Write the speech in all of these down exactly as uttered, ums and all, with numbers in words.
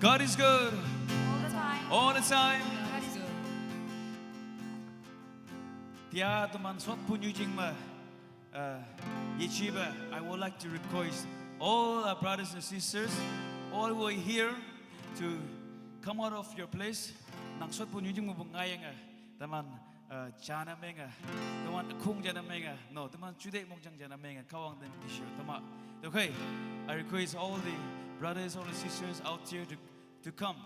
God is good. All the time. All the time. God is good. Tia teman sot punyu jingma. Uh, Yechiba, I would like to request all our brothers and sisters, all who are here, to come out of your place. Nang sot punyu jingma bu ngayanga. Teman uh, jana menga. Teman khung jana menga. No, teman chude mong jang jana menga. Kawang den tishu. Teman. Okay. I request all the brothers, all the sisters out here to, to come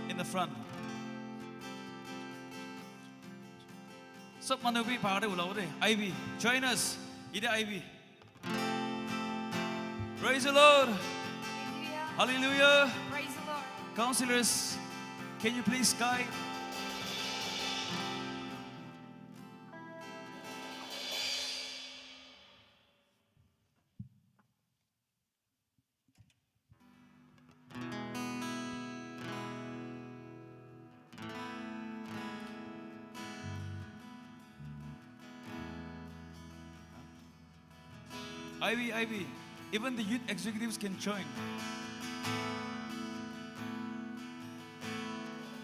in the front. Sab manu bi bahar te ulabo de. Ivy, join us. Ide Ivy. Praise the Lord. Hallelujah. Hallelujah. Praise the Lord. Counselors, can you please guide? Ivy, Ivy, even the youth executives can join.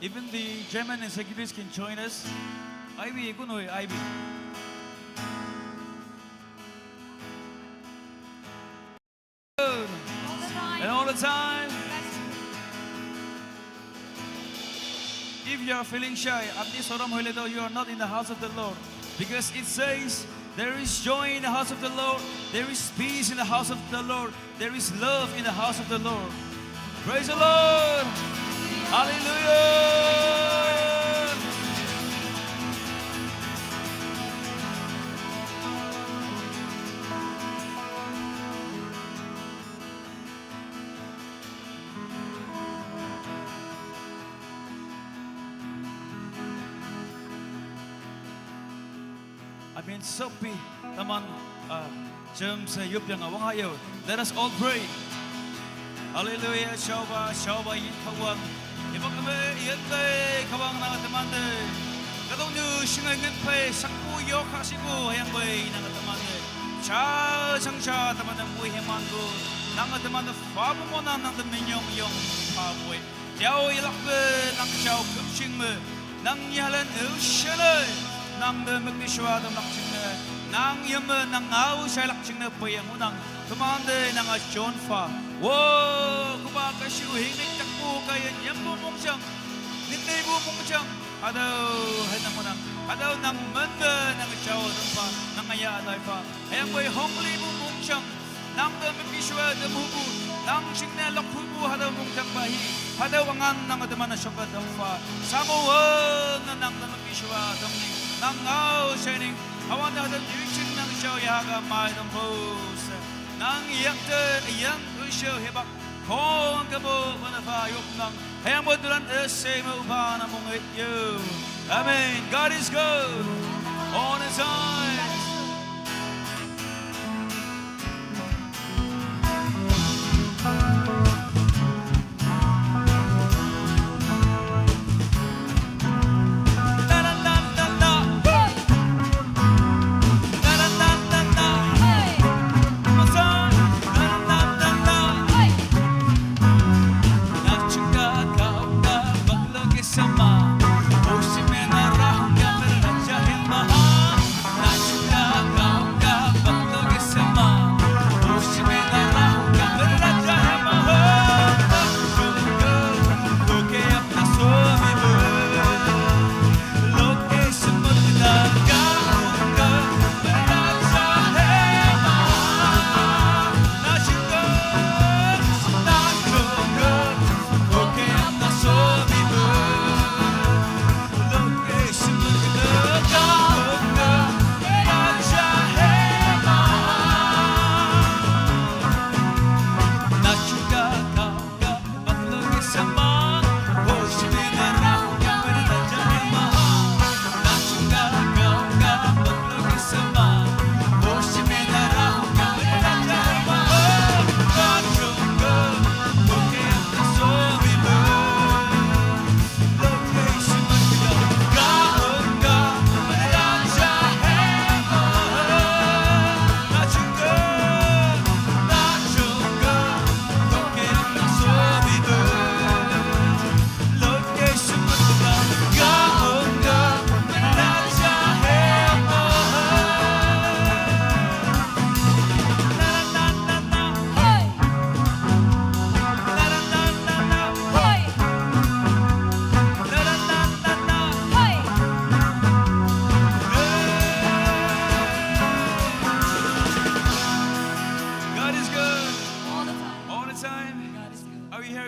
Even the chairman executives can join us. Ivy, you know, Ivy. All the time. And all the time. That's If you are feeling shy, apni sorom hoile to, you are not in the house of the Lord. Because it says, there is joy in the house of the Lord, there is peace in the house of the Lord, there is love in the house of the Lord. Praise the Lord. Hallelujah. Amen. Sopi, taman, uh, James, uh, yup yang awang ayo. Let us all pray. Hallelujah. Shauba, shauba, yin kawang. Ibak me, yin te, kawang na teman de. Kadong nyu, shingai ngen pe, sakpu yo ka siku, hayang pe, na teman de. Cha, chang cha, teman de, mui heman ko. Na teman de, fa bu mo na, na de, minyong yong, fa bu. Yao yalak be nang chao kemching me, nang yalan eushele, nang de mekishwa de lakching me, nang yem me nang ngau shai lakching me peyang unang, teman de nang a chon fa. Wo, kuba kashi u hing nik tak bu kayen yem bu mungchang, nik nei bu mungchang, adau hai nang unang, adau nang men de nang chao dong fa, nang ya adai fa, hayang boy hong li bu mungchang. Nang de mekishwa de mubu, nang shingne lok hubu hada mungchang bahi, hada wangan nang de mana shoka dongfa, samu na nang de mekishwa dongni, nang ngau shining, hawan de hada direction nang show ya ga mai dong hos, nang yak de yang show hebak, kong kabo mana fa yok nang. Hayang mo duran ese mo upa na mong yo. Amen. God is good. All the time.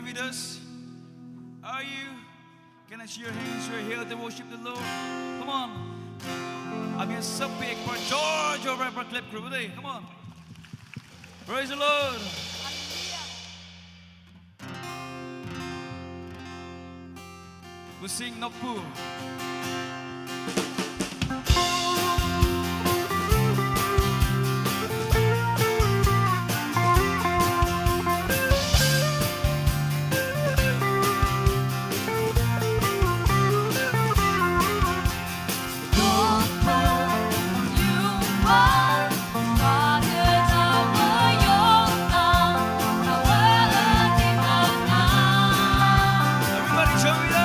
With us? Are you? Can I see your hands? You're here to worship the Lord. Come on. Ami sab bhi ek baar zor zor para clap koribo de. Come on. Praise the Lord. Hallelujah. We sing Nokpu. Everybody join us.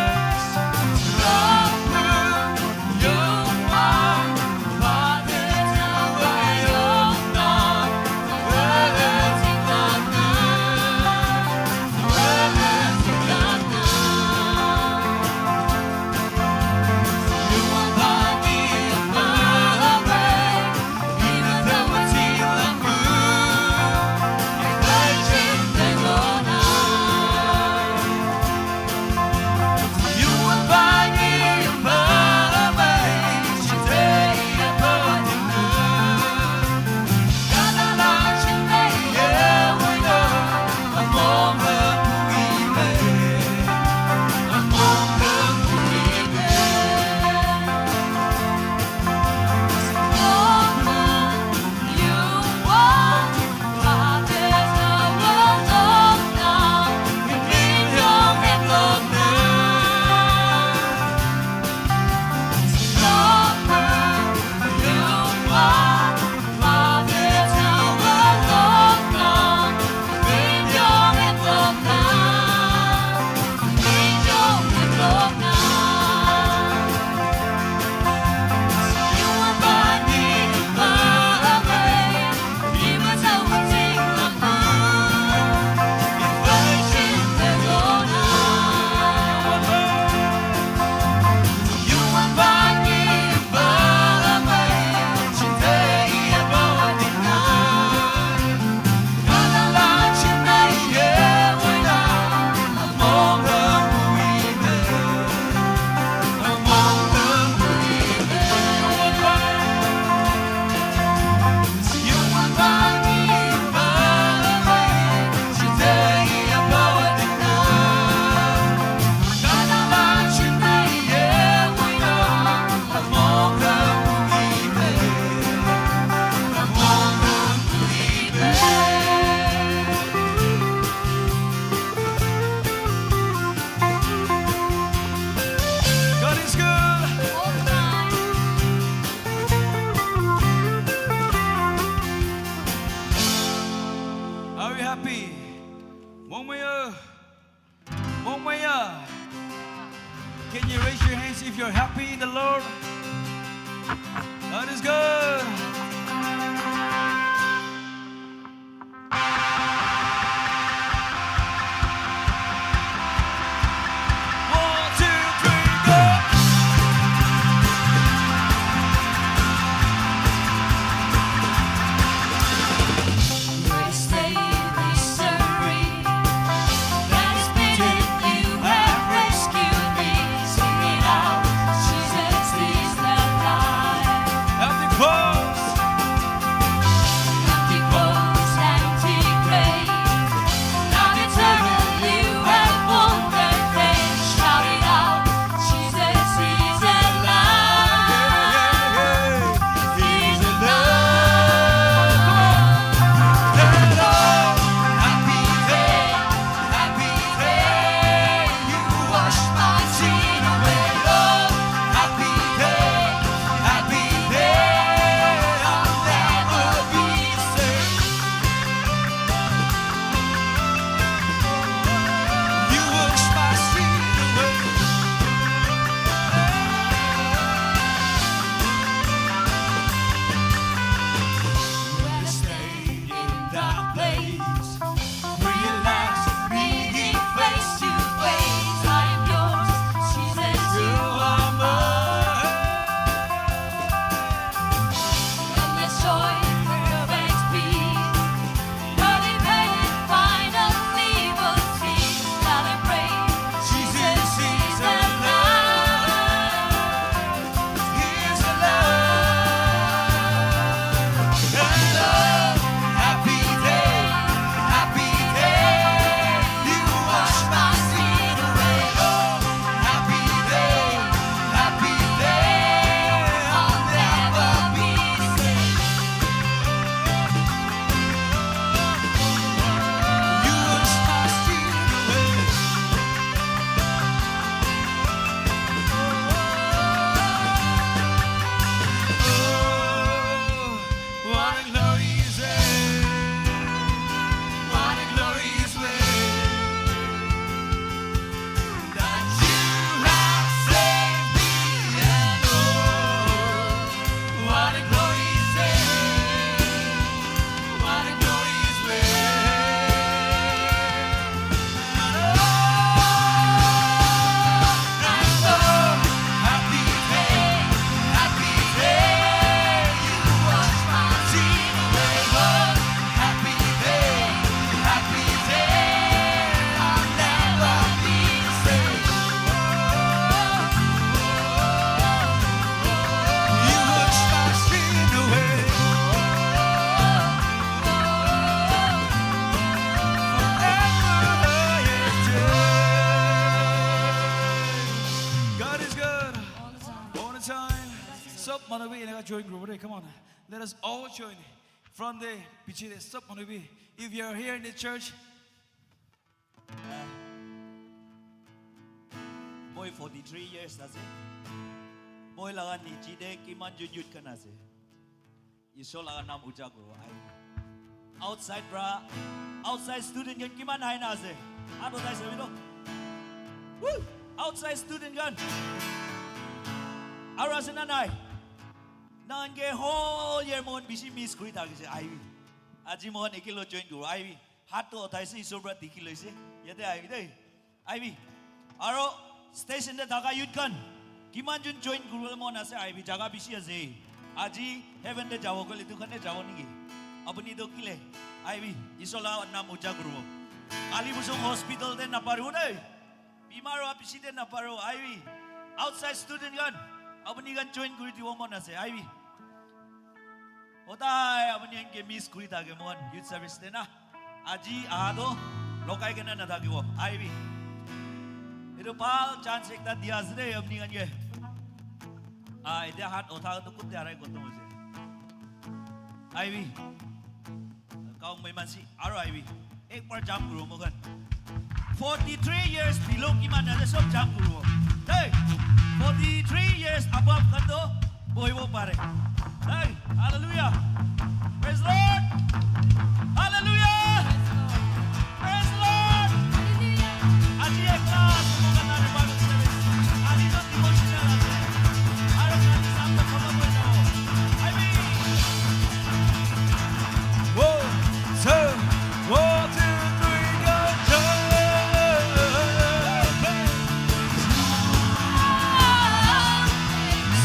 God is good. All the time. Are you happy? Mongmaya. Mongmaya. Can you raise your hands if you're happy in the Lord? God is good. One, two, three, go! Great is thy mercy, that is bidden you have rescued me. Sing it out, Jesus is the light. Of the cross. Manu bi eneka join kuribo de. Come on. Let us all join. From the piche de sob manu bi. If you are here in the church, Moi forty-three years ase. Moi laga niche te kiman jun youth khan ase. Isor laga naam uja kuro. Ai. Outside pra, outside student khan kiman hai na ase. Hat uthai sabi to. Woo! Outside student khan. Aru ase na nai? Nan ke whole year mon bishi miss kuri thakise. Aibi. Aji mon ekilo join kuro. Aibi. Hat to uthai se, Isor pra dikhi loise. Yate aibi dei. Aibi. Aro station te thaka youth khan. Kiman jun join kuribole mon ase aibi. Jaga bishi ase. Aji heaven te jabo koile etu khan te jabo niki? Apuni to kile? Aibi. Isor la naam uja kuribo. Kali busong hospital te naparibo dei. Bimar hoa bishi te naparibo. Aibi. Outside student khan. Apuni khan join kuri dibo mon ase. Aibi. Hodai apuni khan ke miss kuri thake mon youth service te na. Aji aha to lokai kena nathakibo. Aibi. Etu bhal chance ekta dia ase de apuni khan ke. Ah, etia hat utha to kutte arai koto hoise. Aibi. Kau mai mansi aro aibi. Ek bar jump kuro mo khan. Forty-three years below kiman ase sob jump kuro. Hey, forty-three years above khan to bohibo pare. Hey, hallelujah. Praise Lord. Hallelujah. Praise Lord. Aji ekla ase mo khan na Bible service. Aji to devotional ase. Aro kali sam to khotom hoi jabo. Aibi. Whoa, two, one, two, three, go, jump.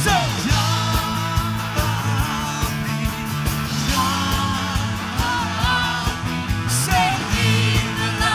So, jump, jump, jump.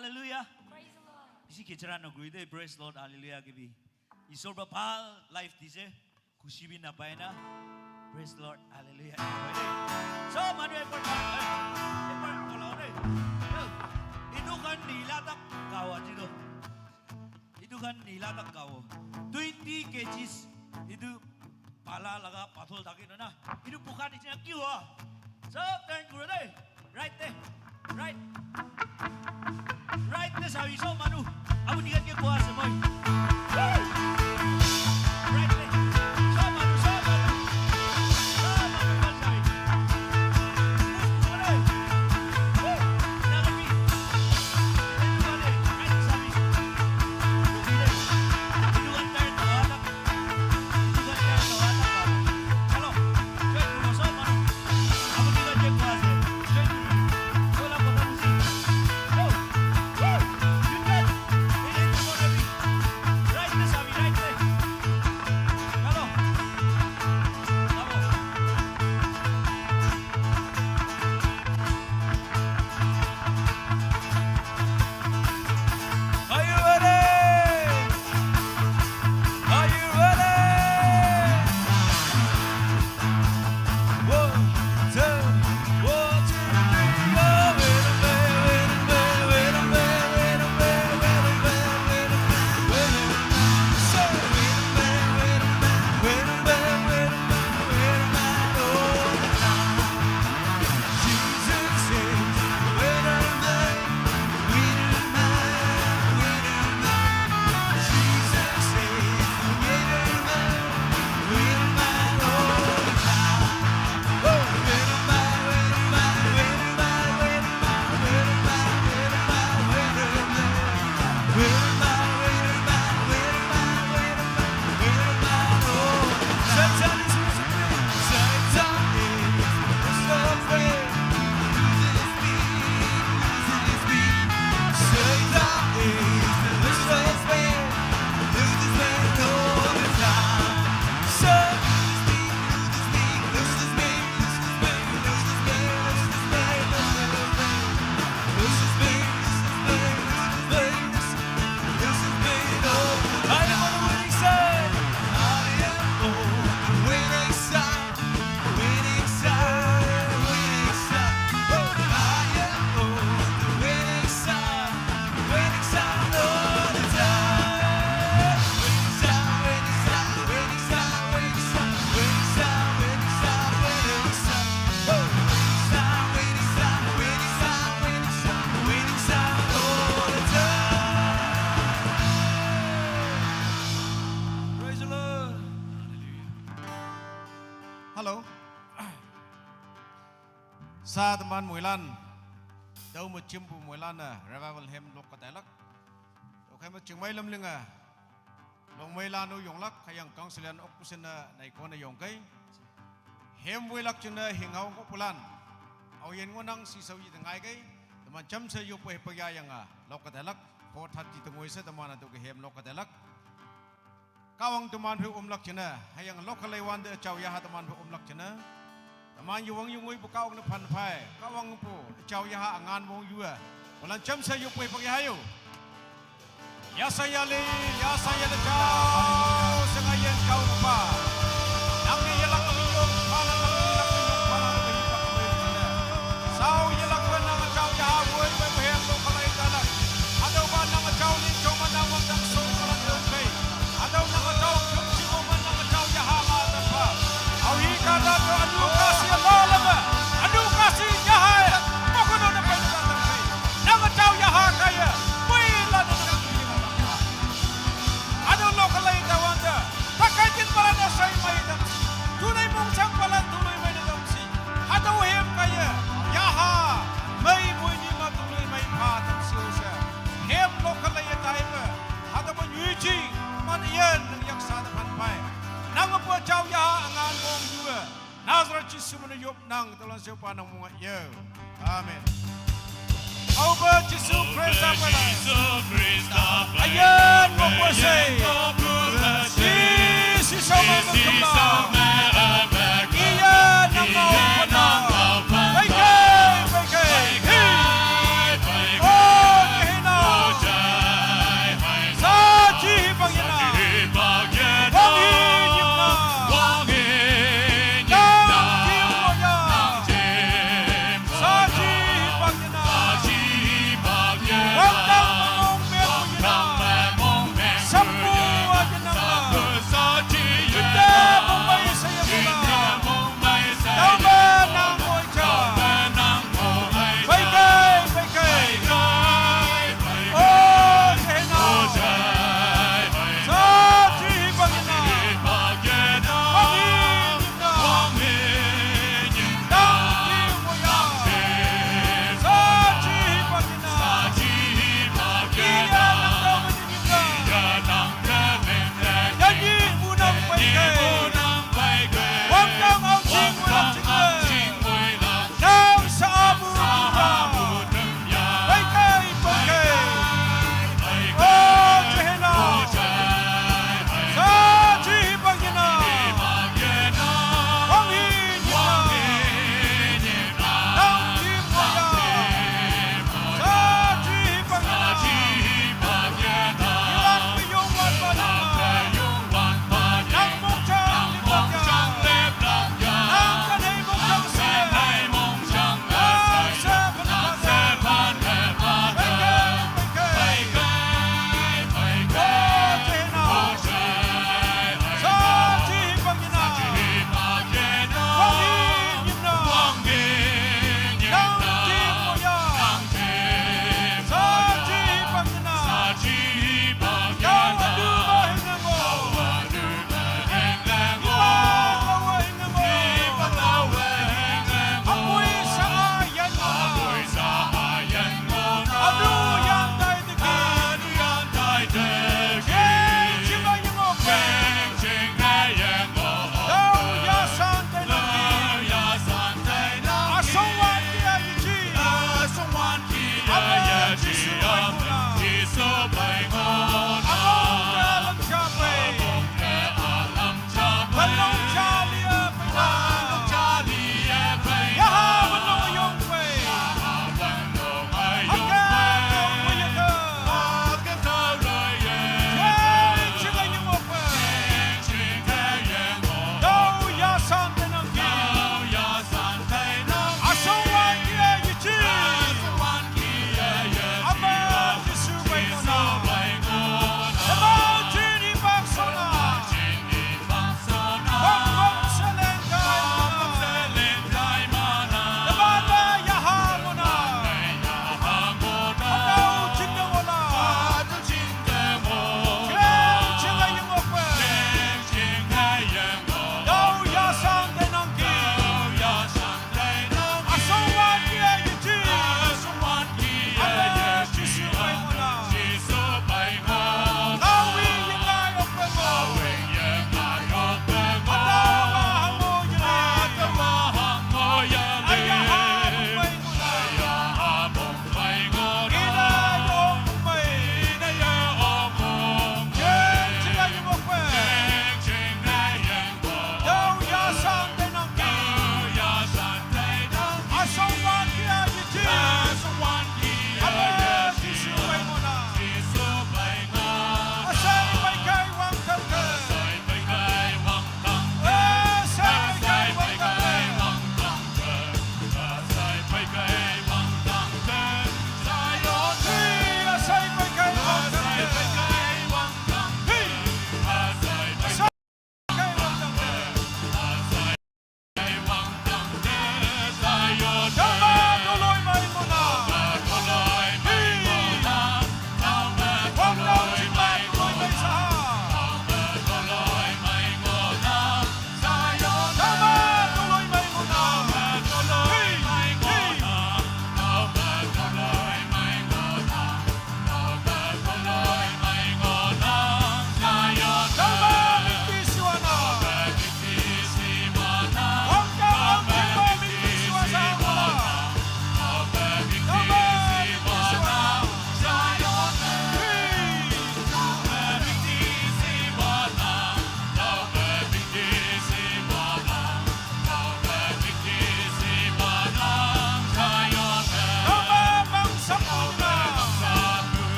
Hallelujah. Praise the Lord. Isi kichara nokuri de, praise Lord, hallelujah kibi. Isor ba bhal life dise, khushi bi napai na. Praise Lord, hallelujah. Sob manu ekbar, ekbar bola de. Etu khan nila tak gawa jido. Etu khan nila tak gawo. Twenty kgs. Etu pala laga pathol thake na. Etu bukha nishina ki hua? Sob turn kuro de. Right there. Right. Right there, sabi, sob manu. Apuni khan ke kua ase moi. Woo! Right there. Sob manu, sob manu. Sob manu, sob manu. Move, move, move. Woo! Now let me. Right there, sabi. Etu khan turn kura. Are you ready? Are you ready? One, two, one, two, three, go. Praise the Lord. Hello. Sa teman muilan, dau mu chimpu muilan na revival hem lok katai lak. Okai mu chingmai lam linga. Long mai lanu yonglak, khayang council yan ok pusen na naikon na yongkai. Hem wei lak chun na hingau ko pulan. Au yen ngonang si sau yi tengai kai. Teman cham sa yu pwe pagya yanga lok katai lak. Four thirty tengoi sa teman atu ke hem lok katai lak. Kawang teman phe um lak chun na, hayang lok kalai wan de chau ya ha teman phe um lak chun na. Teman yu wang yu ngui pu kawang na phan phai. Kawang pu chau ya ha angan wong yu a. Pulan cham sa yu pwe pagya yu. Ya sa ya le, ya sa ya le chau, sa nga yen chau pa. Nang ni ya lak ni yong pa, nang ni ya lak ni yong pa, nang ni ya lak ni yong pa. Sau ya lak pa, nang chau ya ha, woi, woi, woi, yang ko kalai ta lak. Adau pa, nang chau ni chau ma, nang wang dang so, kalai ta kai. Adau nang chau, chau si ko ma, nang chau ya ha, ma ta pa. Au hi ka ta to, anu ka si la la ma. Anu ka si ya ha, ma ko no na pa ta kai. Nang chau ya ha, kai ya. Woi, la na na. Ado lokalai ta wanda, takai tin pala na sai mai dam si. Tunai mong chang pala tunai mai dam si. Hado hem kaya, yaha, mai moi ni ma tunai mai pa dam si usa. Hem lokalai ta hem, hado mo nyui chi, man yen nang yak sa da pan pai. Nang pa chau yaha angan mong yua. Nazareth Jisu mana yop nang, talan sio pa nang munga yo. Amen. Au ba Jisu Krista pala. Ayan mo ko se. Jisu sama mo ko. Iya nama ko na. Bai kai, bai kai. Hey. Oh, kehina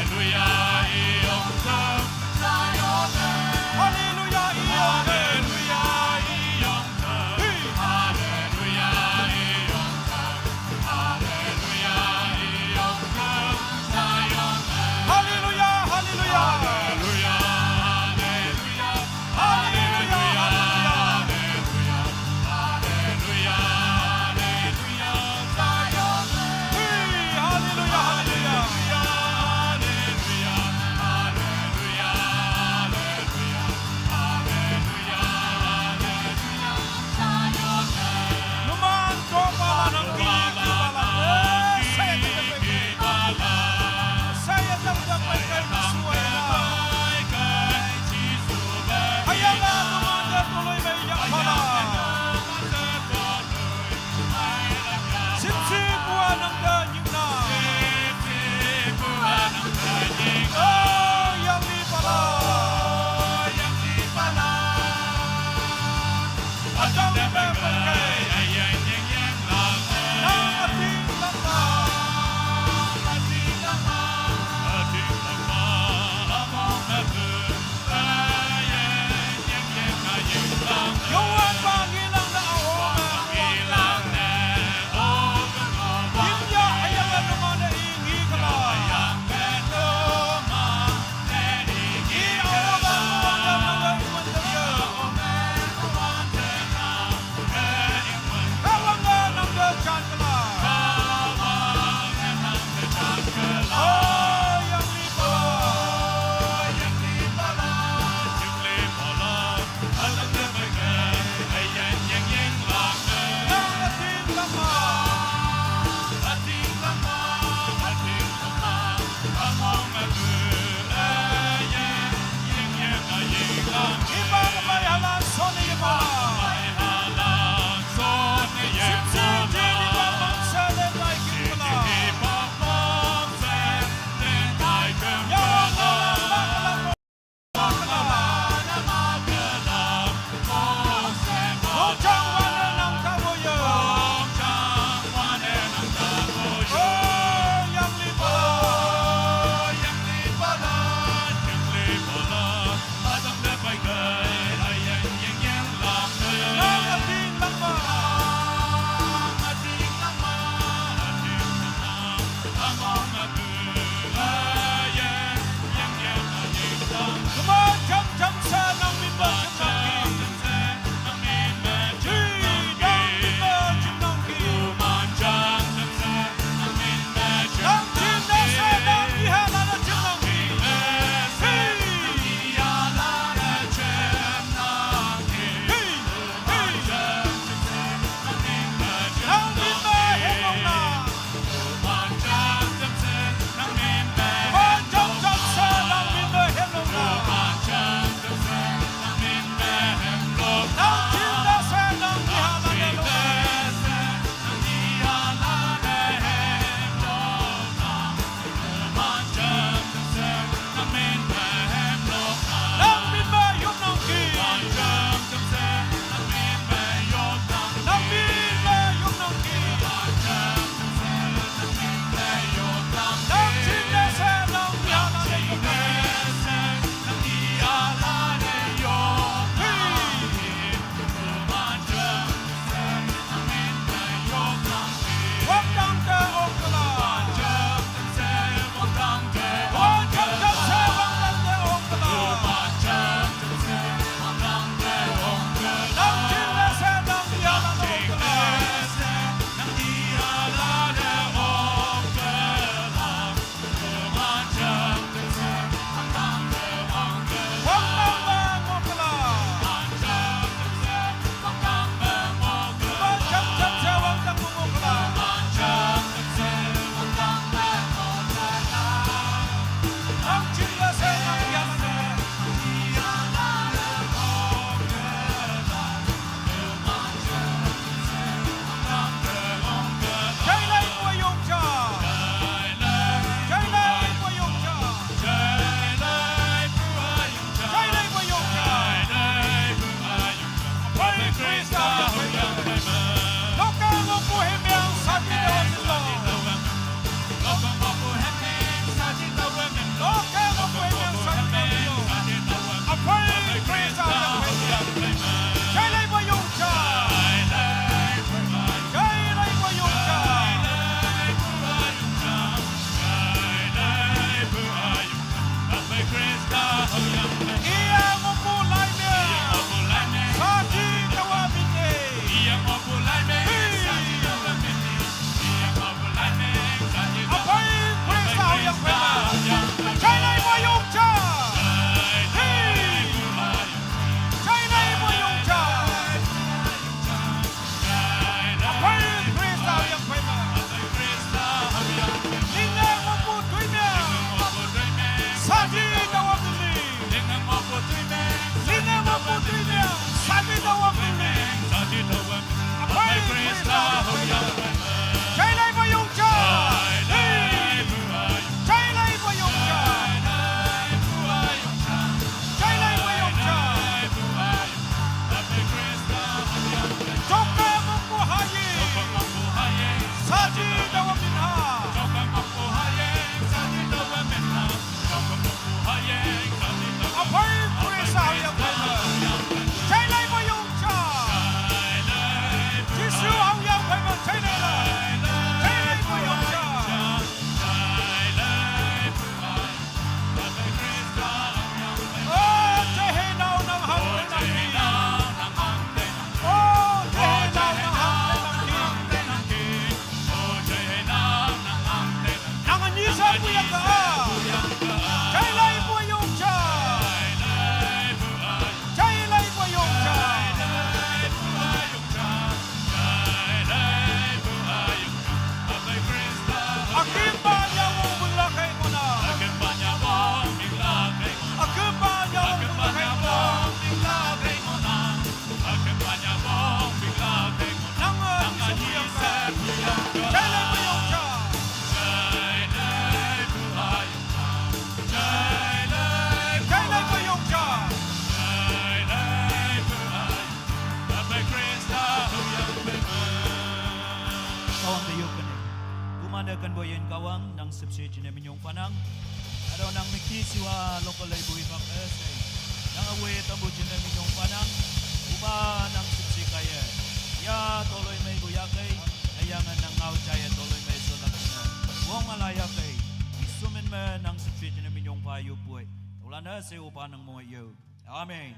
Hallelujah, hallelujah. Hallelujah, hallelujah. Hallelujah, hallelujah. Hey, hallelujah, hallelujah. Numan topa la nang ki ki bala. Saya ta ta pai kai. Saya ta ta pai kai na suai na. Ayala numan ta toloi mai yang bala. Sipsi bua nang ta nying na. Oh, yang ni bala. Yang ni bala. Local lai bui bak ese. Nang awe tambu jine minyong panang. Uba nang sipsi kaye. Ya toloi mai bu ya kai. Ayang nang ngau jaya toloi mai so lak na. Wong ala ya kai. Isumin me nang sipsi jine minyong pa yu bui. Tolana se uba nang mo yu. Amen.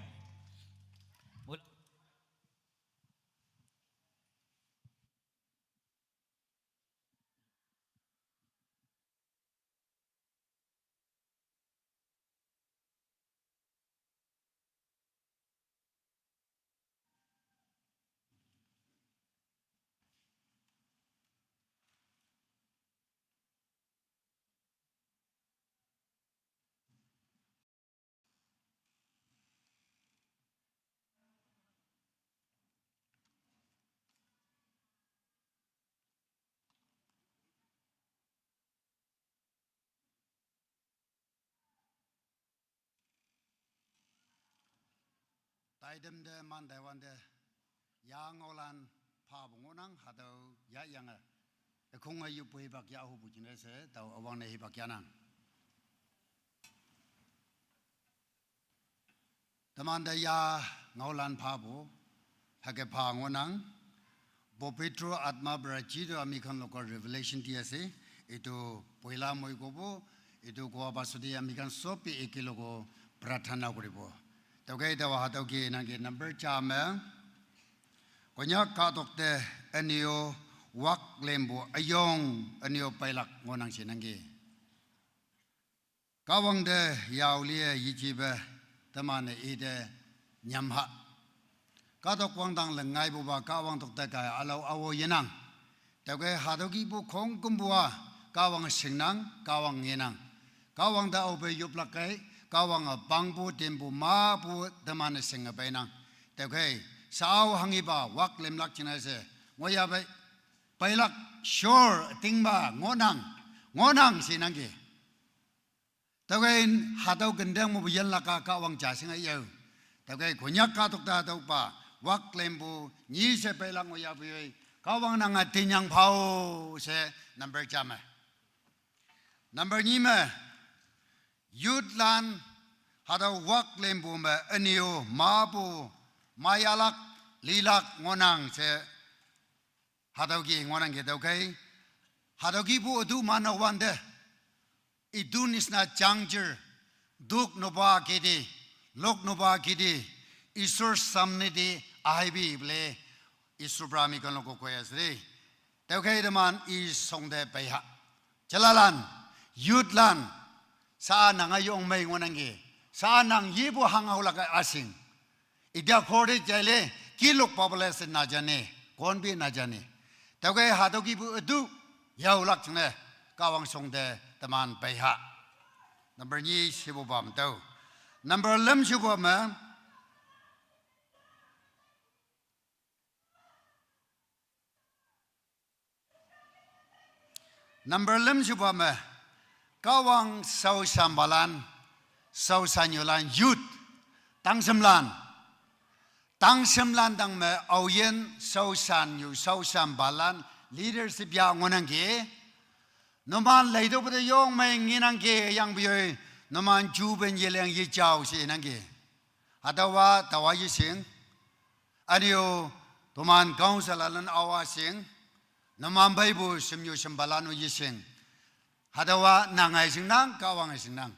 Taidem de man daiwan de yang olan pha bungo nang hadau ya yang a. Ekung ayu pui bak ya hu bu jine se tau awang ne hi bak ya nang. Tamanda ya ngaulan phabo, hake pha ngonang, Bopitro Atma Braji to ami khan local revelation di ase, itu poila moi kobo, itu kowa pasode ami khan sob bi eke logo prarthana koribo. Toke ita waha toke nange number cha me, konyak ka tokte anio wak lembo ayong anio pailak ngonang si nange. Kawang de yaulie yichibe temane ide nyamha. Kadok wang dang lengai buba kawang tok te kai alau awo yenang. Tauke hadoki bu khong kumbua kawang singnang, kawang ngenang. Kawang da obe yuplak kai, kawang a bangbu tembu ma bu temane singa bainang. Tauke sao hangi ba wak lemlak chinai se. Ngoya bai pailak sure tingba ngonang, ngonang sinangki. Tawai hadau gendeng mo buyan laka ka wang jasing ayau. Tawai konyak ka tok ta hadau pa wak lembu ni se pelang oya buyoi ka wang nang atinyang phao se number jame. Number ni me youth lan hadau wak lembu me anio mabu mayalak lilak ngonang se. Hadau ki ngonang ke dau kai. Hadau ki bu adu mana wande. Idu nisna changjer. Duk noba kede. Lok noba kede. Isur samne de ahai bi ble. Isur brami kan loko koya sre. Dau kai de man i song de bai ha. Jalalan. Youth lan. Sa nanga yong mai ngonang ke. Sa nang ye bu hang hau laga asing. Idia khor de jaile ki lok pabole ase na jane, kon bi na jane. Tawai hado ki bu edu yau lak chne kawang song de teman pai ha. Number ni shibu bam tau. Number lem shibu ma. Number lem shuba me kawang sau sambalan, sau sanyolan youth, tangsemlan. Tangsemlan dang me auyen sau sanyu, sau sambalan leadership ya ngonang ke. Noman laido bude yong me nginang ke yang biyoi. Noman ju ben yeleng ye jao si nang ke. Hadawa tawa yising. Anio toman council alan awa sing. Naman bai bu simnyu simbalanu yising. Hadawa nangai sing nang, kawang sing nang.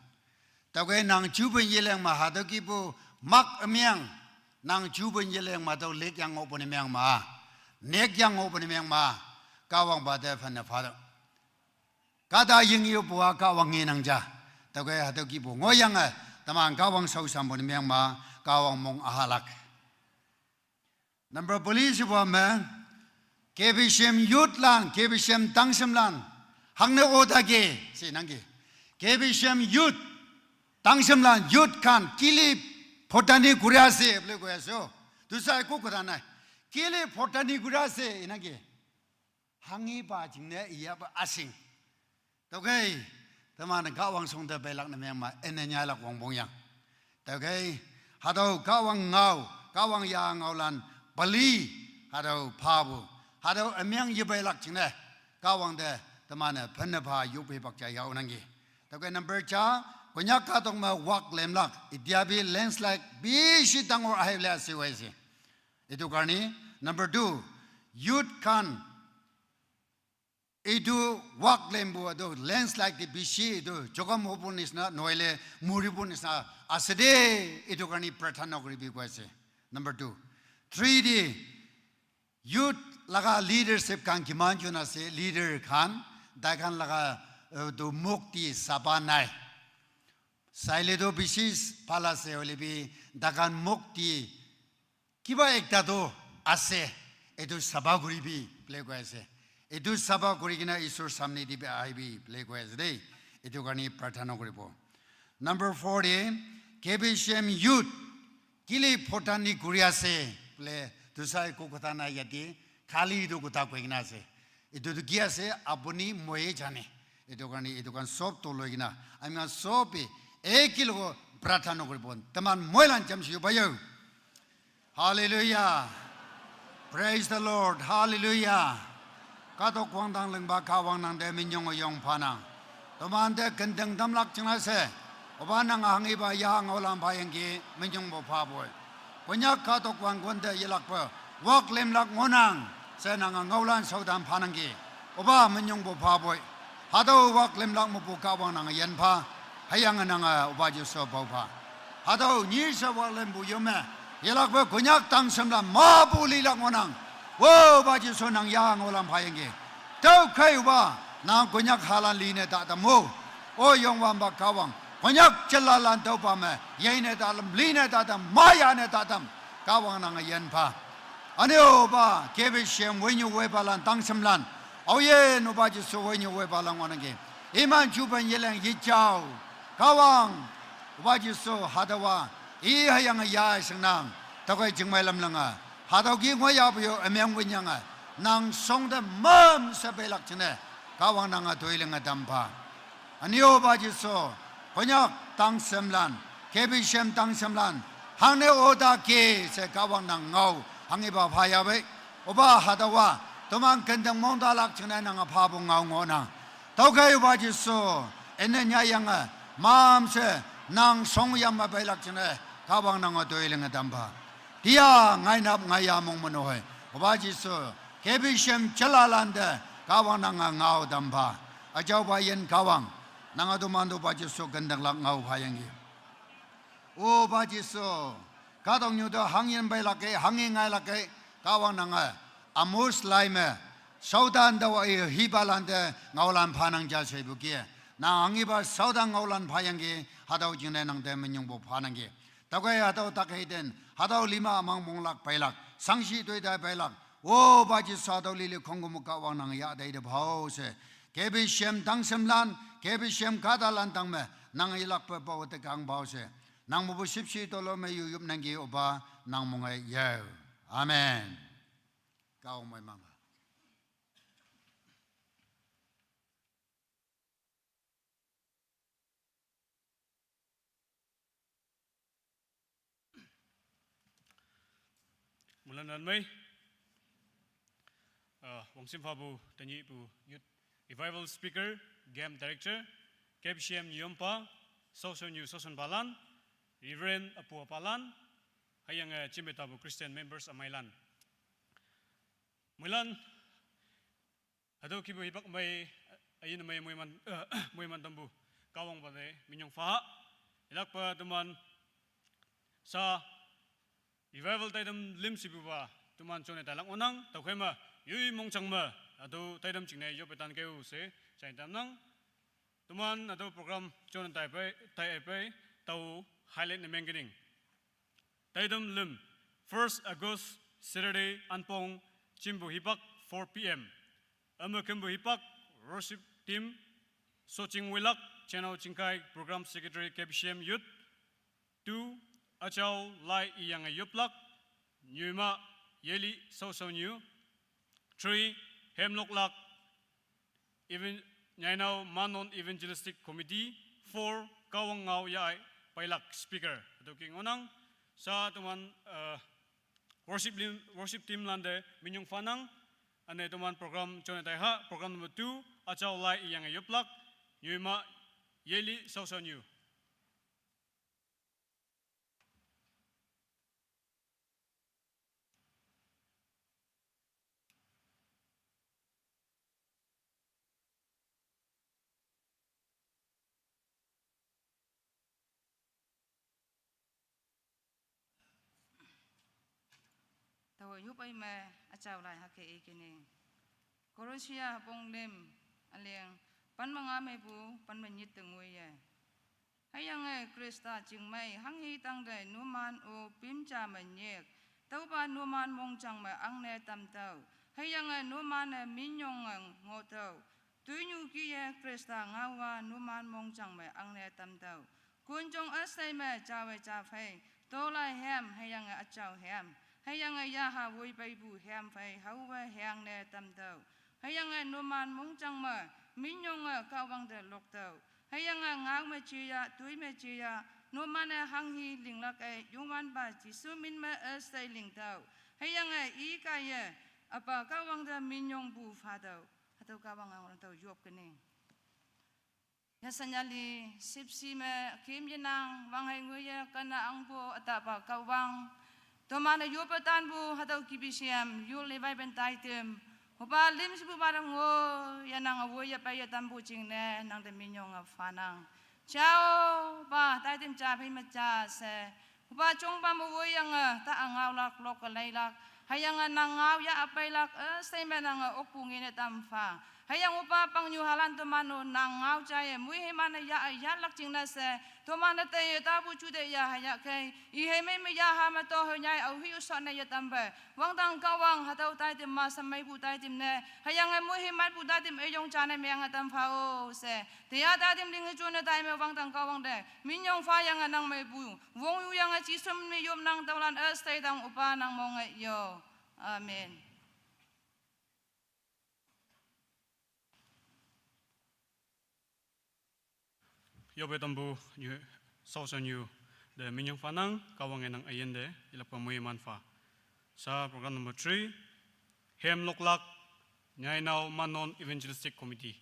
Tawai nang jubin yeleng ma hadaw ki bu mak amyang. Nang jubin yeleng ma daw lek yang open amyang ma. Nek yang open amyang ma. Kawang ba de fan na fadaw. Kada ying yu bua kawang ngi nang ja. Tawai hadaw ki bu ngoyang a. Tamang kawang sau sambon miyang ma. Kawang mong ahalak. Number police bua me. K B C M youth lan, K B C M tangsim lan. Hangne o da ge. Si nang ge. K B C M youth. Tangsim lan youth kan. Kili photani kuria se. Ble kuya so. Tu sa ku kuda na. Kili photani kuria se. Inang ge. Hangi ba jingne iya ba asing. Tawai, teman kawang song te belak na meng ma ene nyai lak wang bong yang. Tawai, hadau kawang ngau, kawang ya ngau lan bali, hadau phabu, hadau amyang ye belak jingne, kawang de teman phenne pha yup hi bak cha yau nang gi. Tawai number cha, Konyak Katokma wak lemlak, itia bi landslide bishi dangor ahibole ase hoise. Etu karni, number two, youth khan etu wak lembu etu landslide te bishi etu jokhom hobo nisna nohoile muribo nisna ase de, etu karni prarthana kuribi koise. Number two. Three de, youth laga leadership khan kiman jon ase, leader khan, tai khan laga, uh, tu muk ti saba nai. Saile tu bishi bhal ase, hoile bi tai khan muk ti kiba ekta tu ase, etu saba kuribi, bole koi ase. Etu saba kuri kena Isor samne di bi ahibi, bole koi ase de. Etu karni prarthana kuribo. Number four de, K B C M youth, kile photani kuri ase, bole, dusra eku kotha nai yate, khali etu kotha koi kena ase. Etu tu ki ase, apuni moi jane. Etu karni, etu khan sob to loi kena, ami khan sob bi eki logo prarthana kuribo. Taman moi lan jamsi yo bayo. Hallelujah. Praise the Lord. Hallelujah. Katok wang dang lengba ka wang nang de minyong yong phanang. Toman de kendeng damlak chingla se. Oba nang hangi ba ya ngau lam ba yang ki minyong bo pha boy. Konyak Katok wang gon de yelak pa. Wak lemlak ngonang. Se nang ngau lan sau dam phanang ki. Oba minyong bo pha boy. Hadau wak lemlak mo pu ka wang nang yen pha. Hayang nang oba ju so bo pha. Hadau nyi sa wak lem bu yome. Yelak pe Konyak tang sem la ma bu li lak ngonang. Wo ba ji so nang ya ngo lam pha yenge. Tau khai wa nang Konyak halan li ne ta tam mo. O yong wa ba ka wang. Konyak chela lan tau pa me. Yai ne ta lam li ne ta tam. Ma ya ne ta tam. Ka wang nang yen pha. Ani oba K B C M wenyu we ba lan tang sem lan. Au ye no ba ji so wenyu we ba lan ngonang ge. Iman chu ban ye leng yi chao. Kawang, Oba Jisu, hadawa, i hayang ya sing nang, takai jingmai lam langa, hadau gi ngoi ya bu yo, emyang win yang a, nang song de mam se belak chine, Kawang nang a doi lenga dam pha. Ani Oba Jisu, Konyak tang sem lan, K B C M tang sem lan, hang ne oda ke se Kawang nang ngau, hang i ba pha ya be, Oba hadawa, tomang kendang mong da lak chine nang a pha bu ngau ngo na. Taukai Oba Jisu, ene nya yang a, mam se, nang song yam ma bai lak chine, Kawang nang a doi lenga dam pha. Tia ngai nap ngai ya mong mano hoi. Oba Jisu, K B C M chala lan de, Kawang nang a ngau dam pha. Ajau ba yen Kawang, nang a du man du Oba Jisu gendang lak ngau pha yang gi. Oba Jisu, Kadong nyu do hang yen bai lak ke, hang yen ngai lak ke, Kawang nang a, amus lai me, saudan da wa i hi ba lan de, ngau lan pha nang ja se bu kie. Na hang i ba saudan ngau lan pha yang gi, hadau jing ne nang de men yung bu pha nang gi. Takai hadau tak hei den, hadau lima amang mong lak bai lak, sang shi doi dai bai lak, Oba Jisu hadau li li khong gu mu Kawang nang ya dai de bhao se. K B C M tang sem lan, K B C M ka da lan tang me, nang i lak pe bhao te kang bhao se. Nang mo bu sip si to lo me yu yup nang gi Oba nang mo ngai yau. Amen. Kau mai mama. Mulan nan mai. Ah, Wangsim Phabu, Tanyi Pu, Youth Revival Speaker, Game Director, K B C M Yompa, Soso New Soson Balan, Reverend Apu Apalan, Hayang, eh, Chimbe Tabu Christian Members Amailan. Mulan, hado kibu hibak mai, ayin mai muiman, muiman tambu, Kawang bade, minyong fa, ilak pa tuman, sa, Revival taidam lim sibu ba, tuman chone tailak onang, tau khaima, yui mongchang ma, ado taidam chingne yo petan keu se, chai tam nang. Tuman ado program chone tai pai, tai ai pai, tau highlight ne mengkening. Taidam lim, first August, Saturday, Anpong, Chimbu Hipak, four P M. Ama Kembu Hipak, worship team, Soching Wilak, Channel Chingkai, Program Secretary, K B C M Youth, Two, Achau Lai Iyang Yoplak, Nyuma Yeli Soso Nyu. Three, Hemlok Lak, Even Nyainau Manon Evangelistic Committee. Four, Kawang Ngau Yai Pailak Speaker. Ado king onang, sa tuman, uh, worship, lim, worship team lande minyong fanang, ane tuman program chone tai ha, program number two, Achau Lai Iyang Yoplak, Nyuma Yeli Soso Nyu. Yupai me achau lai hake ikini. Korosia ponglim aling pan manga me bu pan me nyit tengui ye. Hayange Krista chingmai hanghi tangde numan u pimcha me nyek. Tauba numan mongchang me angne tamtau. Hayange numan e minyong e ngotau. Tuinyu kiye Krista ngawa numan mongchang me angne tamtau. Kunjong asai me chawe cha phai. Tola hem hayange achau hem. Hayange yaha woi pai bu hem phai hauwe hangne tamtau. Hayange numan mongchang me minyong e kawang de loktau. Hayange ngak me chiya, tui me chiya, numan e hanghi linglak e yungwan ba Jisu min me asai lingtau. Hayange i kaye apa kawang de minyong bu fadau. Hatau kawang ang tau yop kene. Yasanyali sipsi me kim yenang wang hai nguye kana angbo atapa kawang. Tomana yopa tanbu hatau kibisiam yul lebai ben taitim. Hopa lim sibu barang wo yanang awo ya pa ya tambu chingne nang de minyong afanang. Chao ba taitim cha phai ma cha se. Upa chongpa mo wo yang a ta angau lak lok ka lai lak. Hayang a nang ngau ya apai lak a sai ma nang a ok pu ngi ne tam fa. Hayang upa pang nyu halan to mano nang ngau cha ye mui he man ya a ya lak ching na se. To man te ye ta bu chu de ya ha ya kai. I he me me ya ha ma to ho nyai au hi u so ne ya tam ba. Wang dang ka wang ha tau tai tim ma sam mai bu tai tim ne. Hayang a mui he mai bu tai tim e yong cha ne me yang a tam fa o se. Te ya tai tim ding chu ne tai me wang dang ka wang de. Min yong fa yang a nang mai bu. Wong yu yang a chi sum mi yom nang tau lan as tai dang upa nang mong e yo. Amen. Yobe tambu yu sausan yu de minyong fa nang kawang e nang ayen de ilapa mui man fa. Sa program number three, Hem Loklak, Nyainau Manon Evangelistic Committee.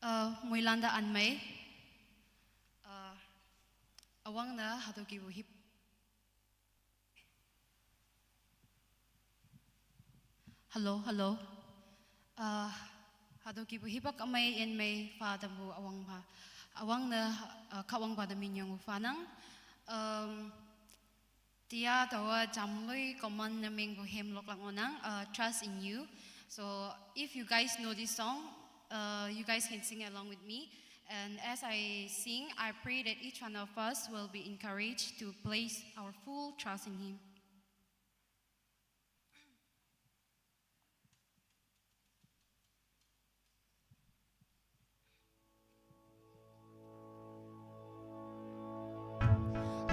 Uh, Muilanda Anmei. Uh, awang na hatoki wuhip. Hello, hello. Uh, hatoki wuhip ak amai en mei fa tambu awang ba. Awang na uh, kawang ba da minyong fa nang. Um, Tia tawa jamlui command naming bu hem lok lang onang, uh, trust in you. So if you guys know this song, uh, you guys can sing along with me. And as I sing, I pray that each one of us will be encouraged to place our full trust in Him.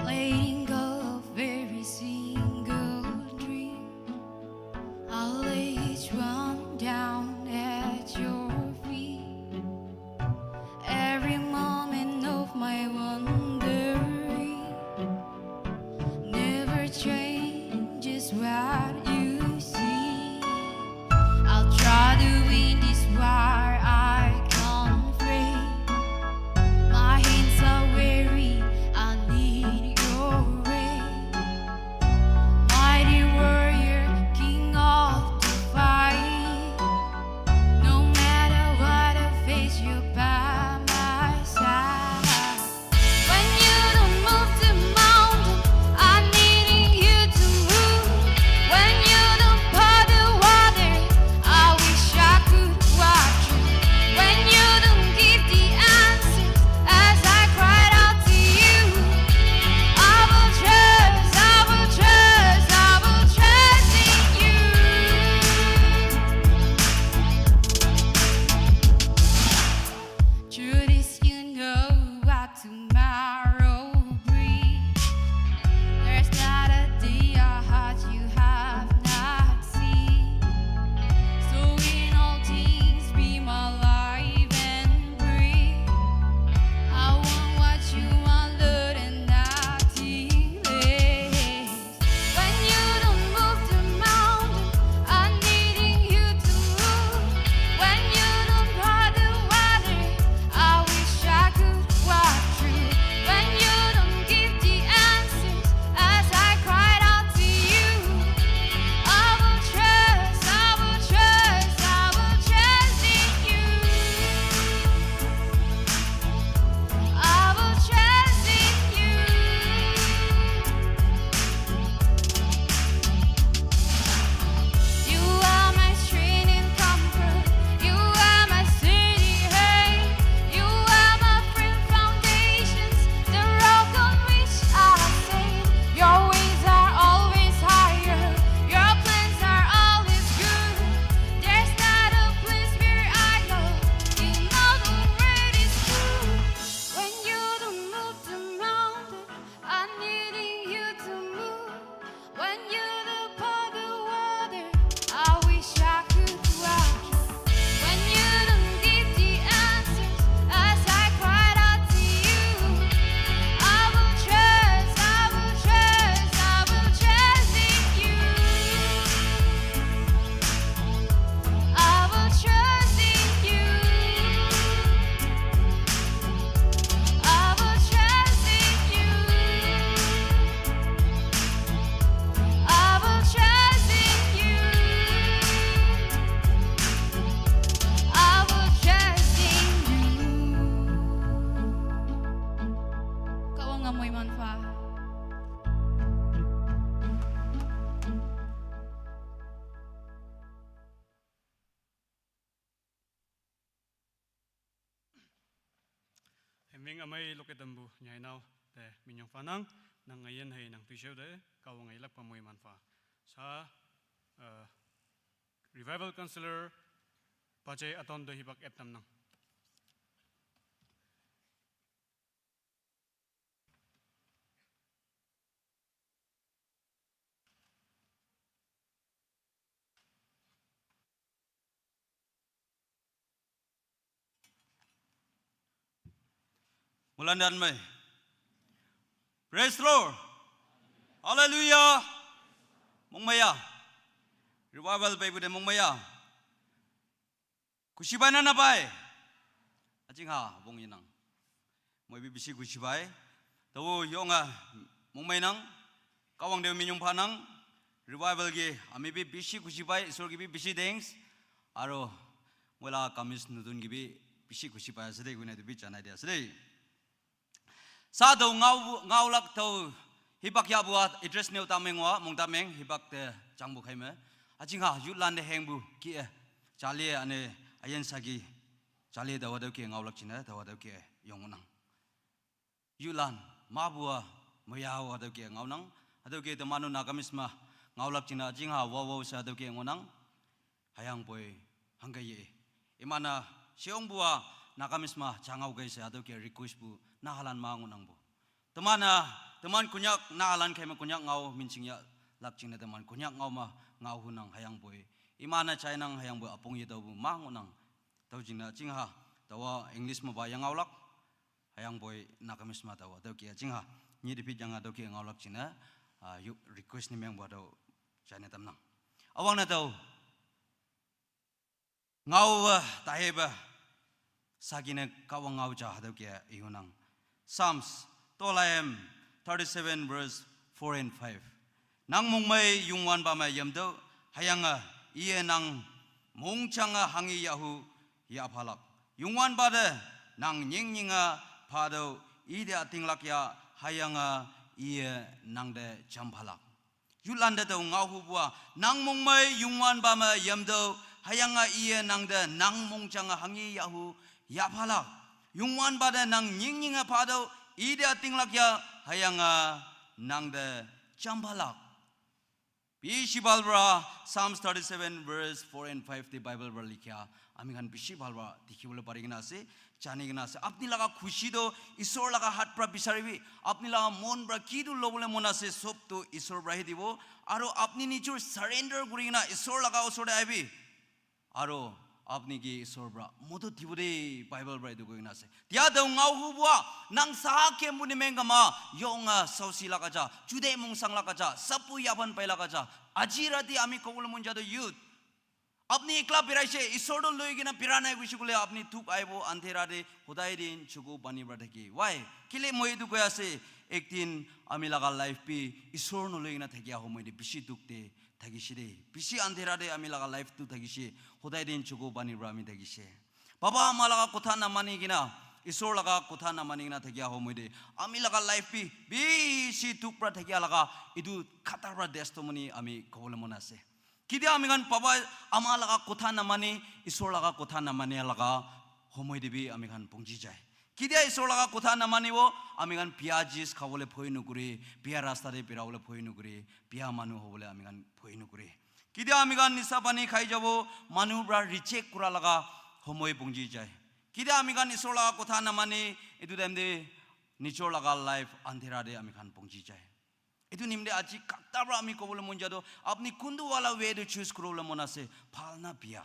Letting go of every single dream. I lay each one down at your feet. Every moment of my wandering, never change. Ming amai loke tambu nyai nau te minyong fanang nang ngayen hai nang pisau de kau ngai lak pamoi man fa. Sa, eh, Revival Counselor Pajai Aton do hibak et tam nang. Mulandan mai. Praise the Lord. Hallelujah. Mongmaya. Revival baby de mongmaya. Khushi bai na na bai. Aching ha bong inang. Moi bi bisi khushi bai. Tawo yonga mongmai nang. Kawang de minyong pha nang. Revival ge ami bi bisi khushi bai. Isor ge bi bisi thanks. Aro moi la kamis nutun ge bi bisi khushi pai ase de, kuina de bi janai de ase de. Sa do ngau, ngau lak tau hibak ya bua address neu tameng wa, mong tameng hibak te jang bu khai me. Aching ha yut lan de heng bu ki e. Chali ane ayen sagi. Chali dawa dau ke ngau lak china, dawa dau ke yong nang. Yut lan ma bua maya wa dau ke ngau nang. Adau ke te manu Nagamese ma ngau lak china aching ha wa wa sa dau ke ngau nang. Hayang boy hangkai ye. Imana siong bua Nagamese ma changau gai se adau ke request bu na halan ma ngunang bu. Temana, teman kunyak na halan khai ma kunyak ngau minching ya lak ching na teman kunyak ngau ma ngau hunang hayang boy. Imana chai nang hayang boy apong ye dau bu ma ngunang. Dau ching na ching ha. Dawa English ma ba yang ngau lak. Hayang boy Nagamese ma dawa dau ke ching ha. Ni dipit yang adau ke ngau lak ching na. Ah, yu request ni meng bua dau chai na tam nang. Awang na dau. Ngau, ah, tahe ba. Sagine kawa ngau cha hadau ke ihunang. Psalms, Tolayem thirty-seven verse four and five. Nang mungmai yungwan ba ma yamdo, hayanga iye nang mungchanga hangi yahu ya phalak. Yungwan ba de nang nying nyinga phado ide atinglak ya hayanga iye nang de cham phalak. Yulanda tau ngau hu bua, nang mungmai yungwan ba ma yamdo, hayanga iye nang de nang mungchanga hangi yahu ya phalak. Yungwan ba de nang nying nyinga phado, ide atinglak ya, hayanga nang de cham phalak. Bishi bal bra, Psalms thirty-seven verse four and five de Bible bra likhia. Ami khan bishi bal bra dikhi bole pari kena ase, jani kena ase. Apni laga khushi to Isor laga hat pra bisaribi. Apni laga mon pra ki tu lobole mon ase, sob to Isor pra hi dibo. Aro apni nijor surrender kuri kena Isor laga osor te aibi. Aro apni ki Isor pra modot dibo de, Bible pra etu koi kena ase. Tia de ngau hu bua, nang saha kembu ni mengama, yonga sausi laga ja, jude mungsang laga ja, sapu yaban pai laga ja. Aji rati ami kobole mon ja to youth. Apni ekla biraise, Isor to loi kena bira nai kuishe kule apni dukh aibo, andhera te hodai din chuku pani pra thaki. Why? Kile moi etu koi ase, ek din ami laga life bi Isor no loi kena thakia homoi te bishi dukh te thakishe de. Bishi andhera te ami laga life tu thakishe, hodai din chuku pani pra ami thakishe. Baba ama laga kotha na mani kena, Isor laga kotha na mani kena thakia homoi te ami laga life bi bishi dukh pra thakia laga etu khatar pra testimony ami kobole mon ase. Ketia ami khan baba ama laga kotha na mani, Isor laga kotha na mani laga homoi te bi ami khan pongji jai. Ketia Isor laga kotha na manibo, ami khan bia jis khabole bhoi nukuri, bia rasta te bira bole bhoi nukuri, bia manu hobole ami khan bhoi nukuri. Ketia ami khan nisa pani khai jabo, manu pra reject kura laga homoi pongji jai. Ketia ami khan Isor laga kotha na mani, etu time te nijor laga life andhera te ami khan pongji jai. Etu nimite aji kata pra ami kobole mon ja to, apni kuntu wala way to choose kuribole mon ase, bhal na bia?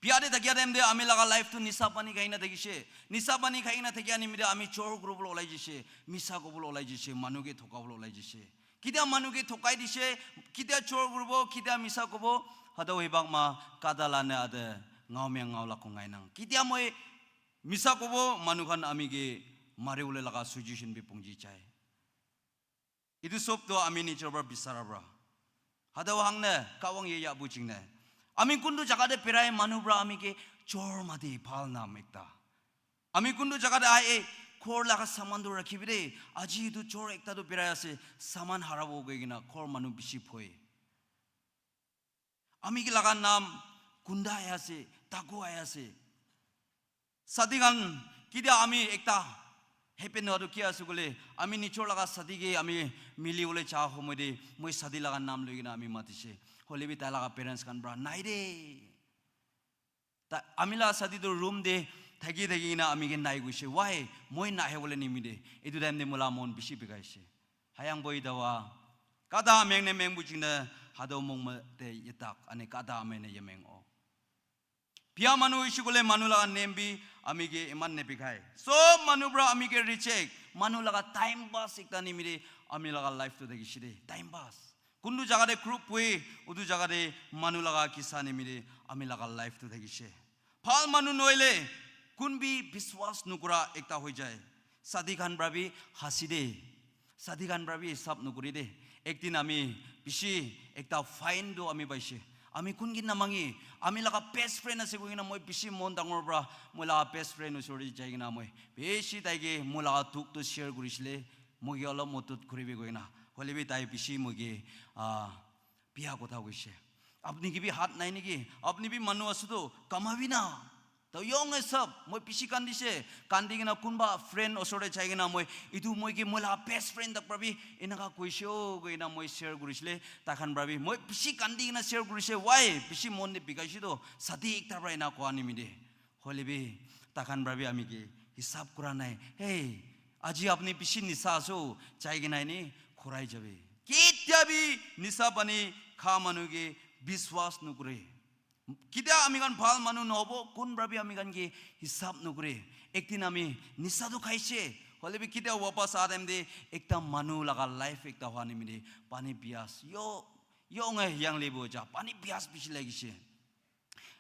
Bia te thakia time te ami laga life tu nisa pani khai na thakishe. Nisa pani khai na thakia nimite ami chor kuribole olai jishe, misa kobole olai jishe, manu ke thoka bole olai jishe. Ketia manu ke thokai dishe, ketia chor kuribo, ketia misa kobo, hata hoibak ma kata la ne ate ngao me ngao la kongai nang. Ketia moi misa kobo, manu khan ami ke mari bole laga situation bi pongji jai. Etu sob to ami nijor pra bisara pra. Hadaw hang ne, kawang ye ya bu ching ne. Ami kuntu jaga te birai manu pra ami ke chor mati bhal nam ekta. Ami kuntu jaga te ai, eh, ghor laga saman tu rakhibi de. Aji etu chor ekta tu birai ase, saman harabo koi kena ghor manu bishi bhoi. Ami ke laga nam gunda ahi ase, daku ahi ase. Sadi khan Kitia ami ekta happen hua tu ki ase koile, ami nijor laga sadi ke ami mili bole cha homoi te moi sadi laga naam loi kena ami matise. Hoile bi tai laga parents khan pra nai de. Ta, ami laga sadi tu room te thaki thaki kena ami ke nai goise. Why? Moi nahe bole nimite. Etu time te moi laga mon bishi bikai ase. Hayang boi dawa. Kada ameng ne meng buching ne hado mong ma te yetak. Ane kada ameng ne yemeng o. Bia manu hoise koile manu laga name bi ami ke iman nebikhai. Sob manu pra ami ke reject. Manu laga time pass ekta nimite ami laga life tu thakishe de. Time pass. Kuntu jaga te group pui, utu jaga te manu laga kisa nimite ami laga life tu thakishe. Bhal manu noile kun bi biswas nukura ekta hoi jai. Sadi khan pra bi hasi de. Sadi khan pra bi hisab nukuri de. Ekdin ami bishi ekta fine tu ami paishe. Ami kun ke namangi, ami laga best friend ase koi kena moi bishi mon dangor pra moi laga best friend usor te jai kena moi bishi tai ke moi laga dukh tu share kurishile, moi ke olop modot kuribi koi kena. Hoile bi tai bishi moi ke, ah, bia kotha koishe. Apni ke bi hat nai neki? Apni bi manu ase to, kamabi na. To yong e sab, moi bishi kandishe. Kandi kena kunba friend osor te jai kena moi, "Etu moi ke moi laga best friend tak pra bi enaka koishe o," koi kena moi share kurishile. Tai khan pra bi moi bishi kandi kena share kurishe. Why? Bishi mon te bikaishe to. Sadi ekta pra ena koa nimite. Hoile bi, tai khan pra bi ami ke hisab kura nai. Hey, aji apni bishi nisa ase o, jai kena eni khurai jabe. Ketia bi nisa pani kha manu ke biswas nukure. Ketia ami khan bhal manu nohobo, kun pra bi ami khan ke hisab nukure. Ekdin ami nisa tu khaishe, hoile bi ketia wapas aa time te ekta manu laga life ekta hua nimite pani pias. Yo, yo ngai yang lebo ja, pani pias bishi lagishe.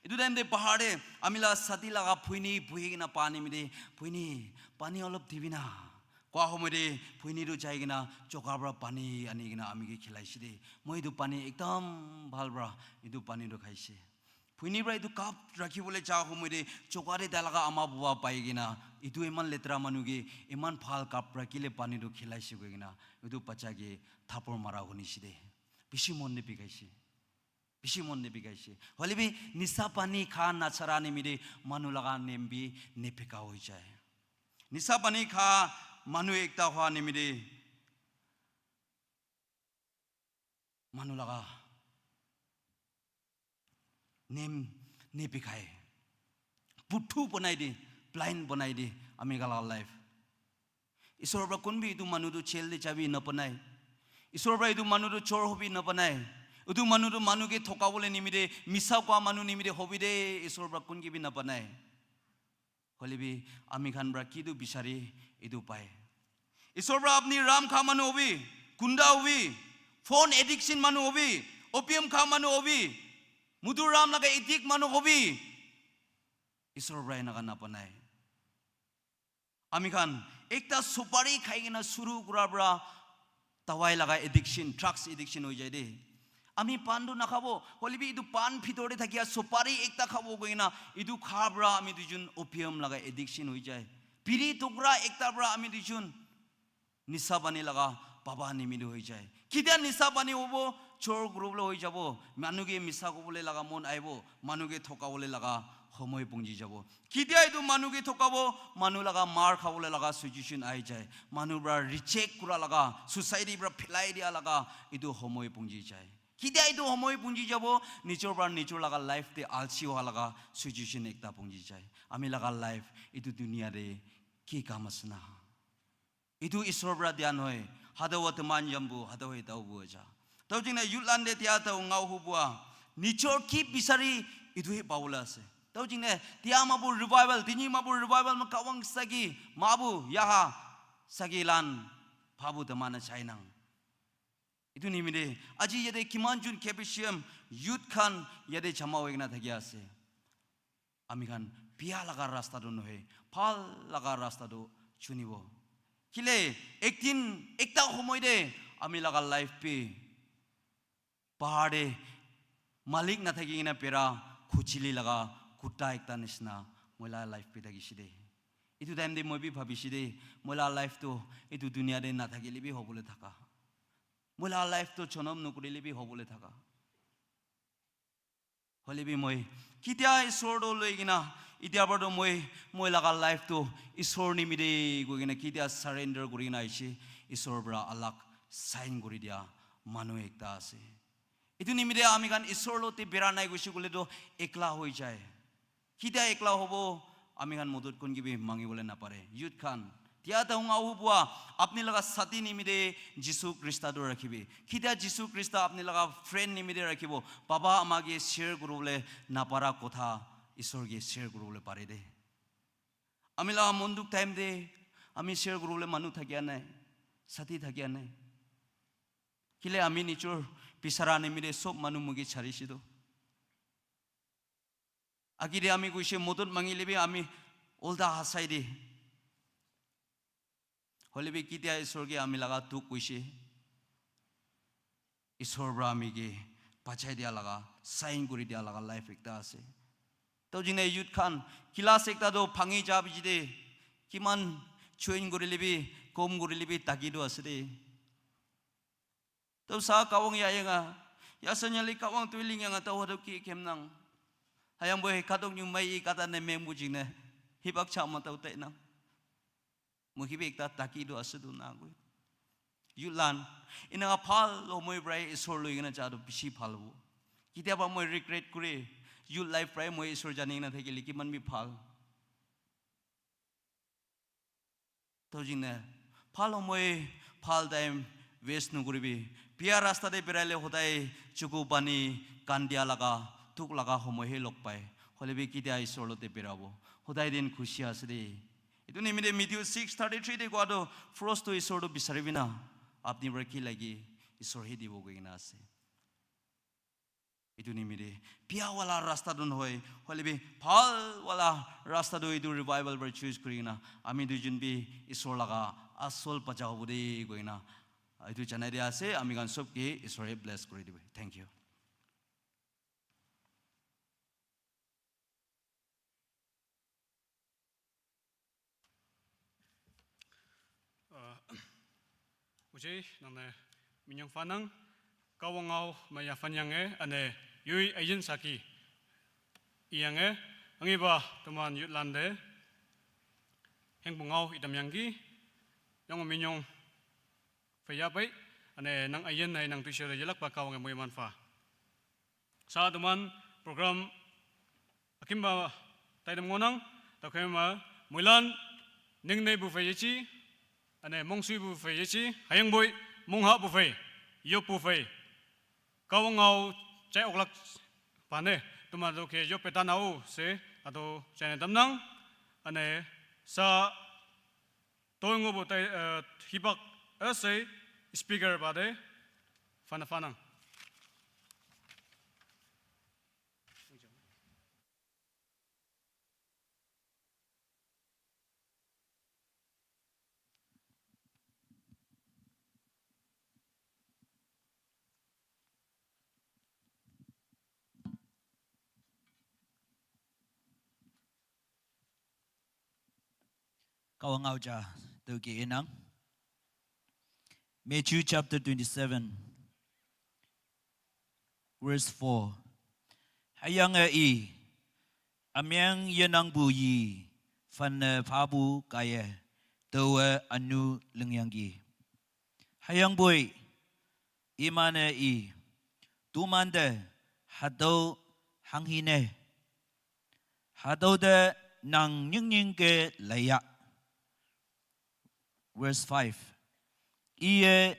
Etu time te bahar te ami laga sadi laga bhuini buhi kena pani mite, "Bhuini, pani olop dibi na." Koa homoi te bhuini tu jai kena choka pra pani ani kena ami ke khilaishe de. Moi etu pani ekdam bhal pra etu pani tu khaishe. Bhuini pra etu cup rakhi bole ja homoi te choka te tai laga ama bua pai kena, "Etu iman letra manu ke iman bhal cup pra kile pani tu khilaishe?" koi kena etu bacha ke thapor mara hunishe de. Bishi mon te bikaishe. Bishi mon nebikaishe. Hoile bi nisa pani kha nachara nimite manu laga name bi nebika hoi jai. Nisa pani kha manu ekta hua nimite manu laga name nebikai. Puthu banai di, blind banai di, ami khan laga life. Isor pra kun bi etu manu tu jail te jabi napanai. Isor pra etu manu tu chor hobi napanai. Etu manu tu manu ke thoka bole nimite, misa koa manu nimite hobi de, Isor pra kun ke bi napanai. Hoile bi ami khan pra ki tu bisari etu pai. Isor pra apni ram kha manu hobi, gunda hobi, phone addiction manu hobi, opium kha manu hobi, mudu ram laga addict manu hobi. Isor pra enaka napanai. Ami khan ekta supari khai kena suru kura pra dawai laga addiction, drugs addiction hoi jai de. Ami pan tu nakhabo, hoile bi etu pan bhitor te thakia supari ekta khabo koi kena etu kha pra ami duijun opium laga addiction hoi jai. Biri tukra ekta pra ami duijun nisa pani laga baba nimite hoi jai. Ketia nisa pani hobo, chor kuribole hoi jabo, manu ke misa kobole laga mon aibo, manu ke thokabole laga homoi pongji jabo. Ketia etu manu ke thokabo, manu laga mar khabole laga situation ahi jai. Manu pra reject kura laga, society pra philai dia laga etu homoi pongji jai. Ketia etu homoi pongji jabo, nijor pra nijor laga life te alsi hoa laga situation ekta pongji jai. Ami laga life etu dunia te ki kam ase na? Etu Isor pra dia nohoi. Hadawa teman yambu, hadawa itaw bu aja. Taw jing na yutlan de tia taw ngau hu bua. Nijor ki bisari, etu hi pawole ase. Taw jing ne tia mabu revival, tini mabu revival ma kawang sagi, mabu yaha sagi lan, phabu teman a chainang. Etu nimite aji yate kiman jun K B C M youth khan yate jama hoi kena thaki ase. Ami khan bia laga rasta tu nohoi, bhal laga rasta tu chunibo. Kile, ekdin, ekta homoi te ami laga life bi bahar te malik nathaki kena bera khuchili laga kutta ekta nishina moi laga life bi thakishe de. Etu time te moi bi bhabishe de, moi laga life tu etu dunia te nathakile bi hobole thaka. Moi laga life tu jonom nokurile bi hobole thaka. Hoile bi moi ketia Isor to loi kena, Etia para toh moi, moi laga life toh Isor nimite koi kena ketia surrender kuri kena aishe, Isor para alag sign kuri dia manu ekta ase. Etu nimite ami khan Isor lote bera nai koishe koile toh ekla hoi jai. Ketia ekla hobo, ami khan modot kun ke bi mangi bole napare. Youth khan, tia ta hunga hu bua, apni laga sati nimite Jisu Krista toh rakhibi. Ketia Jisu Krista apni laga friend nimite rakhibo, baba ama ke share kuribole napara kotha Isor ke share kuribole pare de. Ami laga mon dukh time te ami share kuribole manu thakia nai, sati thakia nai. Kile ami nijor bisara nimite sob manu muke chharishe toh. Agi de ami koishe modot mangile bi ami ulta hasai de. Hoile bi ketia Isor ke ami laga dukh koishe, Isor para ami ke bachai dia laga, sign kuri dia laga life ekta ase. Toh jine youth khan, class ekta toh bhangi ja bichi de, kiman join kurile bi, kom kurile bi, taki toh ase de. Toh sa kawang ya yanga, ya sanyali kawang tuiling yanga toh hado ki kem nang. Hayang boy katok nyu mai i kata ne mem bujing ne, hibak cha ma toh te nang. Muhi bi ekta taki do ase do na goi. Youth lan, ina phal lo moi brai Isor loi kena ja do bishi phal bo. Ketia ba moi regret kure, youth life brai moi Isor jani kena thakile kiman bi phal. Toh jine, phal homoi, phal time waste nokuribi. Biya rasta te beraile hodai chuku pani kandia laga, dukh laga homoi he log pai. Hoile bi ketia Isor lote berabo. Hodai din khushi ase de. Etu nimite Matthew six thirty-three te kowa toh, frost toh Isor toh bisaribi na. Apni para ki lagi, Isor he dibo koi kena ase. Etu nimite biya wala rasta tu nohoi, hoile bi bhal wala rasta tu etu revival para choose kuri kena ami duijun bi Isor laga asol bacha hobo de koi kena etu janai dia ase, ami khan sob ke Isor he bless kuri dibo. Thank you. Ah, ujai nang ne minyong fanang, kawangau maya fanyange, ane yui ayin saki iyange, angiba tuman yut lande, heng bungau itam yangki, yang minyong faya pai, ane nang ayin nai nang tuisyo de yelak pa kawange mui manfa. Sa tuman program akimba taidam ngonang, takhema muilan ningne bu fei yechi, ane mongsui bu fei yechi, hayang boi mongha bu fei, yop bu fei. Kawangau chai oklak pane, tuma do ke yop petanau se, ado chai ne damnang, ane sa Toingo bo tai, eh, hibak ase speaker ba de fana fanang. Kawangau ja tu ki inang. Matthew chapter twenty-seven, verse four. Hayang e i, amyang yenang bu yi, fan ne pha bu kaye, towe anu lingyang gi. Hayang bui, imane i, tumande, hadau hanghine, hadau de nang nying nying ke laya. Verse five. Iye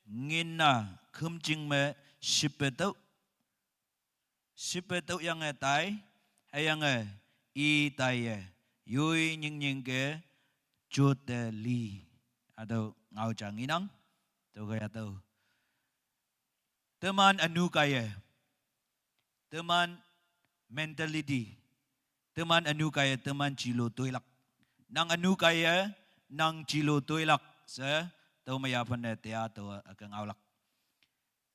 ngin na khumjing me shipe tau. Shipe tau yang e tai, hayang e i tai e, yui nying nying ke jut de li. Adau ngau jang inang, tu kaya tau. Teman anu kaya. Teman mentality. Teman anu kaya, teman chilo toilak. Nang anu kaya, nang chilo toilak. Se, tau maya phane tea tau akang aulak.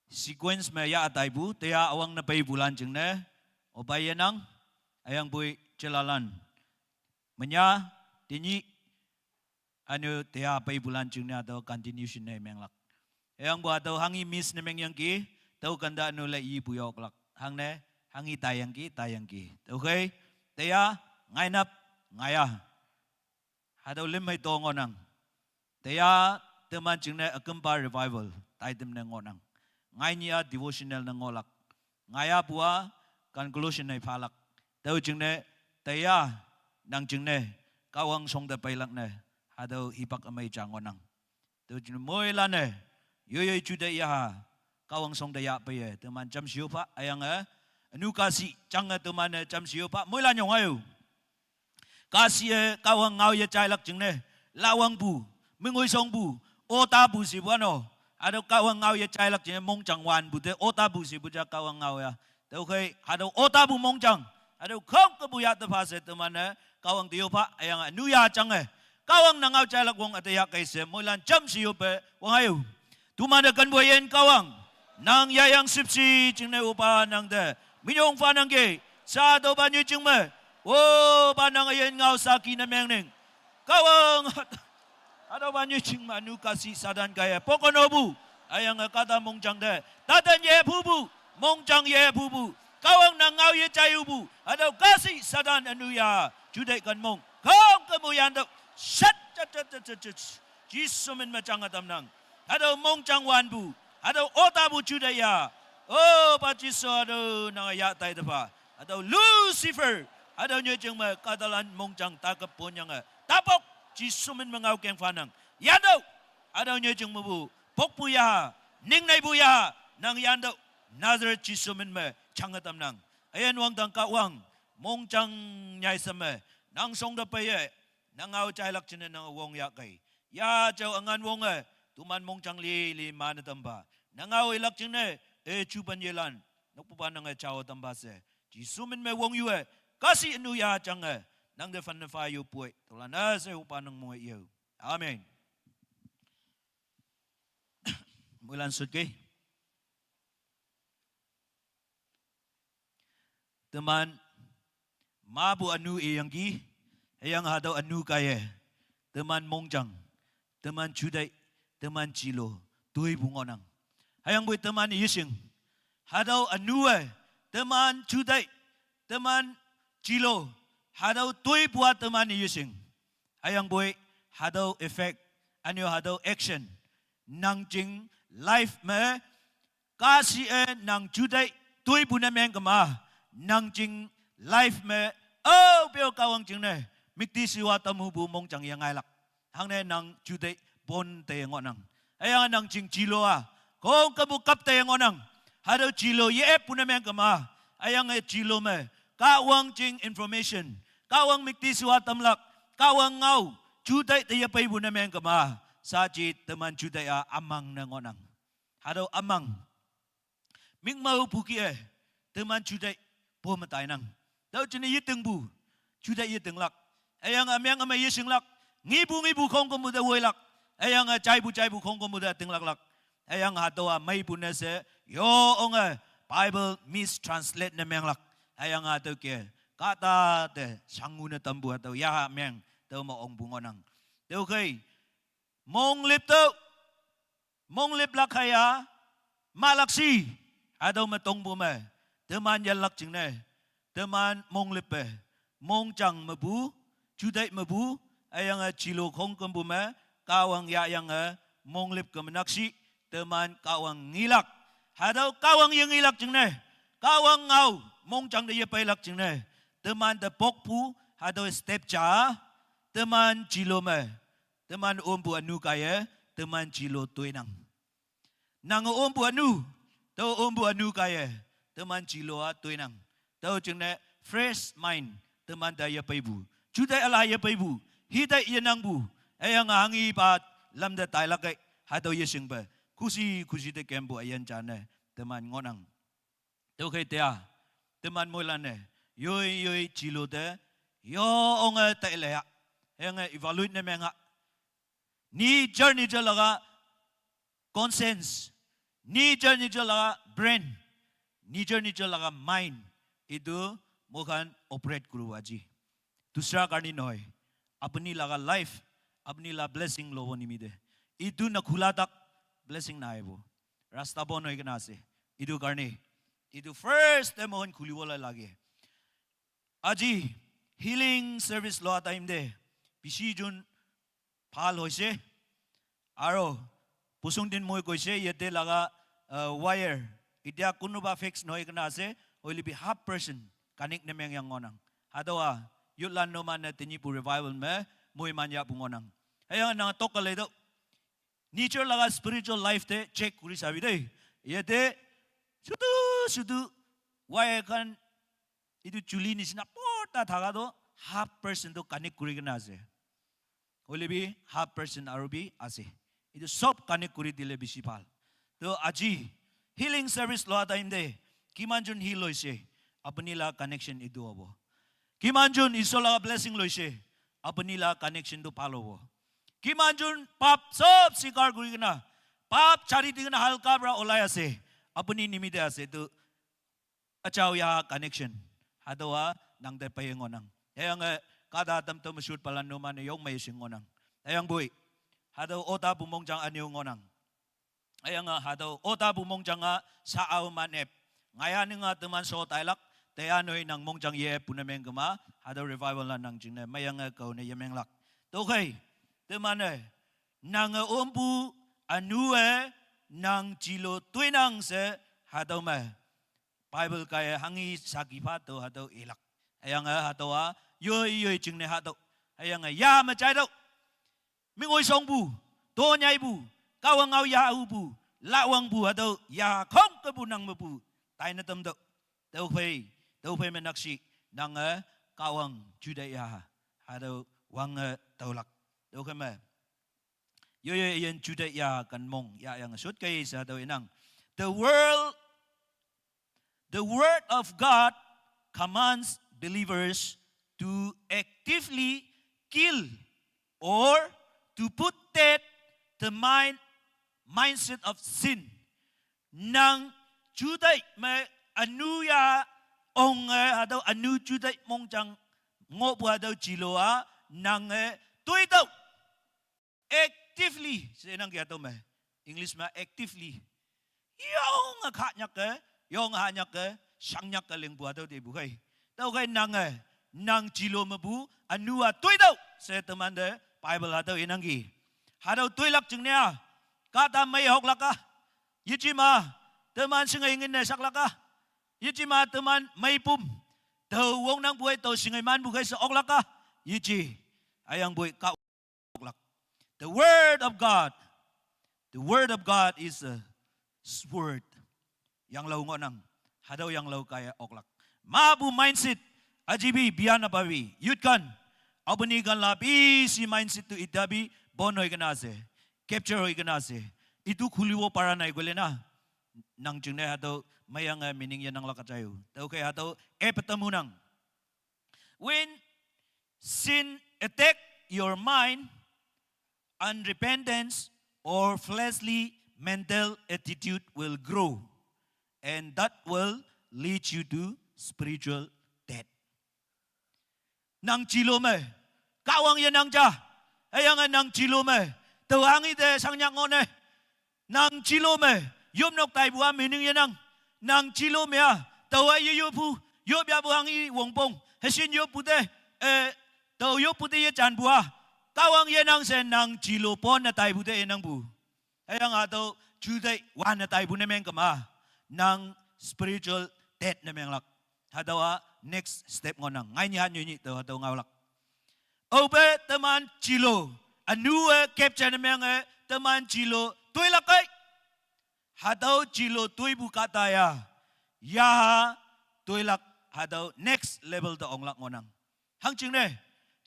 Sequence me ya atai bu, tea awang na pai bulan jing ne, obai ya nang, ayang bui chelalan. Menya, tini, anu tea pai bulan jing ne atau continuation ne menglak. Ayang bu atau hangi miss ne mengyang ki, tau kanda anu le i bu yok lak. Hang ne, hangi tayang ki, tayang ki. Okay? Tea, Ngainap ngaya. Hadau lim hai to ngonang. Teya teman jingne akempa revival taitem ne ngonang. Ngainia devotional ne ngolak. Ngaya bua conclusion ne phalak. Teu jingne teya nang jingne Kahwang songda pailak ne. Hadau hipak amai ja ngonang. Teu jingne moila ne. Yoyoi jude ya. Kahwang songda ya paye. Teman jam siu pa ayang eh. Anu kasi chang eh teman eh jam siu pa. Moila nyong ayu. Kasi eh Kahwang ngau ye chailak jingne. Lawang bu. Mingui song bu. Ota bu si bu ano. Ado Kahwang ngau ye chailak jingne. Mongchang wan bu te. Ota bu si bu ja Kahwang ngau ya. Teu khai. Ado ota bu mongchang. Ado khong ke bu ya te pa se teman eh. Kahwang te yo pa. Ayang anu ya chang eh. Kahwang na ngau chailak wong ate ya kai se. Moilan jam siu pe. Wang ayu. Tumada kan boyen Kahwang. Nang yayang sipsi jingne upa nang de. Minyong fa nang ge. Sa do ba nyu jing me. O ba nang ayen ngau sa ki na meng ning. Kahwang. Ado ba nyu jing ma nu kasi sadan kaya. Poko no bu. Ayang kata mong jang de. Tatan ye bu bu. Mong jang ye bu bu. Kahwang nang ngau ye chayu bu. Ado kasi sadan anu ya. Jude kan mong. Kong ke mu yan do. Shat chat chat chat chat chat. Jisu min ma chang atam nang. Hadau mongchang wan bu. Hadau ota bu juda ya. O pa Jisu hadau nang ya tai da pa. Hadau Lucifer. Hadau nyo jing ma kadalan mongchang ta ka ponyang eh. Tapok Jisu min ma ngau keng fa nang. Yandau. Hadau nyo jing ma bu. Pok bu ya. Ning nai bu ya. Nang yandau. Nazareth Jisu min ma chang atam nang. Ayan wang dang Kahwang. Mongchang nyai sa ma. Nang song da pa ye. Nang au chai lak chine nang wong ya kai. Ya chau angan wong eh. Tuman mongchang li li ma na tamba. Nang au ilak chine. E chu ban ye lan. Nok pu ban nang eh chau tamba se. Jisu min me wong yu eh. Kasi anu ya chang eh. Nang de fan na fa yu pui. Tola na se upa nang mo yu. Amen. Mulan sut ke. Teman ma bu anu e yang ki. Heyang hadau anu kaye. Teman mongchang. Teman judai. Teman jilo. Tui bu ngonang. Heyang bui teman yishing. Hadau anu eh. Teman judai. Teman jilo. Hadau tui bua teman yishing. Heyang bui hadau effect. Anyo hadau action. Nang jing life me. Kasi eh nang judai tui bu na meng kama. Nang jing life me. Oh peo Kahwang jing ne. Mikti siwa tamu bu mongchang yang ngai lak. Hang ne nang judai bon te ngonang. Ayang nang jing jilo a. Kong kamu kap te ngonang. Hadau jilo ye ep bu na meng kama. Ayang eh jilo me. Kahwang jing information. Kahwang mikti siwa tamlak. Kahwang ngau. Judai te ye pai bu na meng kama. Sa ji teman judai a amang na ngonang. Hadau amang. Ming mau bu ki eh. Teman judai. Bo matai nang. Dau jine ye teng bu. Judai ye teng lak. Ayang amyang amai ye sing lak. Ngi bu ngi bu khong ko mu da woi lak. Ayang a chai bu chai bu khong ko mu da teng lak lak. Ayang hadau a mai bu ne se. Yo ong eh. Bible mistranslate ne meng lak. Ayang hadau ke. Kata te sangu ne tambu hadau. Ya meng. Dau ma ong bu ngonang. Dau kai. Mong lip tau. Mong lip lak haya. Ma lak si. Adau ma tong bu me. Teman ya lak jing ne. Teman mong lip pe. Mong chang ma bu. Judai ma bu. Ayang a jilo khong kem bu me. Kahwang ya yang a. Mong lip kem nak si. Teman Kahwang ngilak. Hadau Kahwang yang ngilak jing ne. Kahwang ngau. Mong chang de ye pai lak jing ne. Teman de pok pu. Hadau step cha. Teman jilo me. Teman om bu anu kaye, teman jilo tuinang. Nang om bu anu, to om bu anu kaye, teman jilo a tuinang. To jingne fresh mind, teman da ya pai bu. Judai ala ya pai bu, hidai ya nang bu. Ayang hangi ba lam da tai lakai, hadau ya sing ba. Khushi, khushi de kem bu ayan jane, teman ngonang. Teu khai tea, teman moila ne, yoi yoi jilo te, yo onge tai le ya. Henge evaluate ne menga. Ni jar ni jar laga conscience, ni jar ni jar laga brain, ni jar ni jar laga mind, itu moikhan operate kuru aji. Dusra karni nohoi. Apni laga life, apni la blessing lobo nimite. Itu na khula tak blessing na aibo. Rasta bon hoi kena ase. Itu karni. Itu first time hon khulibo la lage. Aji, Healing service loa time te bishi jun bhal hoise. Aro pusung din moi koise yate laga, uh, wire. Itia kunuba fix nohoi kena ase, hoile bi half percent connect nemeng yang ngonang. Hado a, yut la no man na tini pu revival me moi man ya pu ngonang. Ayang na tok kale do. Nature laga spiritual life te check kuri sabi de. Yate sudu sudu wire khan itu chuli nisina porta thaga do half percent do connect kuri kena ase. Hoile bi half percent aru bi ase. Itu sob connect kuri dile bishi bhal. To aji healing service loa time te kiman jun heal hoise, apuni la connection itu hobo. Kiman jun Isor la blessing loise, apuni la connection tu bhal hobo. Kiman jun pap sob sikar kuri kena, pap chari di kena halka pra olai ase, apuni nimite ase tu achau ya connection. Hado a nang te paye ngonang. Ayang, eh, kada tam to mashut pala no mane yong mai sing ngonang. Ayang bui. Hado ota bumong jang aniu ngonang. Ayang, eh, hado ota bumong jang a sa au manep. Ngaya ninga teman so tailak, teya noi nang mong jang ye punemeng kema, hado revival la nang jingne, mayang, eh, kau ne yemeng lak. To khai, teman, eh, nang, eh, ompu anu, eh, nang jilo tuinang se hado me. Bible kaya hangi saki pha to hado ilak. Ayang, eh, hado a, yoi, yoi, jingne hado. Ayang, eh, ya ma chai do. Mingoi song bu, to nyai bu, kawang au ya au bu, lawang bu hado, ya khong ke bu nang me bu. Tai na tam do. Tau phei, tau phei me nakshi, nang, eh, kawang juda ya. Hado wang, eh, tau lak. Tau ke me. Yo, yo, yen juda ya kan mong, ya yang sut kai sa do inang. The world, the word of God commands believers to actively kill or to put death the mind, mindset of sin. Nang juda me anu ya ong, eh, hado anu juda mong jang ngo bu hado jilo a nang, eh, tui tau. Actively, se nang kya to me. English ma actively. Yong a kha nyak ke, yong a ha nyak ke, shang nyak ke ling bua to de bu khai. To khai nang, eh, nang jilo me bu, anu a tui do. Se teman de Bible ha to inang ki. Ha do tui lak jing ne a. Ka ta mai hok lak a. Yichi ma, teman singa ingin ne sak lak a. Yichi ma teman mai pum. To wong nang buai to singa man bu khai se ok lak a. Yichi. Ayang bui ka oklak. The word of God. The word of God is a sword. Yang lau ngonang. Hadau yang lau kaya oklak. Ma bu mindset. Ajibi biana babi. Yut kan. Abuni kan la bisi mindset tu itabi bon hoi kena ase. Capture hoi kena ase. Itu khulibo para nai gole na. Nang chungne hadau mayang, eh, meaning ya nang la kachayu. Tau kaya hadau epetamu nang. When sin attack your mind, unrepentance or fleshly mental attitude will grow, and that will lead you to spiritual death. Nang chilo me, kawang ye nang ja, ayang nang chilo me, tawang ite sang nyang ngone, nang chilo me, yom nok tai bua meaning ye nang. Nang chilo me a, tawa ye yo pu, yo bia bu hang i wong pong. Hesin yo pute, eh, taw yo pute ye chan bua. Kawang ye nang se nang chilo pon na tai bu te ye nang bu. Ayang ato chu tai wan na tai bu ne meng kama. Nang spiritual dead ne meng lak. Hadawa next step ngo nang. Ngai ni han yo ni taw hadaw ngau lak. Obe teman chilo. Anu e capture ne meng e teman chilo. Tui lak kai. Hadau chilo tui bu kata ya. Ya tui lak hadau next level da ong lak ngonang. Hang ching ne,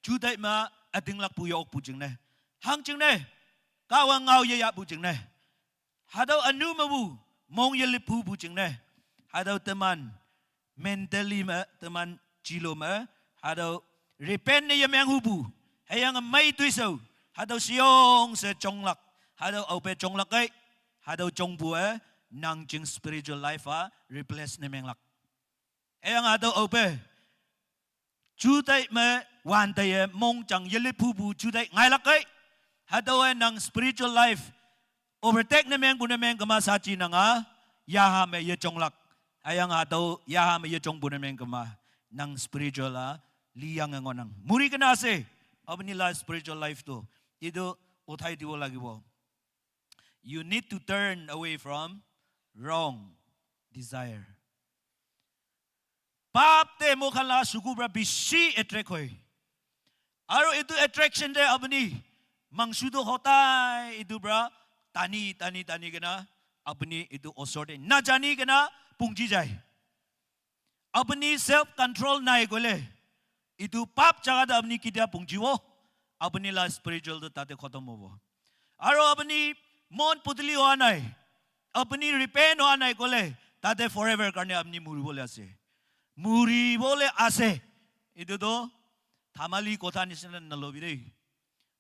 chu dai ma ading lak pu yok pu ching ne. Hang ching ne, kawa ngau ye ya pu ching ne. Hadau anu ma bu, mong ye lip pu pu ching ne. Hadau teman, mentally ma, teman chilo ma, hadau repent ne ye meng hu bu. Heyang mai tui sau, hadau siong se chong lak, hadau au pe chong lak kai, hadau chong bu e, nang ching spiritual life a, replace ne meng lak. Heyang hadau au pe, chu tai ma, wan tai ye, mong chang ye lip pu bu, chu tai ngai lak kai, hadau e nang spiritual life, overtake ne meng bu ne meng kama sa chi nang a, ya ha me ye chong lak. Ayang a to, ya ha me ye chong bu ne meng kama. Nang spiritual a, Li yang ngo nang. Muri kena ase, apuni la spiritual life tu. Itu uthai dibo lagibo. You need to turn away from wrong desire. Pap te mokhan la suku pra bishi attract hoi. Aru itu attraction te apuni mangsu tu hotai itu pra tani, tani, tani kena apuni itu osor te najani kena pungji jai. Apuni self control nai koile, itu pap jaga te apuni ketia pungjibo, apuni la spiritual tu tate khotom hobo. Aru apuni mon putli hoa nai, apuni repent hoa nai koile, tate forever karne apuni muribole ase. Muribole ase. Itu to thamali kotha nisina nalobi dei.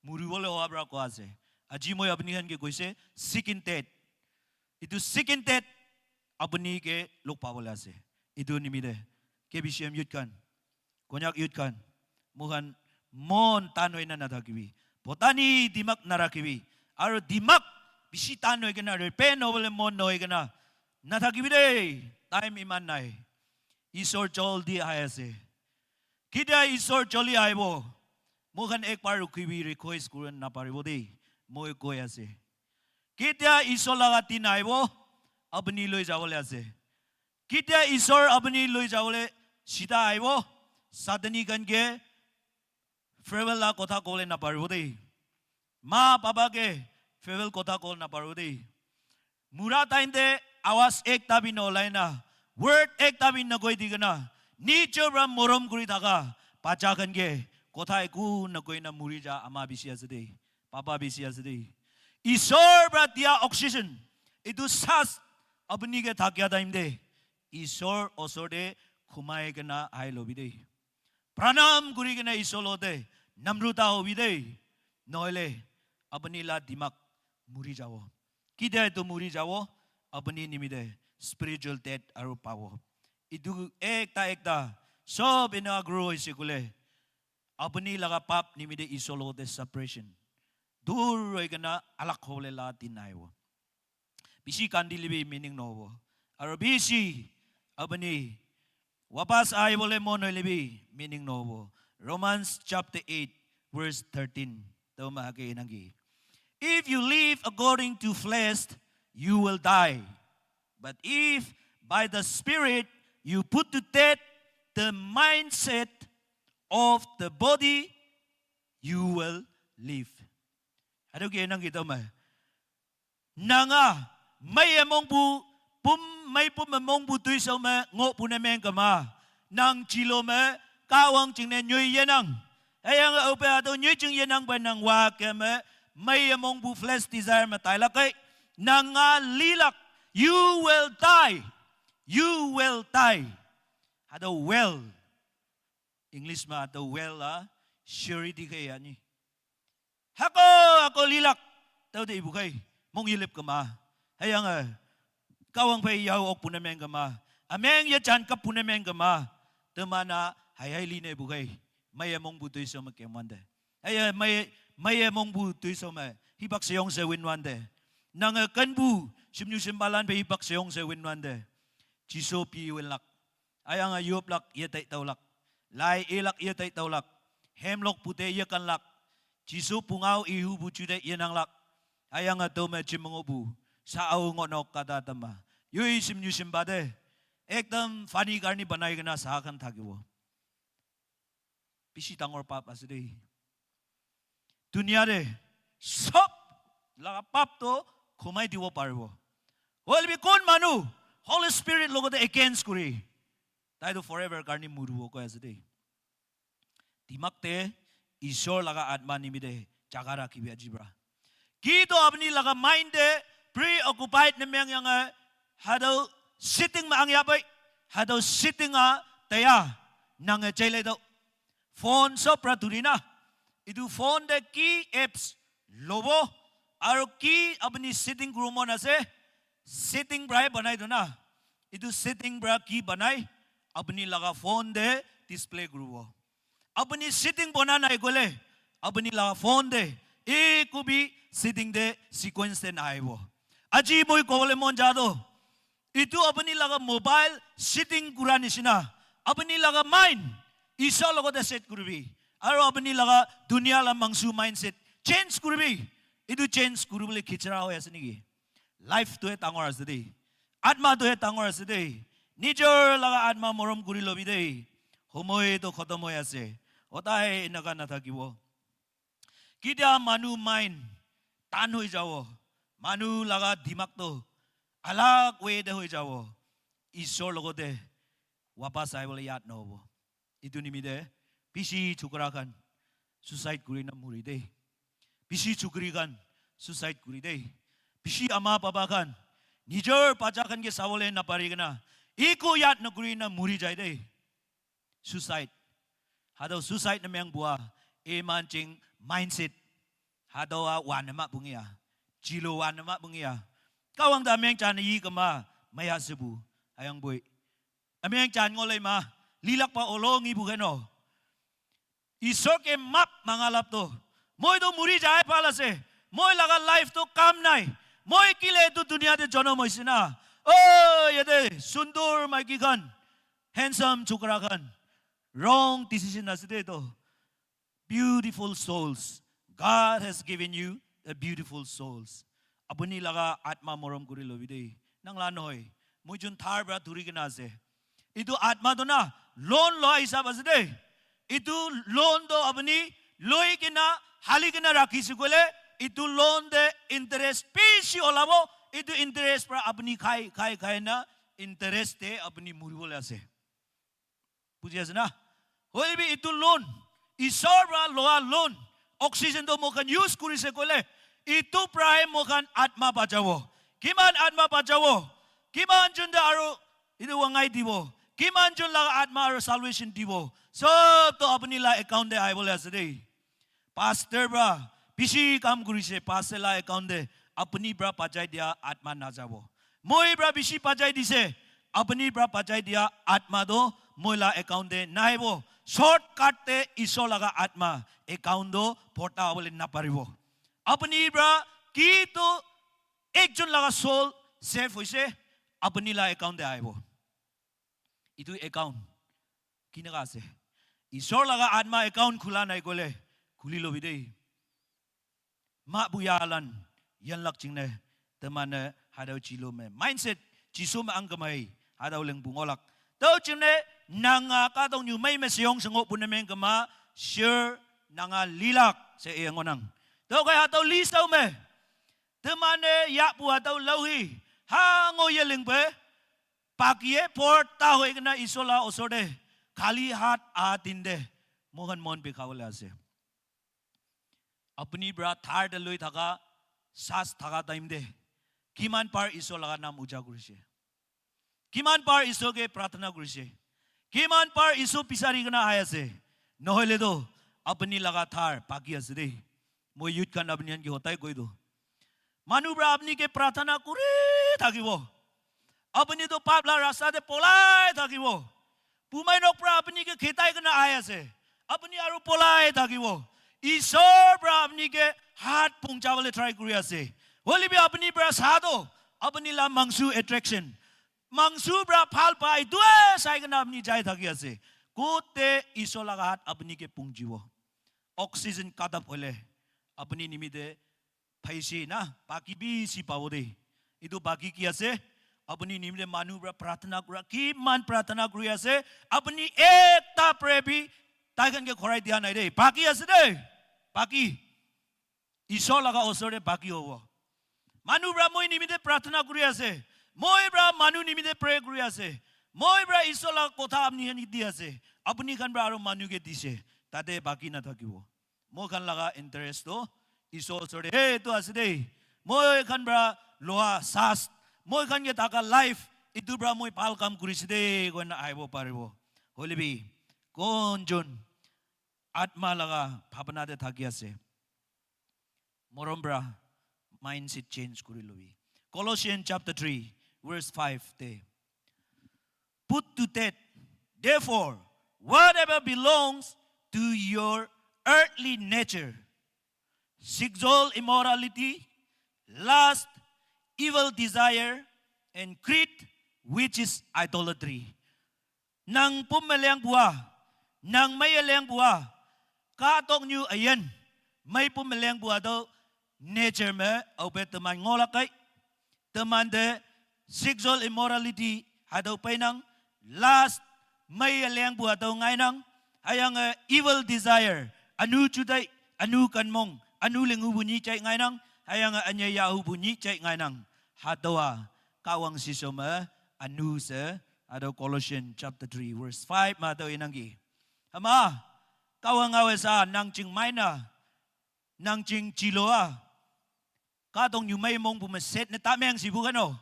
Muribole hoa pra koa ase. Aji moi apuni khan ke koise, second death. Itu second death apuni ke log pabole ase. Itu nimite K B C M youth khan, Konyak youth khan, mokhan mon tan hoina nathakibi. Potani dimak narakhibi. Aru dimak bishi tan hoi kena repent hobole mon nohoi kena nathakibi dei. Time iman nai. Isor joldi ahi ase. Ketia Isor joldi ahibo? Mokhan ekbar rukhibi request kuri naparibo dei. Moi koi ase. Ketia Isor laga din ahibo? Apuni loi jabole ase. Ketia Isor apuni loi jabole sida ahibo? Satani khan ke farewell la kotha kole naparibo dei. Ma baba ke farewell kotha kol naparibo dei. Mura time te awaz ekta bi nolai na, word ekta bi nokoi di kena, nijor pra morom kuri thaka bacha khan ke kotha eku nokoi na muri ja ama bishi ase dei. Papa bishi ase dei. Isor pra dia oxygen, itu sas apuni ke thakia time te, Isor osor te khumai kena ahi lobi dei. Pranam kuri kena Isor lote namruta hobi dei. Nohole apuni la dimak muri jabo. Ketia itu muri jabo? Apuni nimite spiritual death aru pabo. Itu ekta ekta sob ena grow hoise kule, apuni laga pap nimite Isor lote separation. Dur hoi kena alak hobole la din ahibo. Bishi kandile bi meaning nohobo. Aru bishi apuni wapas ahibole mon hoile bi meaning nohobo. Romans chapter eight, verse thirteen. Toma ake enangi. If you live according to flesh, you will die. But if by the Spirit you put to death the mindset of the body, you will live. Adoke enangi toma. Nanga, mai emong bu, pum, mai pum emong bu tui so me, ngo pune meng kama. Nang chilo me, kawang ching ne nyui yenang. Ayang ope ato nyui ching yenang ba nang wa ke me, mai emong bu flesh desire me tai lakai. Nanga lilak, you will die. You will die. Ato well. English ma ato well la, surety ke yani. Hako, ako lilak. Tau de ibu kai. Mong yilip kama. Hayang eh. Kawang pay yau ok pune meng kama. Ameng ya chan kap pune meng kama. Temana hai hai line bu kai. Maya mong bu tui so ma ke mande. Aya maya maya mong bu tui so ma. Hibak seyong se win wande. Nang eh kan bu. Simnyu simbalan pe hibak seyong se win wande. Jiso pi win lak. Ayang a yup lak ye tai tau lak. Lai e lak ye tai tau lak. Hem lok pute ye kan lak. Jisu pungau ihu bu chu de ye nang lak. Ayang a to me chim ngo bu. Sa au ngo nok kata tama. Yui sim nyu sim ba de. Ekdam funny karni banai kena sa khan thakibo. Bishi dangor pap ase dei. Dunia de sob laga pap to khumai dibo paribo. Hoile bi kon manu Holy Spirit logote against kuri. Tai to forever karni muribo koi ase dei. Dimak te Ishwar laga atma nimite jaga rakhibi aji pra. Ki to apni laga mind te preoccupied ne meng yang hai. Hado sitting ma ang ya bai. Hado sitting a taya nang e chele do. Phone sob pra dhuri na. Itu phone te ki apps lobo aru ki apni setting kuribo mon ase, setting pra he banai do na. Itu setting pra ki banai, apni laga phone te display kuribo. Apni setting bona nai koile, apni laga phone te eku bi setting te sequence te naibo. Aji moi kobole mon ja do, itu apni laga mobile setting kura nishina, apni laga mind Isor logote set kuribi. Aro apuni laga dunia la mangsu mindset change kuribi. Etu change kuribole khichira hoi ase niki? Life tu he dangor ase de. Atma tu he dangor ase de. Nijor laga atma morom kuri lobi de. Homoi to khotom hoi ase. Hodai enaka nathakibo. Ketia manu mind tan hoi jabo, manu laga dimag to alag way te hoi jabo, Isor logote wapas ahibole yad nohobo. Etu nimite bishi chukra khan suicide kuri na muri de, bishi chukri khan suicide kuri de, bishi ama baba khan nijor bacha khan ke sabole napari kena eku yad nokuri na muri jai de. Suicide. Hado suicide na meng bua. Eman ching mindset. Hado a wan ma bungia. Chilo wan ma bungia. Kawang da meng chan yi kama maya sebu. Ayang bui. Ameng chan ngolai ma. Lilak pa olo ngi bu keno. Isor ke map mangalap to. Moi to muri jai pal ase. Moi laga life to kam nai. Moi kile tu dunia te jonom hoise na. Oh, yate sundur maiki khan, handsome chukra khan, wrong decision ase de to. Beautiful souls. God has given you a beautiful souls. Apuni laga atma morom kuri lobi de. Nang la nohoi. Moi jun thar pra dhuri kena ase. Etu atma tu na loan loa hisab ase de. Etu loan tu apuni loi kena, hali kena rakhi se koile, etu loan te interest bishi olabo. Etu interest pra apuni khai, khai, khai na interest te apuni muribole ase. Buji ase na? Hoile bi etu loan, Isor pra loa loan, oxygen to moikhan use kurise koile, etu pra he moikhan atma bachabo. Kiman atma bachabo? Kiman jun te aru etu wangai dibo? Kiman jun laga atma aru salvation dibo? Sob to apuni la account te ahibole ase de. Pastor pra bishi kam kurise, pastor la account te apuni pra bachai dia atma najabo. Moi pra bishi bachai dise, apuni pra bachai dia atma to moi la account te naibo. Shortcut te Isor laga atma account to bhorta hobole naparibo. Apuni pra ki to ekjon laga soul save hoise, apuni la account te ahibo. Etu account kinaka ase? Isor laga atma account khula nai koile khuli lobi de. Ma buya lan yan lak chingne temane hadau chilo me. Mindset Jisu me ang kamai hadau leng bungolak. Tau chingne nanga ka tong nyu mai me seong sengo pune meng kama sure nanga lilak se e ngonang. Tau kai hatau li sau me. Temane ya bu hatau lau hi. Ha ngo ye leng pe. Pakie por ta hoi kena Isor la osor te khali hat a din te moikhan mon bikhabole ase. Apuni pra thar te loi thaka, sas thaka time te kiman par Isor laga nam uja kurise? Kiman par Isor ke prarthana kurise? Kiman par Isor bisari kena ahi ase? Nohoile to apuni laga thar baki ase de. Moi youth khan apuni khan ke hotai koi do. Manu pra apni ke prarthana kuri thakibo. Apni to pap la rasta te polai thakibo. Bumai nok pra apni ke khetai kena ahi ase. Apni aru polai thakibo. Isor pra apni ke hat pungchabole try kuri ase. Hoile bi apni pra sa to, apni la mangsu attraction. Mangsu pra phal pai due sai kena apni jai thaki ase. Kote Isor laga hat apni ke pungjibo. Oxygen cut up hole apni nimite phaise na, baki bishi pabo de. Etu baki ki ase? Apuni nimite manu pra prarthana kura, kiman prarthana kuri ase, apuni ekta prayer bi tai khan ke khorai dia nai de. Baki ase de. Baki. Isor laga osor te baki hobo. Manu pra moi nimite prarthana kuri ase. Moi pra manu nimite pray kuri ase. Moi pra Isor laga kotha apni khan ke di ase. Apuni khan pra aru manu ke dise. Tate baki na thakibo. Moi khan laga interest to Isor osor te, "Hey, etu ase de. Moi khan pra loa sas, moi khan ke thaka life, etu pra moi bhal kam kurise de," koina ahibo paribo. Hoile bi, kon jon atma laga bhabna te thaki ase? Morom pra mindset change kuri lobi. Colossians chapter three, verse five te. Put to death, therefore, whatever belongs to your earthly nature, sexual immorality, lust, evil desire, and greed, which is idolatry. Nang pum meliang bua, Nang mai a leng bua, ka tok nyu a yen, mai pum a leng bua do, nature me, au be teman ngo la kai, teman de, sexual immorality, hadau pai nang, last, mai a leng bua do ngai nang, hayang a evil desire, anu chudai, anu kan mong, anu lengu bu nyi chai ngai nang, hayang a anya yahu bu nyi chai ngai nang, hadau a, kawang siso me, anu se, hadau Colossians chapter three, verse five ma do inang gi. Hama, kawang awe sa, nang ching mai na, nang ching chilo a, ka tong nyu mai mong bu me set ne ta meng si bu kano.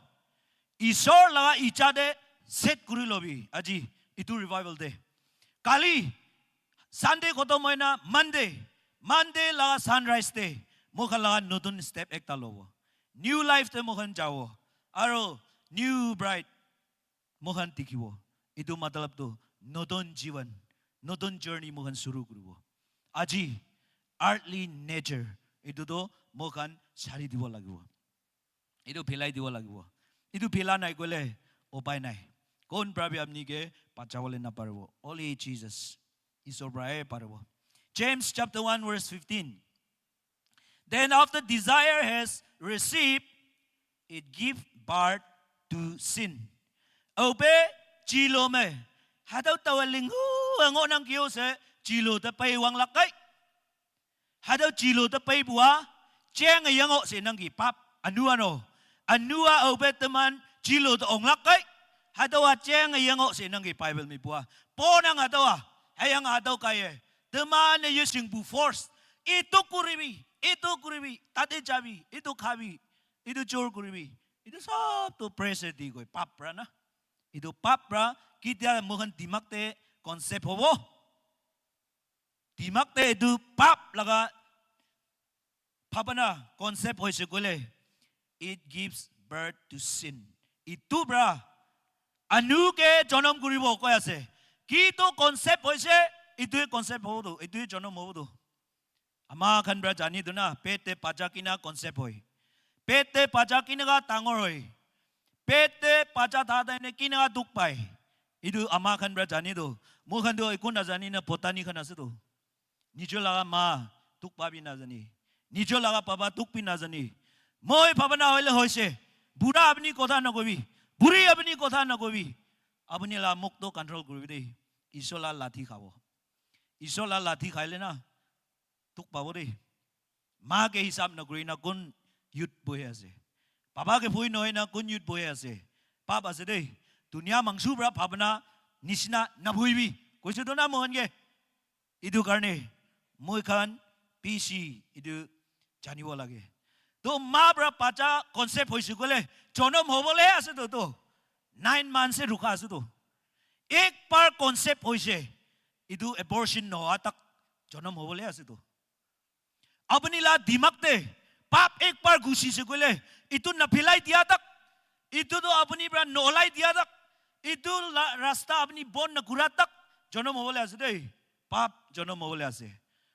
Isor la icha de set kuri lobi, aji, itu revival de. Kali, Sunday khotom hoina, Monday, Monday la sunrise de, mokhan la notun step ekta lobo. New life de mokhan jawo. Aro, new bright, mokhan dikhibo. Itu matlab tu, notun jivan, notun journey mokhan suru kuribo. Aji, earthly nature, itu tu mokhan sari dibo lagibo. Itu philai dibo lagibo. Itu phila nai koile, upai nai. Kon pra bi apni ke bachawole na paribo. Only Jesus. Isor pra he paribo. James chapter one verse fifteen. Then after desire has received, it give birth to sin. Au pe chilo me. Hadau tawa lingu ango nang kio se chilo ta pai wang lakai. Hadau chilo ta pai bua, cheng a yango se nang ki pap, anu ano. Anu a au pe teman chilo ta ong lakai. Hadau a cheng a yango se nang ki Bible mi bua. Po nang hadau a, hayang hadau kai e. Teman e yesing bu force. Itu kuribi, itu kuribi, tate jabi, itu khabi, itu chor kuribi. Itu sob tu pressure di koi, pap pra na. Itu pap pra, kitia mohan dimak te concept hobo. Dimak te itu pap laga bhabana concept hoise koile, it gives birth to sin. Itu pra, anu ke jonom kuribo koi ase. Ki to concept hoise, itu concept hobo do, itu jonom hobo do. Ama khan pra jani do na, pet te paja kina concept hoi. Pet te paja kina ka tangor hoi. Pet te paja tha tha ne kina ka duk pai. Itu ama khan pra jani do. Mo khan do iku na jani na potani khan ase do. Nijo laga ma duk pa bi na jani. Nijo laga papa duk bi na jani. Moi bhabana hoile hoise. Bura apni kotha na kobi. Buri apni kotha na kobi. Apni la muk to control kuribi de. Isor la lathi khabo. Isor la lathi khaile na. Duk pabo de. Ma ke hisab na kuri na kun youth bohe ase. Baba ke bhui nohoi na kun youth bohe ase. Pap ase de. Dunia mangsu pra bhabana nisina na bhuibi. Koise to na mohan ke. Itu karne, moi khan P C itu janibo lage. To ma pra pacha concept hoise koile, jonom hobole ase to, to. Nine months se rukha ase to. Ek bar concept hoise, itu abortion nohoa tak jonom hobole ase to. Apuni la dimak te pap ek bar gusi se koile, itu na philai dia tak, itu to apuni pra nolai dia tak, itu la rasta apuni bon na kura tak, jonom hobole ase de. Pap jonom hobole ase.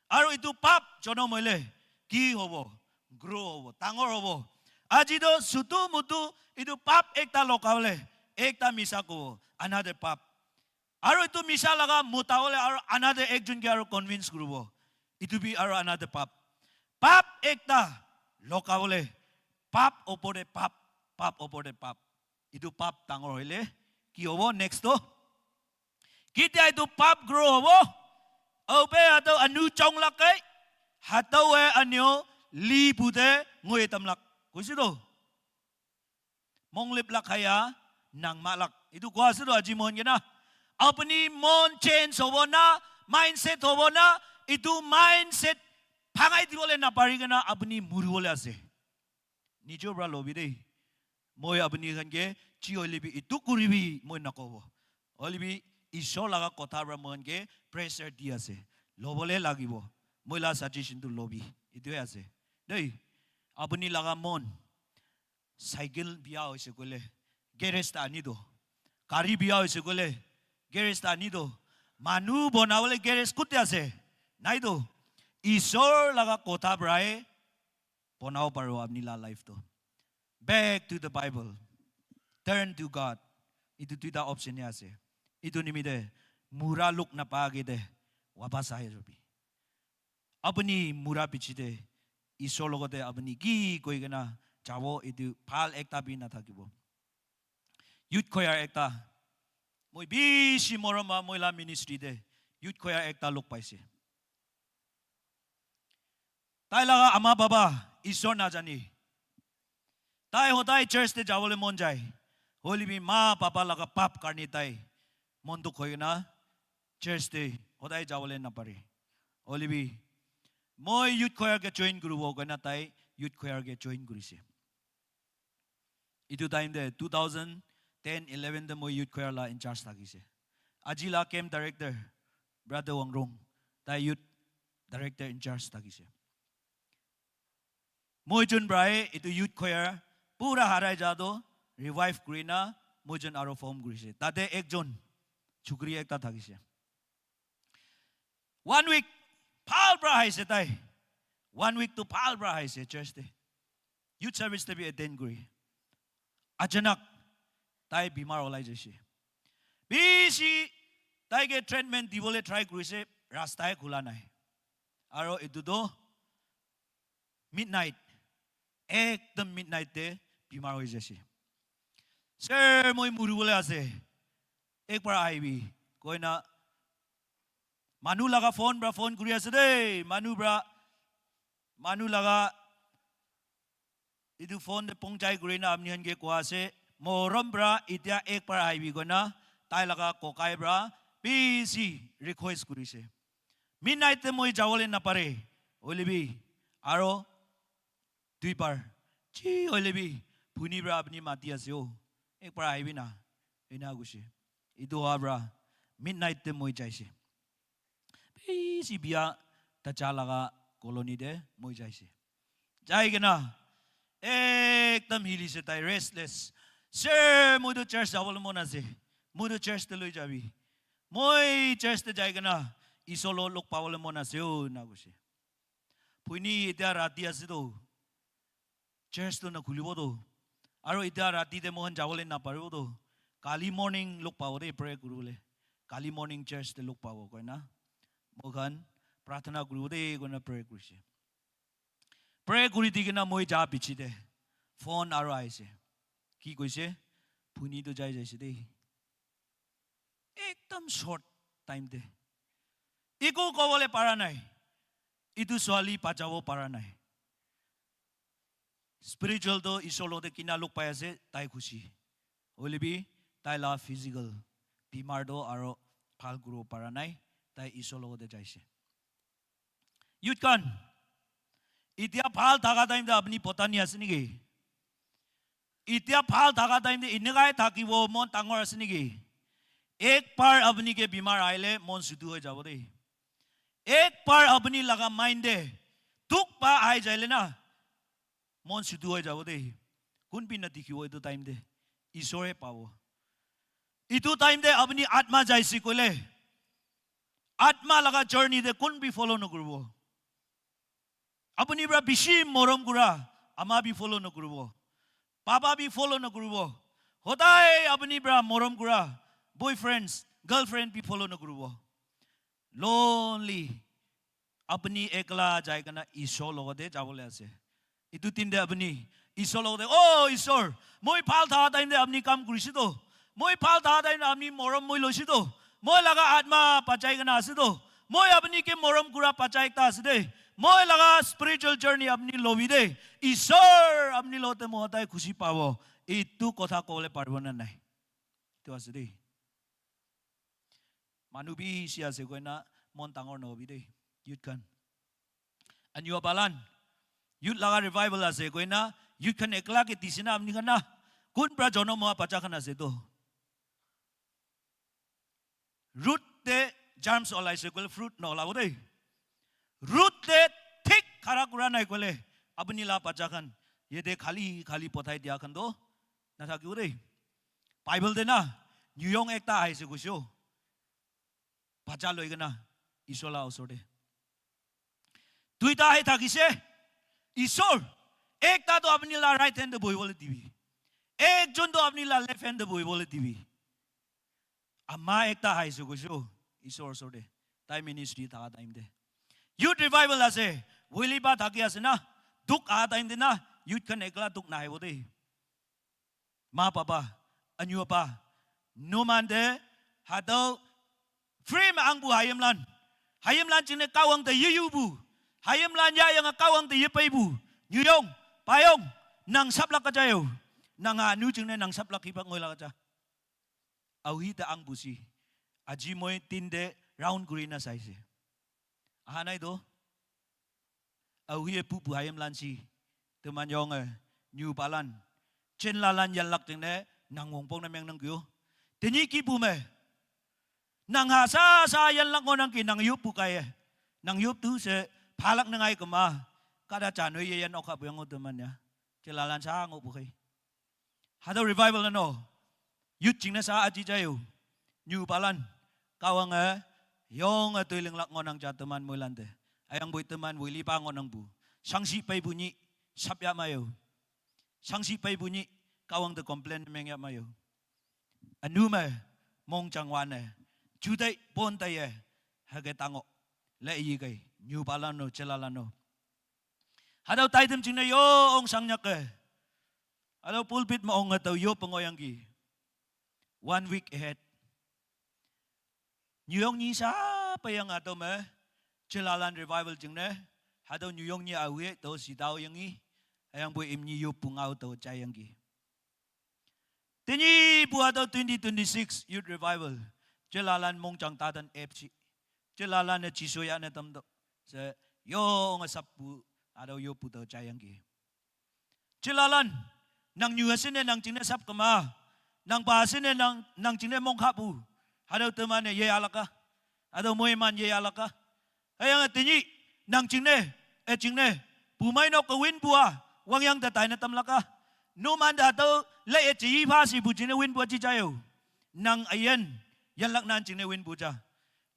Aru itu pap jonom hoile ki hobo? Grow hobo, dangor hobo. Aji to sutu mutu itu pap ekta lokabole, ekta misa kobo, another pap. Aru itu misa laga mota hole aru another ekjon ke aru convince kuribo. Itu bi aru another pap. Pap ekta lokabole, pap opor te pap, pap opor te pap. Itu pap dangor hoile ki hobo next to? Kitia itu pap grow hobo? Au pe hatau anu chong lakai, hatau e anio li pute ngoi tamlak. Kuisi to? Monglip lakhaya nang malak. Itu koa ase to aji mon kena. Apuni mon change hobo na, mindset hobo na, itu mindset phangai dibole napari kena apuni muribole ase. Nijo pra lobi de. Moi apuni khan ke chi hoile bi itu kuribi moi nakobo. Hoile bi Ishwar laga kotha pra moi khan ke pressure di ase. Lobole lagibo. Moi la suggestion tu lobi. Itu he ase. Dei. Apuni laga mon. Cycle biya hoise koile, garage ta ani do. Gari biya hoise koile, garage ta ani do. Manu bonabole garage kote ase? Nai do. Isor laga kotha prai bonabo paribo apni la life to. Back to the Bible. Turn to God. Itu duita option he ase. Itu nimite mura luk napa age te wapas ahi jabi. Apuni mura piche te Isor logote apuni ki koi kena jabo, etu bhal ekta bi nathakibo. Youth choir ekta, moi bishi morom pa moi la ministry te youth choir ekta log paise. Tai laga ama baba Isor najani. Tai hodai church te jabole mon jai. Hoile bi ma baba laga pap karni tai mon dukh hoi kena church te hodai jabole napare. Hoile bi moi youth choir ke join kuribo koina tai youth choir ke join kurise. Itu time te two thousand ten eleven te moi youth choir la in charge thakise. Aji la camp director, Brother Wangrong, tai youth director in charge thakise. Moi jun brai itu youth choir pura harai ja do revive kurina moi jun aro form kurise. Tate ekjon chukri ekta thakise. One week bhal pra aise tai. One week tu bhal pra aise church te. Youth service te bi attend kuri. Achanak tai bimar olai jaise. Bishi tai ke treatment dibole try kurise, rasta e khula nai. Aro etu to midnight, ekdam midnight te bimar hoi jaise. Sir, moi muribole ase, ek bar ahibi koina manu laga phone pra phone kuri ase de, manu pra, manu laga etu phone te pongchai kuri na apni khan ke koa ase, morom pra etia ek bar ahibi koina tai laga kokai pra bishi request kurise. Midnight te moi jawole napare, hoile bi aro dui bar, chi hoile bi phuni pra apni mati ase o, ek bar ahibi na, ena kuise. Etu hoa pra midnight te moi jaise. Bishi bia tacha laga colony te moi jaise. Jai kena ekdam hilise tai, restless. Sir, moi tu church jabole mon ase, moi tu church te loi jabi, moi church te jai kena Isor lo log pabole mon ase o, na kuise. Phuni, etia rati ase to, church to nakhulibo to, aro etia rati te moikhan jabole naparibo to. Kali morning log pabo de prayer kuribole. Kali morning church te log pabo koina moikhan prarthana kuribo de koina prayer kurise. Prayer kuri di kena moi ja piche te phone aro aise. Ki koise? Phuni to jai jaise de. Ekdam short time te. Eko kobole para nai. Itu suali bachabo para nai. Spiritual to Isor logote kina log pai ase, tai khushi. Hoile bi tai la physical bimar to aro bhal kuribo para nai. Tai Isor logote jaise. Youth khan, itia bhal thaka time te apni potani ase niki? Itia bhal thaka time te enekai thakibo mon dangor ase niki? Ek bar apni ke bimar ahile mon sudu hoi jabo de. Ek bar apni laga mind te dukh pa ahi jaile na, mon sudu hoi jabo de. Kun bi na dikhibo etu time te, Isor he pabo. Etu time te apni atma jaise koile, atma laga journey te kun bi follow nakuribo. Apni pra bishi morom kura ama bi follow nakuribo, baba bi follow nakuribo, hodai apni pra morom kura boyfriends, girlfriend bi follow nakuribo. Lonely, apni ekla jai kena Isor logote jabole ase. Etu din te apni Isor logote, "Oh Isor, moi bhal thaka time te apni kam kurise to, moi bhal thaka time te apni morom moi loise to, moi laga atma bachai kena ase to, moi apni ke morom kura bacha ekta ase de, moi laga spiritual journey apni lobi de, Isor apni logote moi hodai khushi pabo." Etu kotha kobole paribo na nai? Etu ase de. Manu bishi ase koina mon dangor nahobi de, youth khan. Anyo palan, youth laga revival ase koina, youth khan ekla ke dise na apni khan na? Kun pra jonom hoa bacha khan ase to? Root te germs olaise koile fruit na olabo de. Root te thik khara kura nai koile, apni la bacha khan yate khali khali pothai dia khan to nathakibo de. Bible te na, niyong ekta ahise koise o. Bacha loi kena Isor la osor te. Duita he thakise, Isor, ekta to apni la right hand te bohibole dibi, ekjon to apni la left hand te bohibole dibi. Ama ekta ahise koise o. Isor osor te. Tai ministry thaka time te. Youth revival ase. Wili ba thaki ase na. Duk aha time te na. Youth khan ekla duk nahibo de. Ma papa, anyu apa. No man de. Hatau free ma ang bu hayim lan. Hayim lan chine kawang de yiyu bu. Hayim lan ya yang kawang de yipai bu. Nyuyong, payong, nang sap lak kajayo. Nang anu chine nang sap lak hipak ngoi lak kaja. Au hi ta ang busi. Aji moi tin de round kuri na saise. Aha nai do. Au hi e pu pu hayam lan si. Teman yong e. Nyu palan. Chen la lan yan lak ting ne. Nang wong pong na meng nang kyo. Teni ki pu me. Nang ha sa sa yan lak ngo nang ki nang yup pu kai e. Nang yup tu se. Phalak nang ai kema. Kada chan hui ye yan okha pu yang ngo teman ya. Chen la lan sa ngo pu kai. Hado revival no. Youth ching na sa aji jayo. Nyu palan. Kawang eh. Yong eh tuiling lak ngonang ja teman muilan de. Ayang bui teman bui lipa ngonang bu. Sangsi pai bu nyi. Sap ya mayo. Sangsi pai bu nyi. Kawang de complain meng ya mayo. Anu me. Mong chang wan eh. Judai bon tai eh. Hage tango. Le yi gai. Nyu palan no chelala no. Hadau taidem ching na yo ong sang nyak eh. Hadau pulpit ma ong eh tau yo pengoyang ki. One week ahead. Nyuyong nyi sa pa yang ato me. Chilalan revival jing ne. Hado nyuyong nyi awi to si dao yang i. Ayang bu im nyi yu pung au to chai yang gi. Tini bu ato twenty twenty-six youth revival. Chilalan mong chang ta dan ep si. Chilalan ne chiso ya ne tam do. Se yo nga sap bu ado yu pu to chai yang gi. Chilalan, nang nyu asine nang chine sap kama, nang pa asine nang, nang chine mong khapu, hadau temane ye alaka, hadau moi man ye alaka. Ayang tini, nang chine, e chine, pumai no ko win bua, wang yang da tai na tam laka. No man da to le e chi pha si bu chine win bua chi chayo. Nang ayen, yan lak nan chine win bu cha.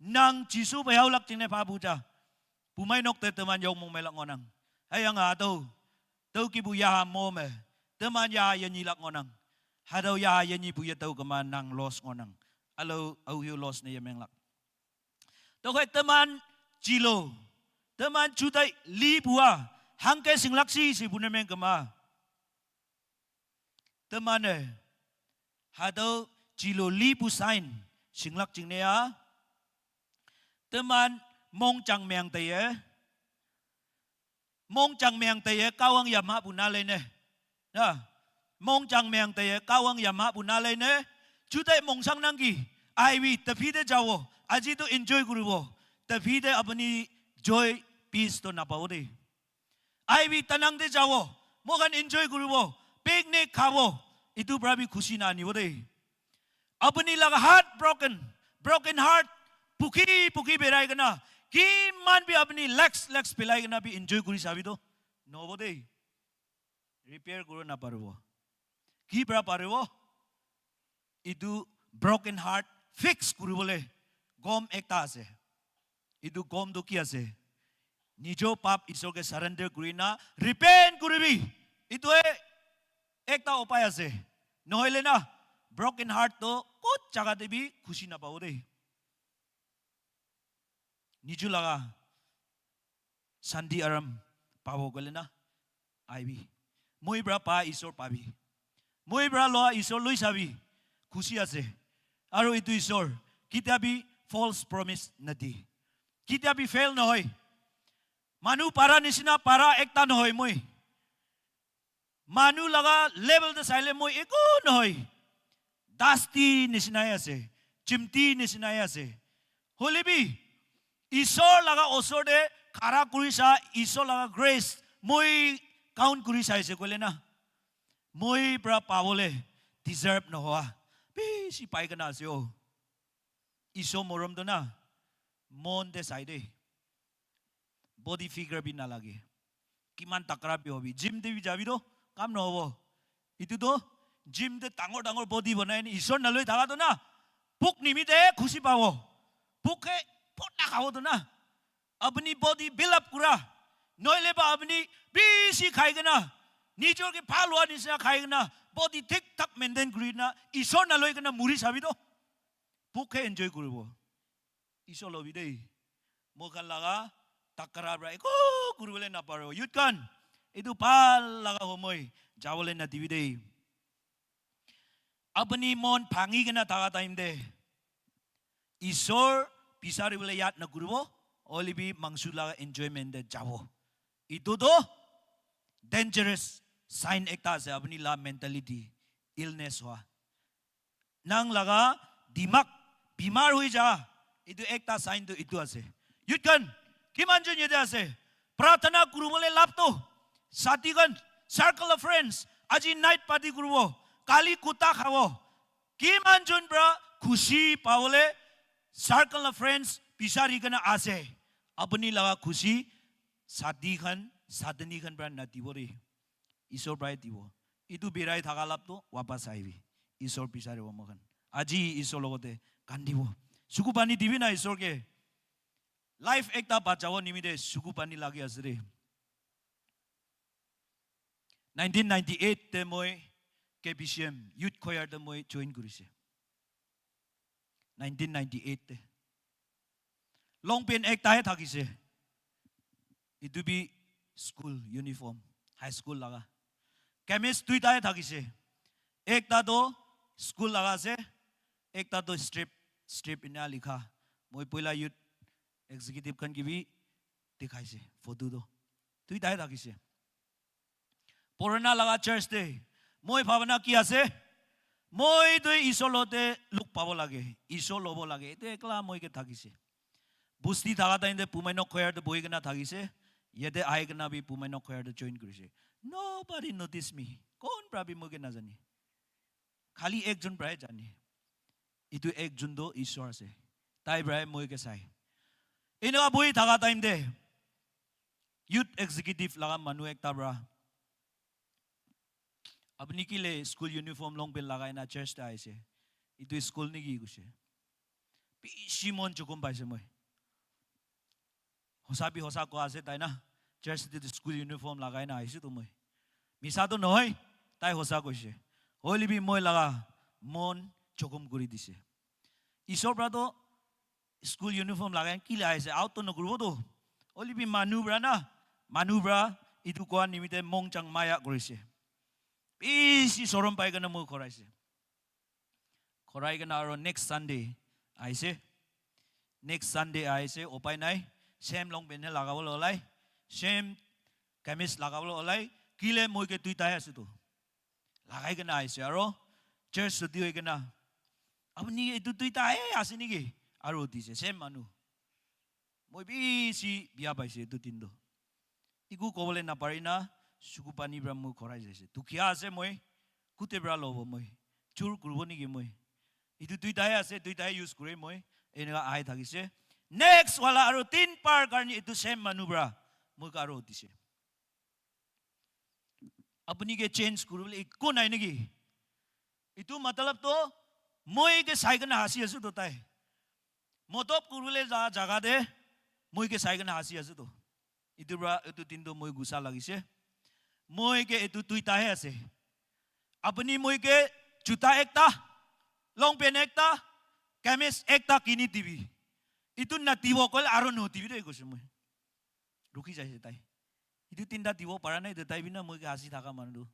Nang chisu bayau lak chine pha bu cha. Pumai nok te teman yong mong melak ngonang. Ayang ato, Tau ki bu yaha mo me. Teman yaha ya nyi lak ngonang. Hadau yaha ya nyi bu ya tau kema nang loss ngonang. Alo au yu loss ne ya meng lak. Tau khai teman chilo. Teman chutai li bua. Hangke sing lak si si bu ne meng kema. Teman eh. Hadau chilo li bu sign. Sing lak ching ne ya. Teman mong chang meng te ye. Mong chang meng te ye kawang ya ma bu na le ne. Na. Mong chang meng te ye kawang ya ma bu na le ne. Chutai mong sang nang ki. Ai wi te phi te jawo. Aji to enjoy kuribo. Te phi te apni joy peace to na pao de. Ai wi tanang te jawo. Mo khan enjoy kuribo. Picnic khabo. Itu pra bi khushi na anibo de. Apni laga heart broken, broken heart, pukhi pukhi berai kena, kiman bi apni lakhs lakhs pelai kena bi enjoy kuri sabi to, nobo de. Repair kuri na paribo. Ki pra paribo? Itu broken heart fix kuribole gom ekta ase. Itu gom tu ki ase? Nijo pap Isor ke surrender kuri na repent kuribi. Itu e ekta upai ase. Nohoile na, broken heart to kot jaga te bi khushi na pabo de. Niju laga santi aram pabo koile na, aibi. Moi pra pa Isor pabi. Moi pra loa Isor loi sabi. Khushi ase. Aru itu Isor, kitia bi false promise nadi. Kitia bi fail nohoi. Manu para nisina para ekta nohoi moi. Manu laga level te saile moi eko nohoi. Dasti nisinai ase. Chimti nisinai ase. Hoile bi, Isor laga osor te khara kuri sa, Isor laga grace, moi count kuri saise koile na. Moi pra pabole deserve nohoa. Bishi pai kena ase o. Isor morom to na, mon te sai de. Body figure bi nalage. Kiman takra bi hobi. Gym te bi jabi to, kam nohobo. Itu to, gym te dangor dangor body banai ni Isor naloi thaka to na, puk nimite khushi pabo. Puk he, pot na khabo to na. Apni body build up kura. Noile ba apni bishi khai kena, nijor ke bhal hua nisina khai kena, body thik thak maintain kuri na, Isor naloi kena muri sabi to. Puk he enjoy kuribo. Isor lobi de. Moi khan laga takara pra eko kuribole naparo. Youth khan, etu bhal laga homoi jabole nadibi de. Apuni mon bhangi kena thaka time te Isor bisari bole yad nakuribo, hoile bi mangsu laga enjoyment te jabo. Itu to dangerous sign ekta ase, apuni la mentality, illness hoa. Nang laga dimag bimar hoi ja, itu ekta sign to itu ase. Youth khan, kiman jon yate ase? Pratana kuribole lab to, sati khan, circle of friends, aji night party kuribo, kali kutta khabo. Kiman jon pra khushi pabole circle of friends bisari kena ase? Apuni laga khushi sati khan, satani khan pra nadibo re. Isor prai dibo. Itu birai thaka lab to wapas ahibi. Isor bisaribo moi khan. Aji Isor logote kandibo. Suku pani dibi na Isor ke. Life ekta bachabo nimite suku pani lagi ase re. Nineteen ninety-eight te moi K B C M Youth Choir te moi join kurise. Nineteen ninety-eight te. Long pant ekta he thakise. Itu bi school uniform, high school laga. Kamis duita he thakise. Ekta to school laga ase, ekta to strip, strip ena likha. Moi poila youth executive khan ke bi dikhaise photo to. Duita he thakise. Purana laga church te moi bhabana ki ase? Moi to Isor lote luk pabo lage, Isor lobo lage. Etu ekla moi ke thakise. Busti thaka time te Pumainok choir te bohi kena thakise. Yate ahi kena bi Pumainok choir te join kurise. Nobody notice me. Kon pra bi moi ke najani. Khali ekjon prai jani. Itu ekjon to Isor ase. Tai prai moi ke sai. Eneka bohi thaka time te youth executive laga manu ekta pra, "Apuni kile school uniform long pant lagai na church te aise? Itu school niki?" kuise. Bishi mon chukum paise moi. Hosa bi hosa koa ase tai na. Church te school uniform lagai na aise to moi. Misa to nohoi, tai hosa koise. Hoile bi moi laga mon chukum kuri dise. Isor pra to school uniform lagai kile aise, out to nokuribo to. Hoile bi manu pra na, manu pra itu koa nimite mong chang maya kurise. Bishi sorom pai kena moi khoraise. Khorai kena aro next Sunday aise. Next Sunday aise, upai nai. Same long pant he lagabole olai. Same kamis lagabole olai. Kile moi ke duita he ase to. Lagai kena aise aro church chuti hoi kena, "Apuni etu duita he ase niki?" Aro dise, same manu. Moi bishi biya paise etu din to. Iku kobole napari na, suku pani pra moi khorai jaise. Dukhia ase moi, kute pra lobo moi? Chur kuribo niki moi? Etu duita he ase, duita he use kure moi. Eneka ahi thakise. Next wala aro tin par karni etu same manu pra moi ke aro dise. Apuni ke change kuribole ekko nai niki? Itu matlab to moi ke sai kena hasi ase to tai. Motob kuribole ja jaga te moi ke sai kena hasi ase to. Itu pra itu din to moi gusa lagise. Moi ke itu duita he ase. Apuni moi ke juta ekta, long pant ekta, kamis ekta kini dibi. Itu nadibo koile aro nodibi de koise moi. Rukhi jaise tai. Itu tinta dibo para nai to, tai bi na moi ke hasi thaka manu to.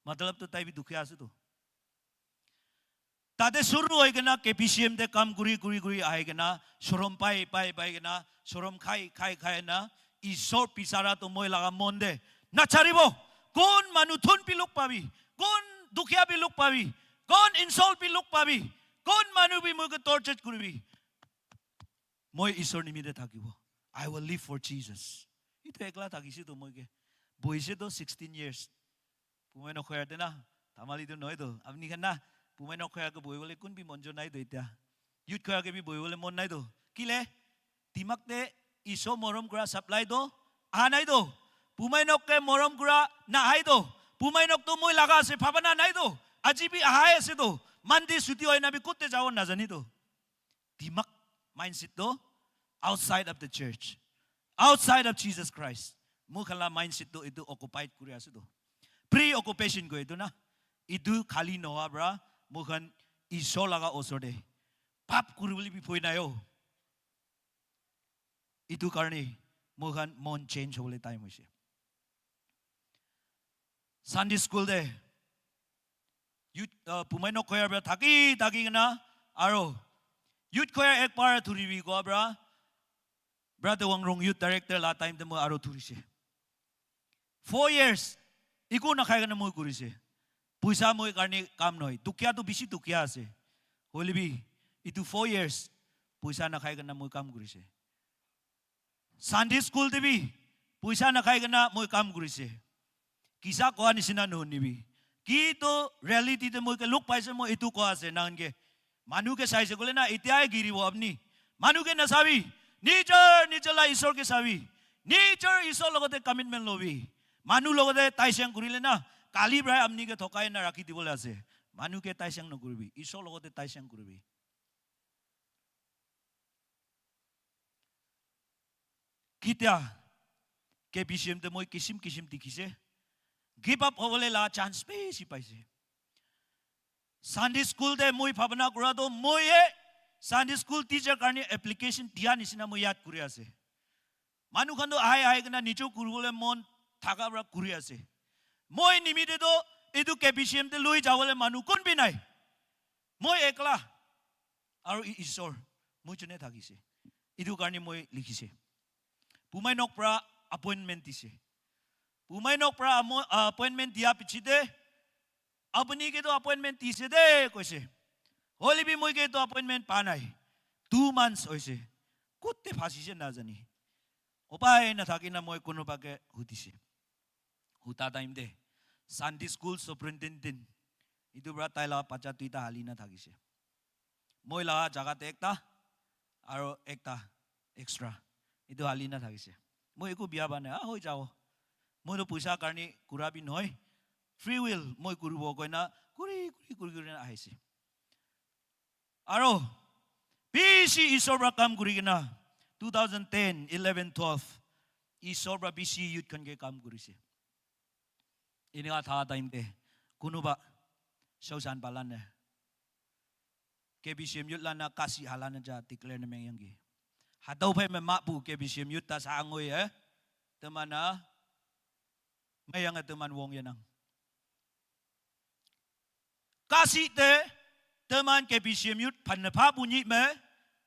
Matlab to tai bi dukhia ase to. Tate shuru hoi kena K B C M te kam kuri, kuri, kuri ahi kena, shorom pai, pai, pai kena, shorom khai, khai, khai na, Isor bisara to moi laga mon te nacharibo. Kon manu dhon bi luk pabi, kon dukhia bi luk pabi, kon insult bi luk pabi, kon manu bi moi ke torture kuribi. Moi Isor nimite thakibo. I will live for Jesus. Itu ekla thakise to moi ke. Bohise to sixteen years. Pumainok choir te na, tamali tu nohoi to. Apni khan na, Pumainok choir ke bohibole kun bi mon jo nai to itya. Youth choir ke bi bohibole mon nai to. Kile? Dimag te Isor morom kura supply to aha nai to. Pumainok ke morom kura na ahai to. Pumainok to moi laga ase bhabana nai to. Aji bi ahai ase to. Monday chuti hoi na bi kutte jabo najani to. Dimag mindset to outside of the church, outside of Jesus Christ. Moi khan la mindset to itu occupied kuri ase to. Preoccupation koi itu na. Itu khali nohoa pra moi khan Isor laga osor te pap kuribole bi bhoi nai o. Itu karne moi khan mon change hobole time hoise. Sunday school te youth, uh, Pumai nok choir para thaki thaki kena aro youth choir ek bar thuribi koa para Brother Wangrong youth director la time te moi aro thurise. Four years iku nakhai kena moi kurise. Puisa moi karne kam nohoi. Dukia tu bishi dukia ase. Hoile bi itu four years puisa nakhai kena moi kam kurise. Sunday school te bi puisa nakhai kena moi kam kurise. Kisa koa nisina nohunibi. Ki to reality te moi ke luk paise, moi itu koa ase nahan ke. Manu ke saise kole na, etiya giribo apni. Manu ke nasabi. Nijor, nijor la Isor ke sabi. Nijor Isor logote commitment lobi. Manu logote taisiang kurile na, kali brai apni ke thokai na rakhi dibole ase. Manu ke taisiang nokuribi. Isor logote taisiang kuribi. Kitia K B C M te moi kisim kisim dikhise. Give up hobole la chance bishi paise. Sunday school te moi bhabana kura to moi he Sunday school teacher karne application dia nisina moi yad kuri ase. Manu khan to ahai ahai kena nijo kuribole mon thaka para kuri ase. Moi nimite to etu K B C M te loi jabole manu kun bi nai. Moi ekla. Aru i-, Isor, moi jone thakise. Etu karne moi likhise. Pumai nok pra appointment dise. Pumai nok pra amo-, appointment dia pichete, "Apuni ke to appointment dise de," koise. Hoile bi moi ke to appointment pa nai. Two months hoise. Kote phasise najani. Upai nathaki na moi kunuba ke hudise. Huta time te Sunday school superintendent, etu pra tai la bacha duita hali na thakise. Moi la jaga te ekta, aro ekta extra. Etu hali na thakise. Moi eku bia ba nai, ah, hoi jao. Moi to puisa karni kura bi nohoi. Free will, moi kuribo koina, kuri, kuri, kuri, kuri na ahise. Aro, bishi Isor pra kam kuri kena, two thousand ten, eleven, twelve, Isor pra bishi youth khan ke kam kurise. Enika tha time te, kunuba, shausan palan ne, K B C M youth lana kasi halana ja declare na mengyang ki. Hatau phai me mapu K B C M youth ta sa ngoi eh, temana, mayang eh teman wong yanang. Kasi te, teman K B C M youth phanne pha bunyi me,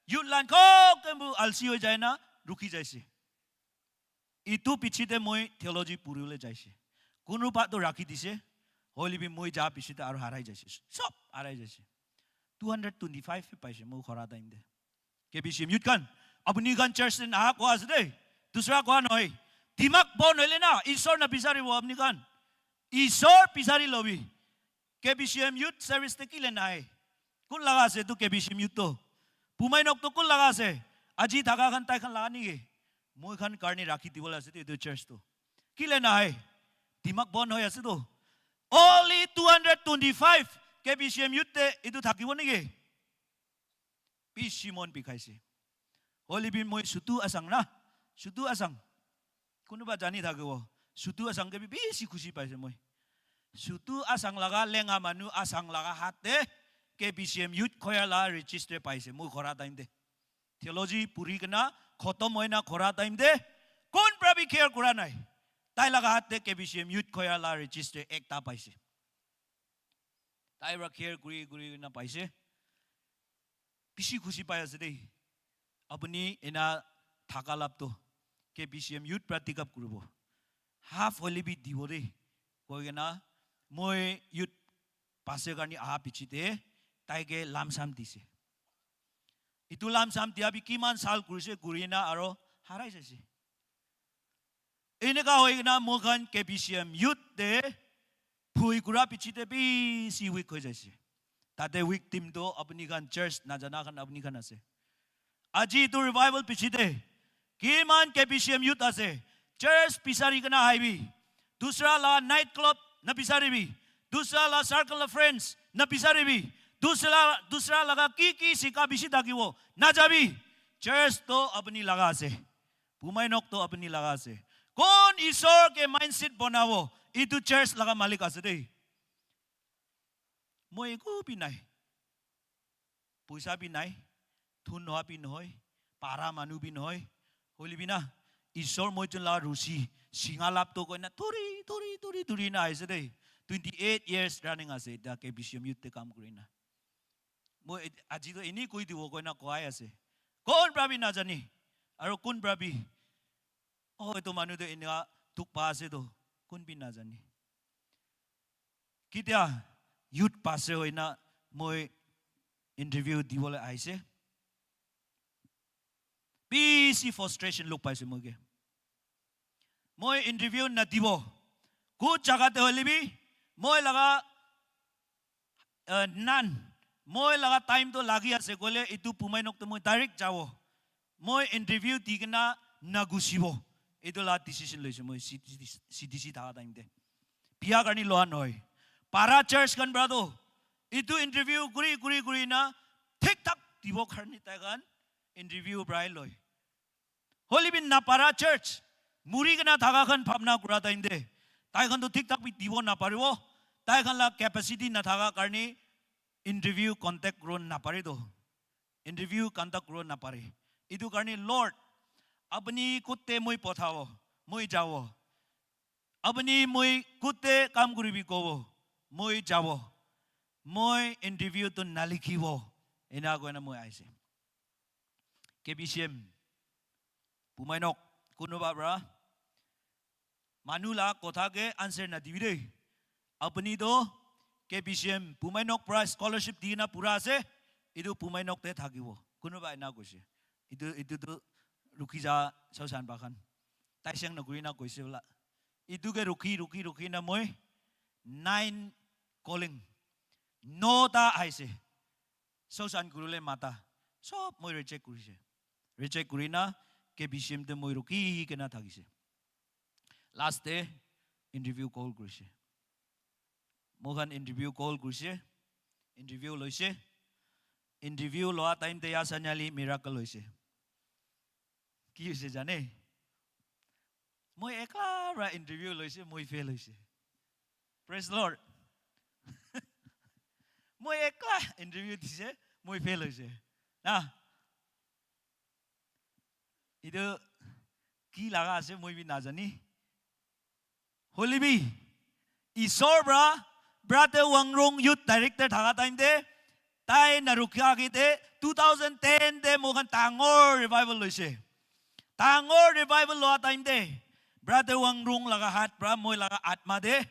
youth lan kho kembu alsi hoi jai na, rukhi jaise. Itu pichete moi theology puribole jaise. Kunuba to rakhi dise, hoile bi moi ja pichete aro harai jaise. Sob harai jaise. Two hundred twenty-five he paise moi khora time te. K B C M youth khan, apuni khan church te naha koa ase de. Dusra koa nohoi. Dimag bon hoile na, Isor na bisaribo apuni khan. Isor bisari lobi. K B C M youth service te kile nahe? Kun laga ase tu K B C M youth to? Pumai nok to kun laga ase? Aji thaka khan tai khan laga niki? Moi khan karni rakhi dibole ase tu etu church to. Kile nahe? Dimag bon hoi ase tu. Only two hundred twenty-five K B C M youth te etu thakibo niki? Bishi mon bikhaise. Hoile bi moi sutu asang na. Sutu asang. Kunuba jani thakibo. Sutu asang ke bi bishi khushi paise moi. Sutu asang laga lenga manu asang laga hat te K B C M youth choir la register paise. Moi khora time te. Theology puri kena khotom hoina khora time te. Kun pra bi care kura nai. Tai laga hat te K B C M youth choir la register ekta paise. Tai pra care kuri kuri na paise. Bishi khushi pai ase dei. Apuni ena thaka lap to K B C M youth pra take up kuribo. Half hoile bi dibo dei. Koi kena moi youth pastor karni aha pichete tai ke lamsam dise. Itu lamsam dia bi kiman sal kurise kurina aro harai jaise. Eneka hoi kena moi khan K B C M youth te phui kura pichete bishi weak hoi jaise. Tate weak team to apuni khan church najana khan apuni khan ase. Aji itu revival pichete kiman K B C M youth ase. Church bisari kena haibi. Dusra la night club na bisaribi. Dusra la circle of friends na bisaribi. Dusra, dusra laga ki ki sika bishi thakibo. Najabi. Church to apuni laga ase. Pumai nok to apuni laga ase. Kon Isor ke mindset banabo, itu church laga malik ase dei. Moi eku bi nai. Puisa bi nai. Thun noa bi nohoi. Para manu bi nohoi. Hoilebi na, Isor moi jun la rusi, singa lap to koina, turi, turi, turi, turi na aise de. Twenty eight years running ase, da K B C M youth te kam kuri na. Moi et-, aji to eni koi dibo koina koai ase. Kon pra bi najani. Aro kun pra bi, oh, etu manu to eneka dukh pa ase to. Kun bi najani. Ketia youth pastor hoina moi interview dibole aise. Bishi frustration look paise moi ke. Moi interview nadibo. Kut jaga te hoile bi, moi laga, uh, nan, moi laga time to lagi ase koile, itu pumai nok te moi direct jabo. Moi interview di kena nagusibo. Itu la decision loise moi C D C, C D C thaka time te. Biya karni loa nohoi. Para church khan pra to, itu interview kuri, kuri, kuri na, thik thak dibo karni tai khan interview pra loi. Hoilebi napara church, muri kena thaka khan bhabna kura time te, tai khan to thik thak bi dibo naparibo, tai khan la capacity nathaka karni interview contact kuro napare to, interview conduct kuro napare. Itu karni Lord, apuni kutte moi pothabo, moi jabo. Apuni moi kutte kam kuribi kobo, moi jabo. Moi interview to nalikhibo. Ena koina moi aise. K B C M, Pumai nok, kunuba pra, manu la kotha ke answer nadibi de. Apuni to K B C M, Pumai nok pra scholarship di na pura ase, itu Pumai nok te thakibo. Kunuba ena koise. Itu, itu to rukhi ja, sausan bakhan. Tai siang naguri na koise bola. Itu ke rukhi, rukhi, rukhi na moi nine calling. Nota aise. Sausan kurule mata. Sob moi reject kurise. Reject kuri na K B C M te moi rukhi kena thakise. Last te interview call kurise. Moikhan interview call kurise. Interview loise. Interview loa time te ya sanyali miracle hoise. Ki hoise jane? Moi ekla pra interview loise, moi fail hoise. Praise the Lord. Moi ekla interview dise, moi fail hoise. Na? Itu ki laga ase, moi bi najani. Hoilebi, Isor pra, Brother Wangrong Youth Director thaka time te, tai narukha age te, two thousand ten te moikhan dangor revival loise. Dangor revival loa time te, Brother Wangrong laga hat pra, moi laga atma te,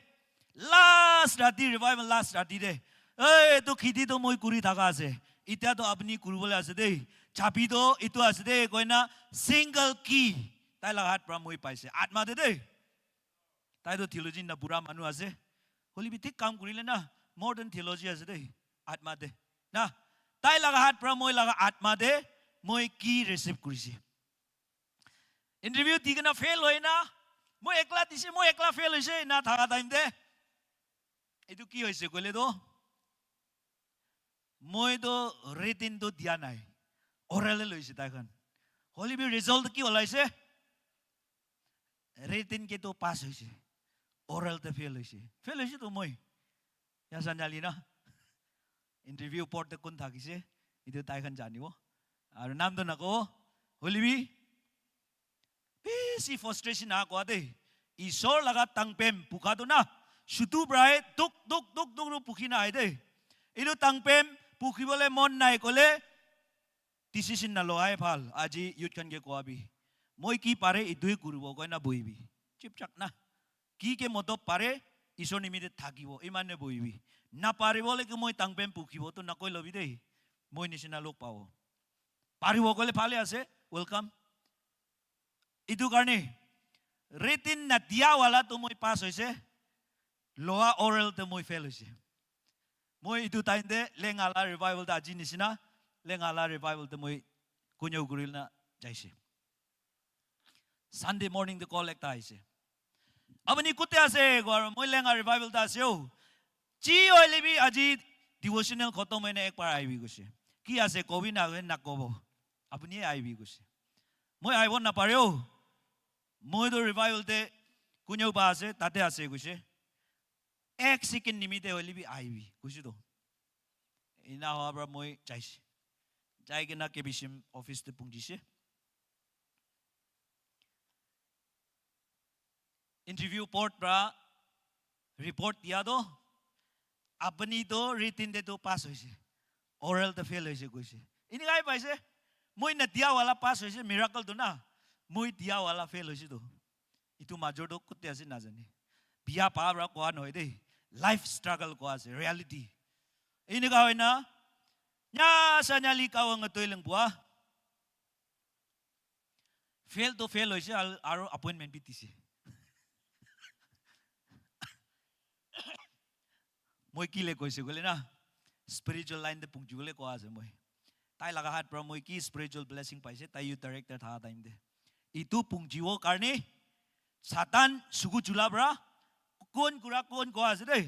last rati revival, last rati te, "Ei, etu khiti to moi kuri thaka ase. Itya to apni kuribole ase de. Chabi to etu ase de," koina single key tai laga hat pra moi paise. Atma te de. Tai to theology na bura manu ase. Hoilebi thik kam kurile na, more than theology ase de. Atma te. Na, tai laga hat pra moi laga atma te, moi key receive kurise. Interview di kena fail hoi na, moi ekla dise, moi ekla fail hoise na thaka time te. Etu ki hoise koile to, moi to written to dia nai, oral loise tai khan. Hoilebi result ki olaise? Written ke to pass hoise, oral te fail hoise. Fail hoise to moi. Ya sanyali na. Interview port te kun thakise, etu tai khan janibo. Aru nam to nako, hoilebi bishi frustration a koa de. Isor laga tangpem pukha tu na, shutu prai duk, duk, duk, duk ru pukhi na ai de. Etu tangpem pukhibole mon nai kole, decision na loai bhal. Aji youth khan ke koa bi, "Moi ki pare, etu hi kuribo," koi na bohibi. Chip chak na. Ki ke motob pare, Isor nimite thakibo, iman ne bohibi. Na paribo le ki moi tangpem pukhibo, to na koi lobi de. Moi nisina log pabo. Paribo kole phale ase, welcome. Itu karne, written na dia wala to moi pass hoise, loa oral te moi fail hoise. Moi itu time te Lengala revival te aji nisina, Lengala revival te moi kunyo guril na jaise. Sunday morning te call ekta aise. "Apuni kute ase?" Koa, "Moi Lenga revival te ase o." "Chi hoile bi aji devotional khotom hoina ekbar aibi," koise. "Ki ase kobi na, nakobo. Apuni aibi," koise. "Moi aibo napare o. Moi to revival te kunyo ba ase, tate ase," koise. "Ek second nimite hoile bi aibi," koise to. Ena hoa pra moi jaise. Jai kena K B C M office te pungjise. Interview board pra report dia to, apuni to written te to pass hoise, oral te fail hoise koise. Enekai paise, moi na dia wala pass hoise, miracle to na, moi dia wala fail hoise to. Itu major to kote ase najane. Bia pa pra koa nohoi de, life struggle koa ase, reality. Enekai hoina, nya sa nya li ka wang toi leng bua. Fail to fail hoise, al- aro appointment bi dise. Moi ki le koise koile na, spiritual line te punchi bole koa ase moi. Tai laga hat pra moi ki spiritual blessing paise, tai youth director tha time te. Itu punchi wo karne, Satan sugu chula pra, kon kura kon koa ase de.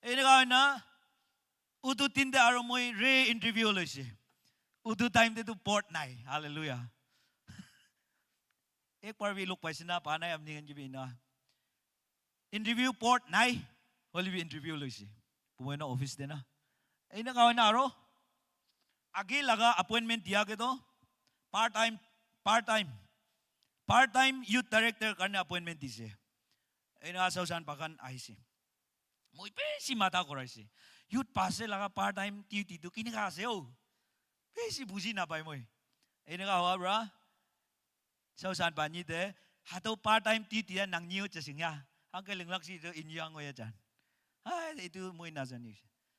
Enekai hoina, utu tin te aro moi re interview loise. Utu time te tu board nai. Hallelujah. Ek bar bi log paise na, pa nai apni khan ki bi na. Interview board nai, hoile bi interview loise. Pumoi na office te na. Enekai hoina aro, age laga appointment dia ke to, part time, part time, part time youth director karne appointment dise. Enekai sausan bagan ahise. Moi besi mata koraise. Youth pastor laga part time duty tu kineka ase o? Besi buji napai moi. Enekai hoa pra, sausan pani te, hato part time duty ya nang niu chasing ya. Hangke linglak si to inyang ya jan. Hai, itu moi najani.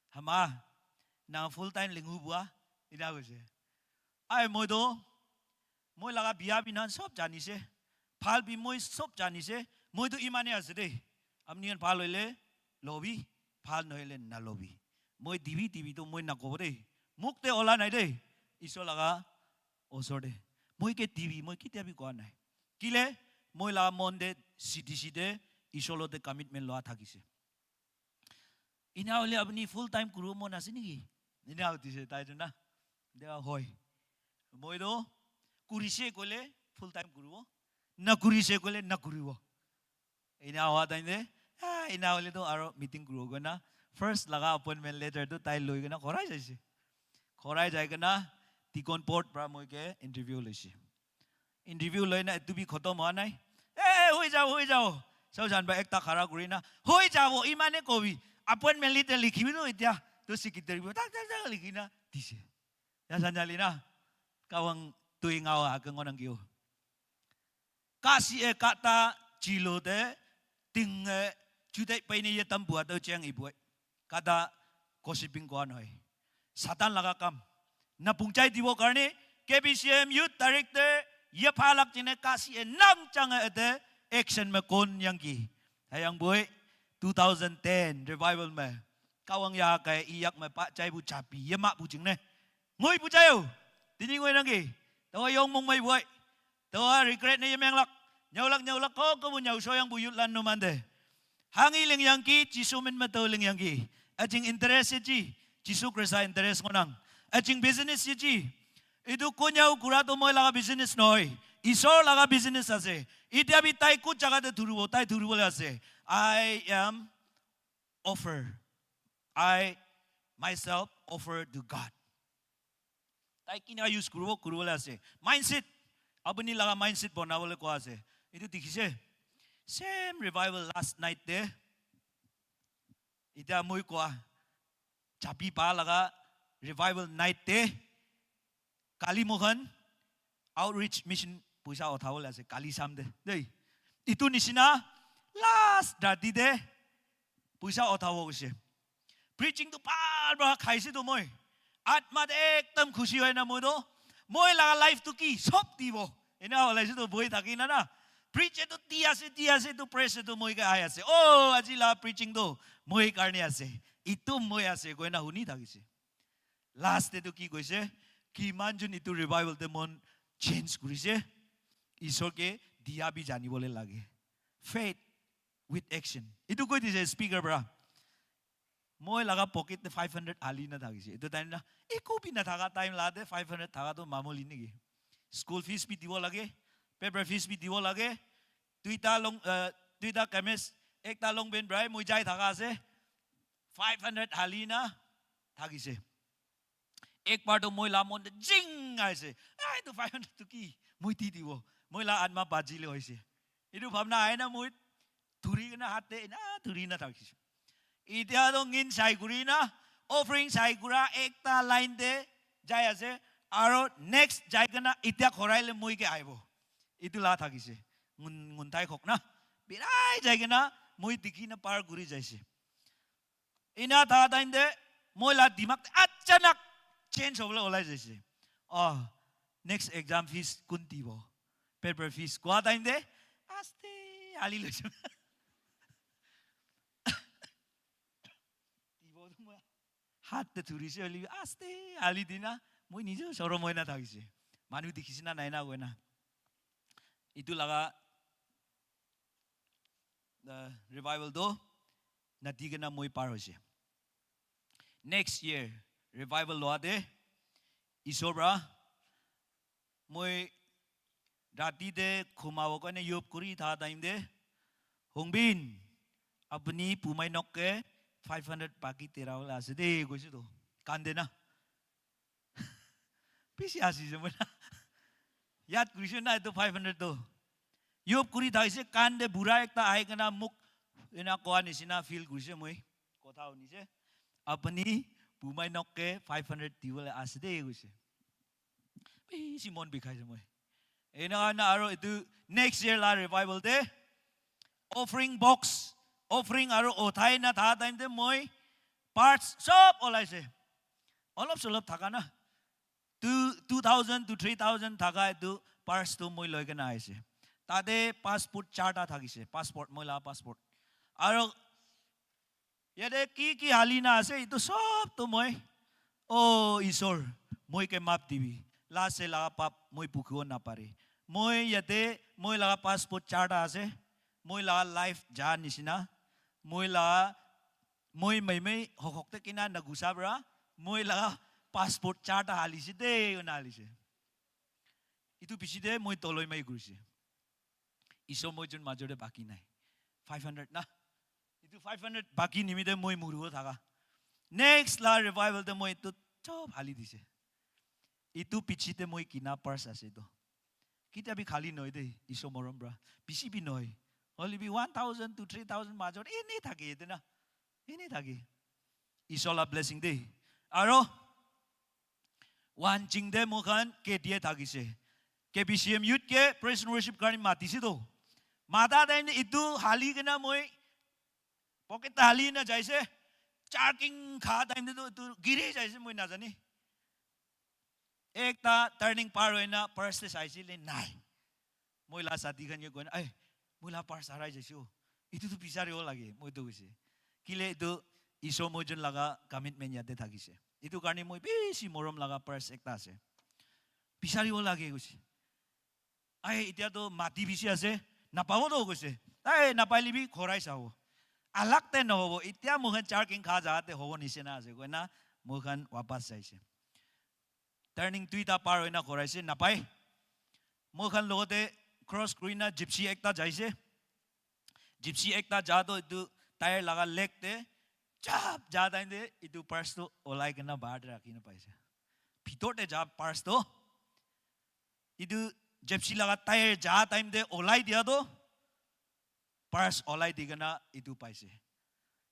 Hama, na full time lingu bua, ina koise. Ai, moi to, moi laga bia bi nan sob janise. Phal bi moi sob janise. Moi to imane ase de. Apni khan phal hoile lobi, phal nohoile nalobi. Moi dibi dibi to moi nakobo de. Muk te ola nai de. Isor laga osor de. Moi ke dibi, moi ketia bi koa nai. Kile, moi laga mon de C D C de, Isor lote commitment loa thakise. Ina hoile apni full time kuribo mon ase niki? Ina hudise tai tu na. Dia hoi. Moi to kurise koile full time kuribo. Na kurise koile na kuribo. Ina hoa time te, ah, ina hoile to aro meeting kuribo koina. First laga appointment letter tu tai loi kena korai jaise. Korai jai kena deacon board pra moi ke interview loise. Interview loi na etu bi khotom hoa nai. Eh, hoi jao, hoi jao. Sausan ba ekta khara kuri na, hoi jabo, imane kobi. Appointment letter likhibi no etia. To secretary bi tak tak tak likhi na dise. Ya sanjali na. Kawang tui ngao ha ke ngonang kiyo. Kasi e kata chilo de ting e chudai paine ye tam bua do cheng ibue. Kata gossiping koa nohoi. Satan laga kam. Na pungchai dibo karne K B C M youth director ye phalak jine kasi e nang chang e de action me kon yang ki. Hayang boi two thousand ten revival me. Kawang ya kai iyak me pa chai bu chapi ye ma bu jing ne. Ngoi bu chayo. Dini ngoi nang ki. Tawa yong mong mai boi. Tawa regret ne ye menglak. Nyaulak nyaulak ko ko bu nyau so yang bu youth lan no mande. Hangi ling yang ki, Jisu min ma to ling yang ki. Ajing interest ye ji, Jisu Krista interest ngonang. Ajing business ye ji. Itu konyau kura to moi laga business nohoi. Isor laga business ase. Itia bi tai kut jaga te thuribo, tai thuribo le ase. I am offer. I myself offer to God. Tai kina use kuribo, kuribo le ase. Mindset. Apuni laga mindset bonabole koa ase. Itu dikhise. Same revival last night te. Ita moi koa. Chapi pa laga revival night te. Kali mohan outreach mission puisa uthabo le ase. Kali sam de. Dei. Itu nisina last rati de puisa uthabo guse. Preaching tu bhal bhal khaise tu moi. Atma de ekdam khushi hoi na moi tu. Moi laga life tu ki sob dibo. Ena hola se tu boi thaki na na. Preach tu di ase, di ase tu praise tu moi ke ai ase. Oh, aji la preaching tu moi karne ase. Itu moi ase koi na huni thakise. Last te tu ki koise? Kiman jun itu revival te mon change kurise. Isor ke dia bi janibole lage. Faith with action. Itu koi dise speaker pra. Moi laga pocket te five hundred ali na thakise. Itu time na, eku bi na thaka time la te five hundred thaka to mamuli niki. School fees bi dibo lage, paper fees bi dibo lage. Duita long, uh, duita kamis, ekta long ben brai moi jai thaka ase. Five hundred ali na thakise. Ek bar to moi la mon te jing aise. Ai to five hundred to ki? Moi ti dibo. Moi la atma baji le hoise. Itu bhabna ahe na moi. Dhuri kena hat te ena dhuri na thakise. Itia to ngin sai kuri na, offering sai kura ekta line te jai ase, aro next jai kena itia khorai le moi ke aibo. Itu la thakise. Ngun, ngun tai khok na. Birai jai kena moi dikhi na par kuri jaise. Ina tha time te moi la dimak te achanak change hobole olai jaise. Oh, next exam fees kun dibo? Paper fees koa time te aste ali loise. Dibo to moi hat te thurise oli aste ali dina moi nije sorom hoi na thakise. Manu dikhise na nai na koina. Itu laga, uh, revival to nati kena moi par hoise. Next year revival loa te isor pra moi rati te khumabo karne yob kuri tha time te, "Hongbin, apuni pumai nok ke five hundred baki tera wala ase de," koise to. Kande na. Bishi asise moi na. Yat kurise na itu five hundred to. Yob kuri thaise, kande bura ekta ahi kena muk ena koa nisina feel kurise moi. Kotha hunise. "Apuni pumai nok ke five hundred dibole ase de," koise. Bishi mon bikhaise moi. Ena na aro itu next year la revival te offering box, offering aro uthai na tha time te moi parts sob olaise. Olop solop thaka na. Two, two thousand to three thousand thaka itu purse tu moi loi kena aise. Tate passport charta thakise, passport, moi la passport. Aro yate ki ki hali na ase, itu sob tu moi, "Oh, Isor, moi ke maaf dibi. Last se laga pap moi bhugibo napare. Moi yate, moi laga passport charta ase. Moi laga life ja nisina. Moi laga, moi mai mai hokok te kina na gusa bra. Moi laga passport charta halise de," na halise. Itu pichete moi toloi mai kurise. Isor moi jun major te baki nai. Five hundred na. Itu five hundred baki nimite moi muribo thaka. Next la revival te moi itu sob hali dise. Itu pichete moi kina purse ase to. Kitia bi khali noi de, Isor morom pra. Bishi bi noi. Hoile bi one thousand to three thousand major ene thake yate na. Ene thake. Isor la blessing de. Aro Wanching te moi khan K D A thakise. K B C M youth ke praise and worship karne matise to. Mata time te itu hali kena moi pocket te hali na jaise. Charking kha time te to itu giri jaise moi najani. Ekta turning par hoina purse te saise le nai. Moi la sati khan ke koina, "Ai, moi la purse harai jaise o. Itu tu bisaribo lage," moi tu koise. Kile itu Isor moi jun laga commitment yate thakise. Itu karne moi bishi morom laga purse ekta ase. "Bisaribo lage," koise. "Ai, itia to mati bishi ase, napabo to," koise. "Ai, napaile bi khorai sabo. Alag te nohobo, itia moi khan charking kha jaga te hobo nisina ase," koina moi khan wapas jaise. Turning duita par hoina khoraise, napai. Moi khan logote cross kurina gypsy ekta jaise. Gypsy ekta ja to itu tyre laga leg te chap ja time te itu purse to olai kena bahar te rakhi na paise. Bhitor te ja purse to itu gypsy laga tyre ja time te olai dia to purse olai di kena itu paise.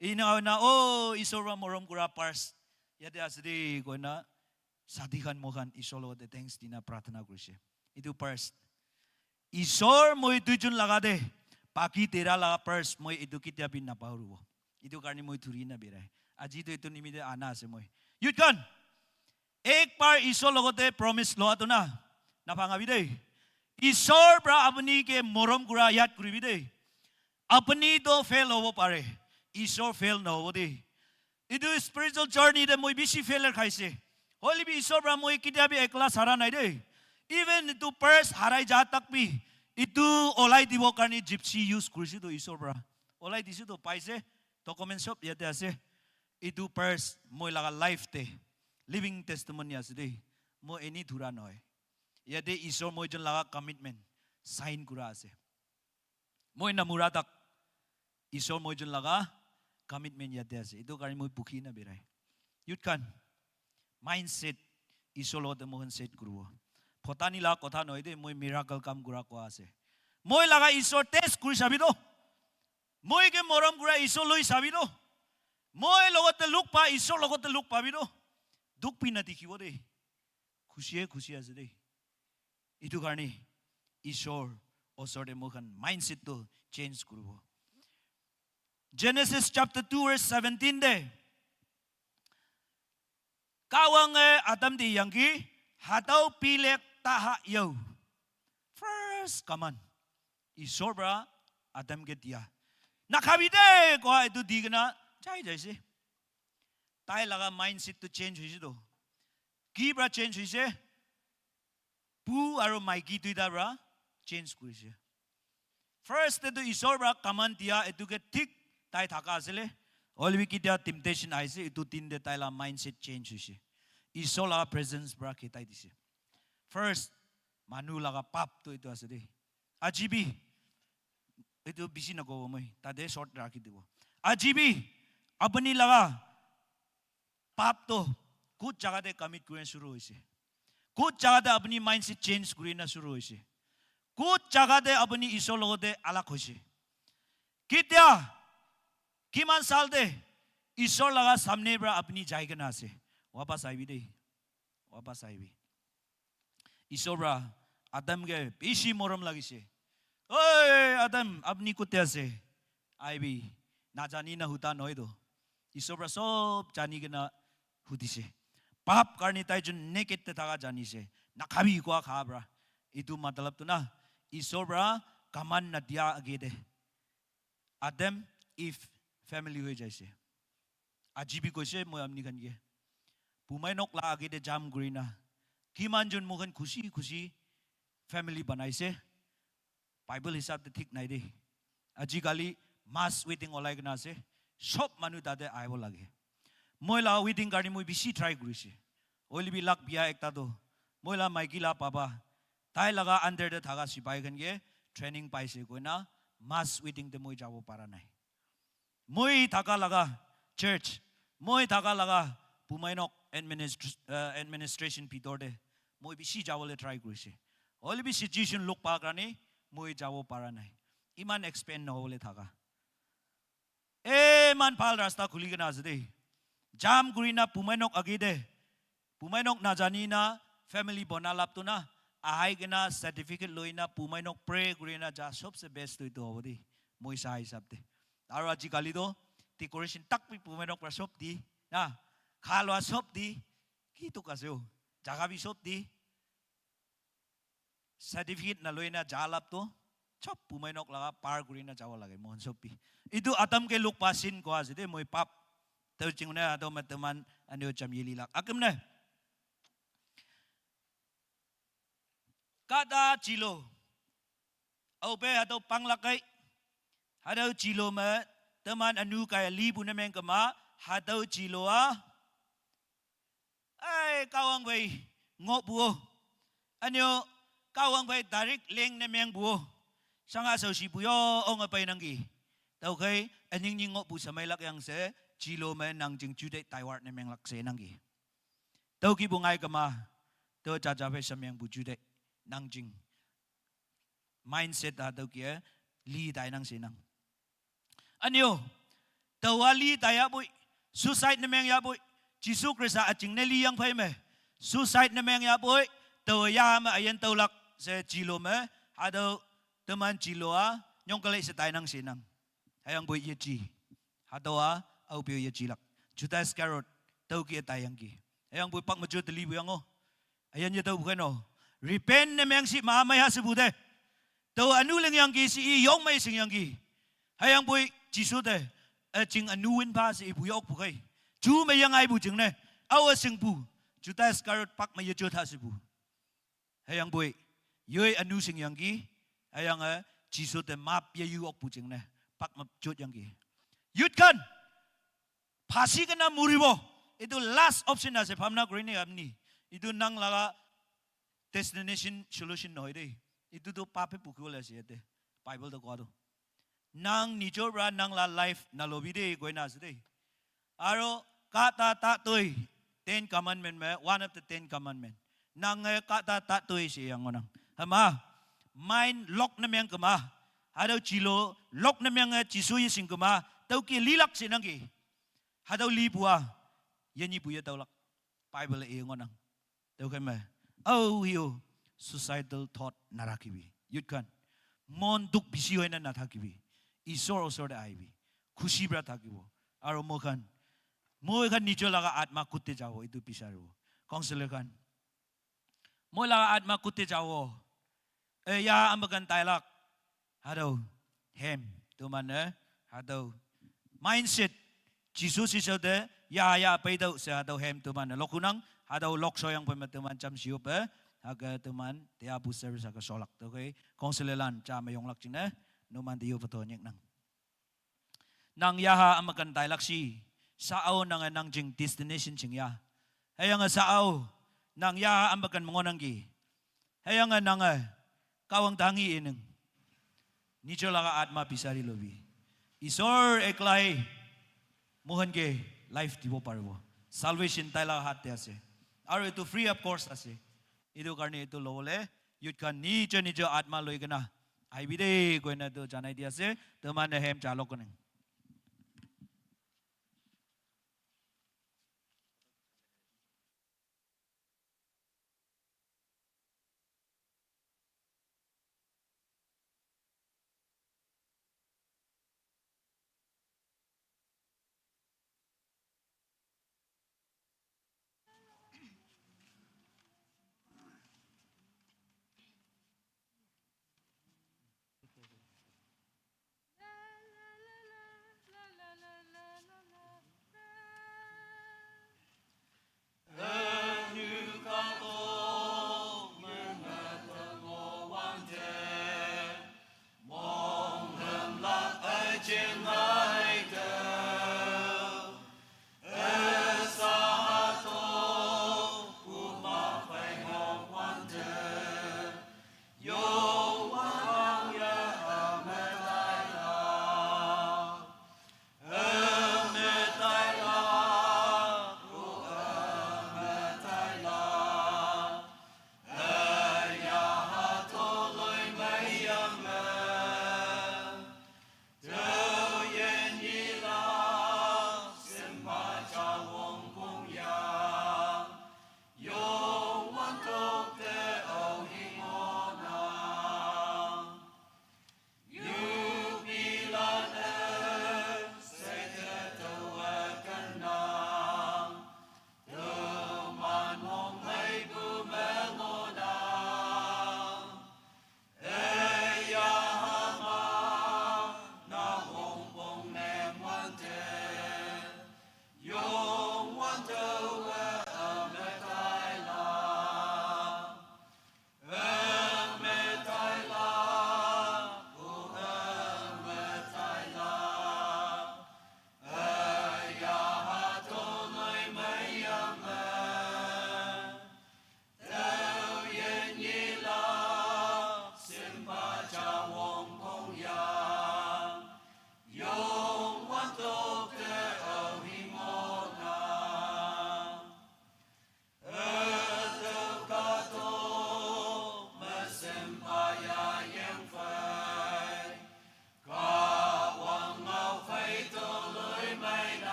Ina hoina, "Oh, Isor pra morom kura purse yate ase de," koina sati khan moi khan Isor logote thanks dina prarthana kurise. Itu purse Isor moi duijun laga de, baki tera laga purse moi itu kitia bi napahuribo. Itu karne moi thuri na birai. Aji to itu nimite ana ase moi. Youth khan, ek bar Isor logote promise loa to na, naphangabi de. Isor pra apuni ke morom kura yat kuribi de. Apuni to fail hobo pare, Isor fail nohobo de. Itu spiritual journey te moi bishi failure khaise. Hoile bi Isor pra moi kitia bi ekla sara nai de. Even itu purse harai ja tak bi, itu olai dibo karne gypsy use kurise to Isor pra. Olai dise to paise, document sob yate ase. Itu purse moi laga life te living testimony ase de. Moi eni thura nohoi. Yate Isor moi jun laga commitment sign kura ase. Moi namura tak Isor moi jun laga commitment yate ase. Itu karne moi bukhi na birai. Youth khan, mindset Isor logote moi khan set kuribo. Photani laga kotha nohoi de, moi miracle kam kura koa ase. Moi laga Isor test kuri sabi to. Moi ke morom kura Isor loi sabi do. Moi logote luk pa, Isor logote luk pabi do. Duk pi na dikhibo de. Khusiye khusi ase de. Itu karne Isor osor te moi khan mindset to change kuribo. Genesis chapter two verse seventeen de. Kawang e Adam di yangki, hatau pilek taha yau. First command. Isor pra Adam ke dia. Nakhabi de koa itu di kena jai jaise. Tai laga mindset to change hoise to. Ki pra change hoise? Pu aro maiki duita pra change kurise. First te tu Isor pra command dia etu ke thik tai thaka asile. Hoilebi ketia temptation aise, etu din te tai la mindset change hoise. Isor la presence pra khitai dise. First, manu laga pap tu etu ase de. Aji bi, etu bishi nakobo moi, tate short rakhi dibo. Aji bi, apni laga pap to kut jaga te commit kurina shuru hoise. Kut jaga te apni mindset change kurina shuru hoise. Kut jaga te apni Isor logote alag hoise. Ketia, kiman sal te Isor laga samne pra apni jai kena ase. Wapas aibi de. Wapas aibi. Isor pra Adam ke bishi morom lagise. Oi, Adam, apni kote ase? Aibi, najani na huta nohoi to. Isor pra sob jani kena hudise. Pap karne tai jun naked te thaka janise. Nakhabi koa kha pra. Itu matlab tu na, Isor pra command na dia age te Adam, Eve, family hoi jaise. Aji bi koise moi apni khan ke. Pumai nok la age te jam kurina. Kiman jun moi khan khushi khushi family banaise. Bible hisab te thik nai de. Ajikali mass wedding olai kena ase. Sob manu tate ahibo lage. Moi la wedding karne moi bishi try kurise. Hoilebi luck bia ekta to. Moi la maiki la papa. Tai laga under te thaka sipai khan ke training paise koina mass wedding te moi jabo para nai. Moi thaka laga church, moi thaka laga Pumainok administr-, uh, administration bhitor te moi bishi jabole try kurise. Hoilebi situation lok pa karne moi jabo para nai. Iman expand nohobole thaka. Eman bhal rasta khuli kena ase de. Jam kurina Pumainok age de. Pumainok najani na family bona lap tu na. Ahai kena certificate loi na Pumainok pray kuri na ja sobse best tu itu hobo de. Moi sa hisab de. Aro ajikali to decoration tak bi Pumainok pra sob di. Na. Khalwa sob di. Ki tu kase ho. Jaga bi sob di. Certificate na loi na ja lap to. Sob Pumainok laga par kuri na jawa lage. Mohon sob bi. Itu Adam ke lok pa sin ko ase de moi pap. Tau ching na ato ma teman anyo cham yeli lak. Akim na. Kata chilo. Au pe hatau pang lakai. Hatau chilo me teman anu kaya li bu nemeng kema. Hatau chilo a. Ai, kawang bai ngok bu o. Anyo, kawang bai direct leng nemeng bu o. Sanga sau si bu yo ong apai nangki. Tau kai, aning ni ngok bu samai lak yang se, chilo me nang jing jude taiwar nemeng lak se nangki. Tau ki bu ngai kama, tau cha cha pe samyang bu jude, nang jing. Mindset da tau ki e, li dai nang se nang. Anyo, tau a li dai ya bui, suicide nemeng ya bui, Jisu Krista aching ne li yang phai me, suicide nemeng ya bui, tau ya me ayen tau lak se chilo me, hatau teman chilo a, nyong kalai se dai nang se nang. Hayang bui ye chi. Hatau a, au pio ye chi lak. Judas Iscariot, tau ki e dai yang ki. Hayang bui pak ma jo teli bu yang o. Ayan ye tau bu kano. Repent nemeng si ma mai ha se bu de. Tau anu leng yang ki si i yong mai sing yang ki. Hayang bui Jisu de. E ching anu win pa si i bu yok bu kai. Chu me yang ai bu jing ne. Au a sing bu. Judas Iscariot pak ma ye jo tha se bu. Hayang bui. Yoi anu sing yang ki. Hayang e Jisu de map ye yu ok bu jing ne. Pak ma jot yang ki. Yut khan. Phasi kena muribo. Itu last option ase, bhabna kuri ni apni. Itu nang laga destination solution nohoi de. Itu tu pape pukibole ase yate. Bible to koa tu. Nang nijor pra nang la life nalobi de koina ase de. Aro kata ta toi. Ten commandment me, one of the ten commandment. Nang e kata ta toi se yang nang. Hama, mind lock na meng kama. Hatau chilo lok namyang a Jisu yi singkuma tau ke lilak se nang ke. Hatau li bua. Yanyi buya tau lak. Bible e ngonang. Tau khan ma. Au hiyo. Suicidal thought narakibi. Youth khan. Mon duk bisi hoina nathakibi. Isor osor de aibi. Khushi bra thakibo. Aro mo khan. Mo khan nijo laga atma kutte jabo. Itu bisaribo. Counselor khan. Moi laga atma kutte jabo. E ya amakan tailak. Hatau hem tu mane hatau mindset. Jisu siso de ya ya peidau se hatau hem tu mane lokunang hatau lok soyang pema tu man cham siu pe haka tu man te abu service haka solak tu ke kong selelan cha mayong lak chine nu man de yu pato nyek nang. Nang yaha amakan tailak si sa au nang nang jing destination ching ya. Hayang sa au nang yaha amakan mongonang gi. Hayang nang kawang tangi ineng. Nijo laga atma bisari lobi. Isor eklai mohan ke life dibo paribo. Salvation tai laga hat te ase. Aru etu free of cost ase. Etu karne etu lobole youth khan nijo nijo atma loi kena aibi de koina etu janai di ase. Tumane hem chalo kone.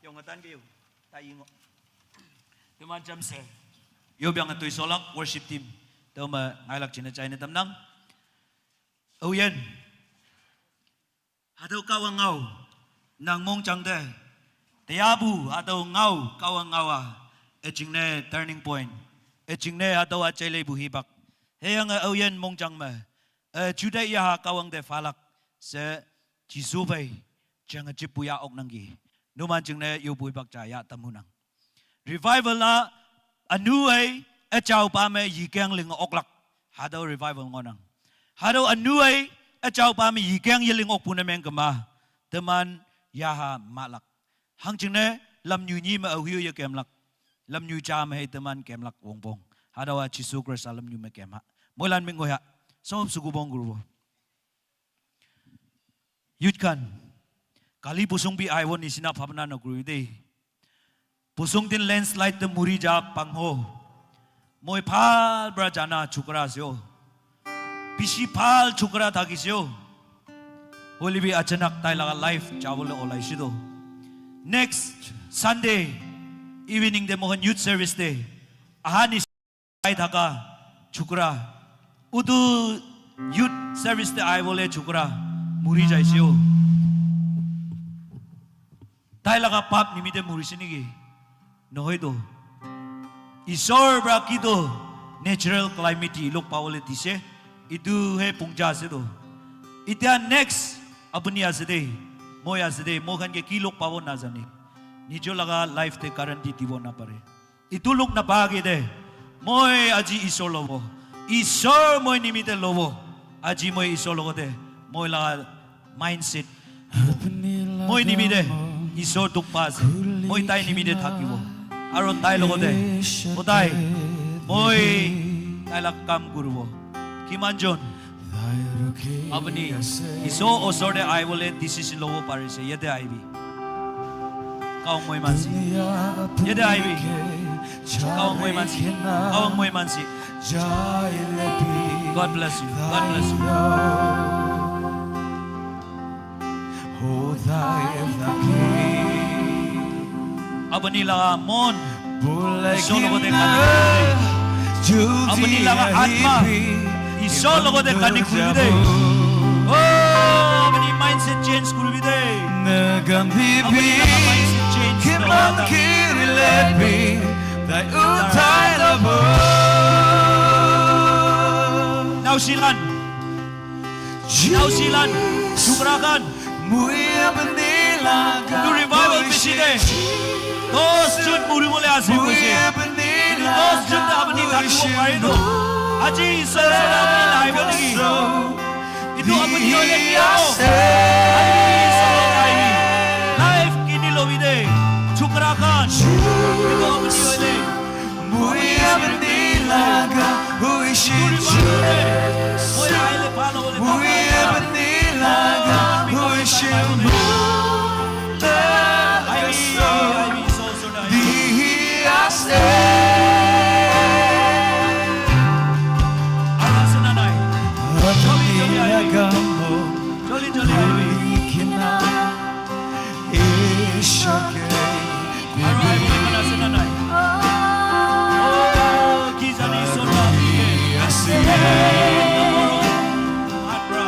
Yong atan biu, ta yingo. Teman jam se. Yo biang tu isolak worship team. Tuma ngailak china china tamnang. Oyen. Hatau kawa ngau nang mong chang de. Teabu hatau ngau kawa ngawa. Echingne turning point. Echingne hatau achele buhi bak. Heyang a oyen mong chang me. E chuda yaha kawang de falak. Se Jisu bai. Chang a chip puya ok nang ki. Numan ching ne yu bui bak cha ya tamu nang. Revival na anu ai a chau pa me yi keng ling ok lak. Hado revival ngo nang. Hado anu ai a chau pa me yi keng yi ling ok pu na meng kama. Teman ya ha ma lak. Hang ching ne lam nyu nyi me a huyo ye kem lak. Lam nyu cha me he teman kem lak wong bong. Hado a Jisu Krista lam nyu me kem ha. Moilan me ngo ya. Som suku bong guru bo. Youth khan, kali pusung bi aiwo nisina bhabna nokuri de. Pusung din landslide te muri ja pangho. Moi bhal pra jana chukra ase o. Bishi bhal chukra thakise o. Hoile bi achanak tai laga life jabole olaise to. Next Sunday evening te mohan youth service te aha ni Ai thaka chukra, utu youth service te aibole chukra muri jaise o. Tai laga pap nimite murise niki? Nohoi to. Isor pra ki to natural calamity log pabole dise. Itu he pungja ase to. Itya next apuni ase de, moi ase de, moi khan ke ki log pabo najane. Nijo laga life te guarantee dibo napare. Itu log napa ke de, moi aji Isor lobo. Isor moi nimite lobo. Aji moi Isor logote, moi la mindset. Moi nimite Isor duk pa ase. Moi tai nimite thakibo. Aro tai logote, o tai, moi tai la kam kuribo. Kiman jon apuni Isor osor te aibole decision lobo parise, yate aibi. Kaung moi mansi. Yate aibi. Kaung moi mansi. Kaung moi mansi. God bless you. God bless you. Apuni laga mon Isor logote connect kuri. Apuni laga atma Isor logote connect kuri de. Oh, apuni mindset change kuri de. Apuni laga mindset change kuri de. Nausilan. Nausilan, chukra khan. Etu revival bishi de. Dos jon muribole ase koise. Etu dos jon te apuni thakibo pare to. Aji Isor osor te apuni naibo niki? Etu apuni hoile ki hobo? Aji Isor osor te aibi. Life kini lobi de. Chukra khan. Etu apuni hoile. Moi apni laga hoishe. Moi aile bhal hobole moi apni laga hoishe. Dihi ase. Aru ase na nai? Apni laga mo. Joldi, joldi, joldi. Ishake. Aru ahi kena ase na nai? Oh, ki jani Isor la ase. Hat pra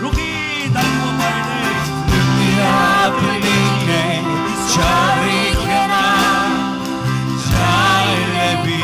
rukhi thakibo pare de. Dunia apni ke chari kena jaile bi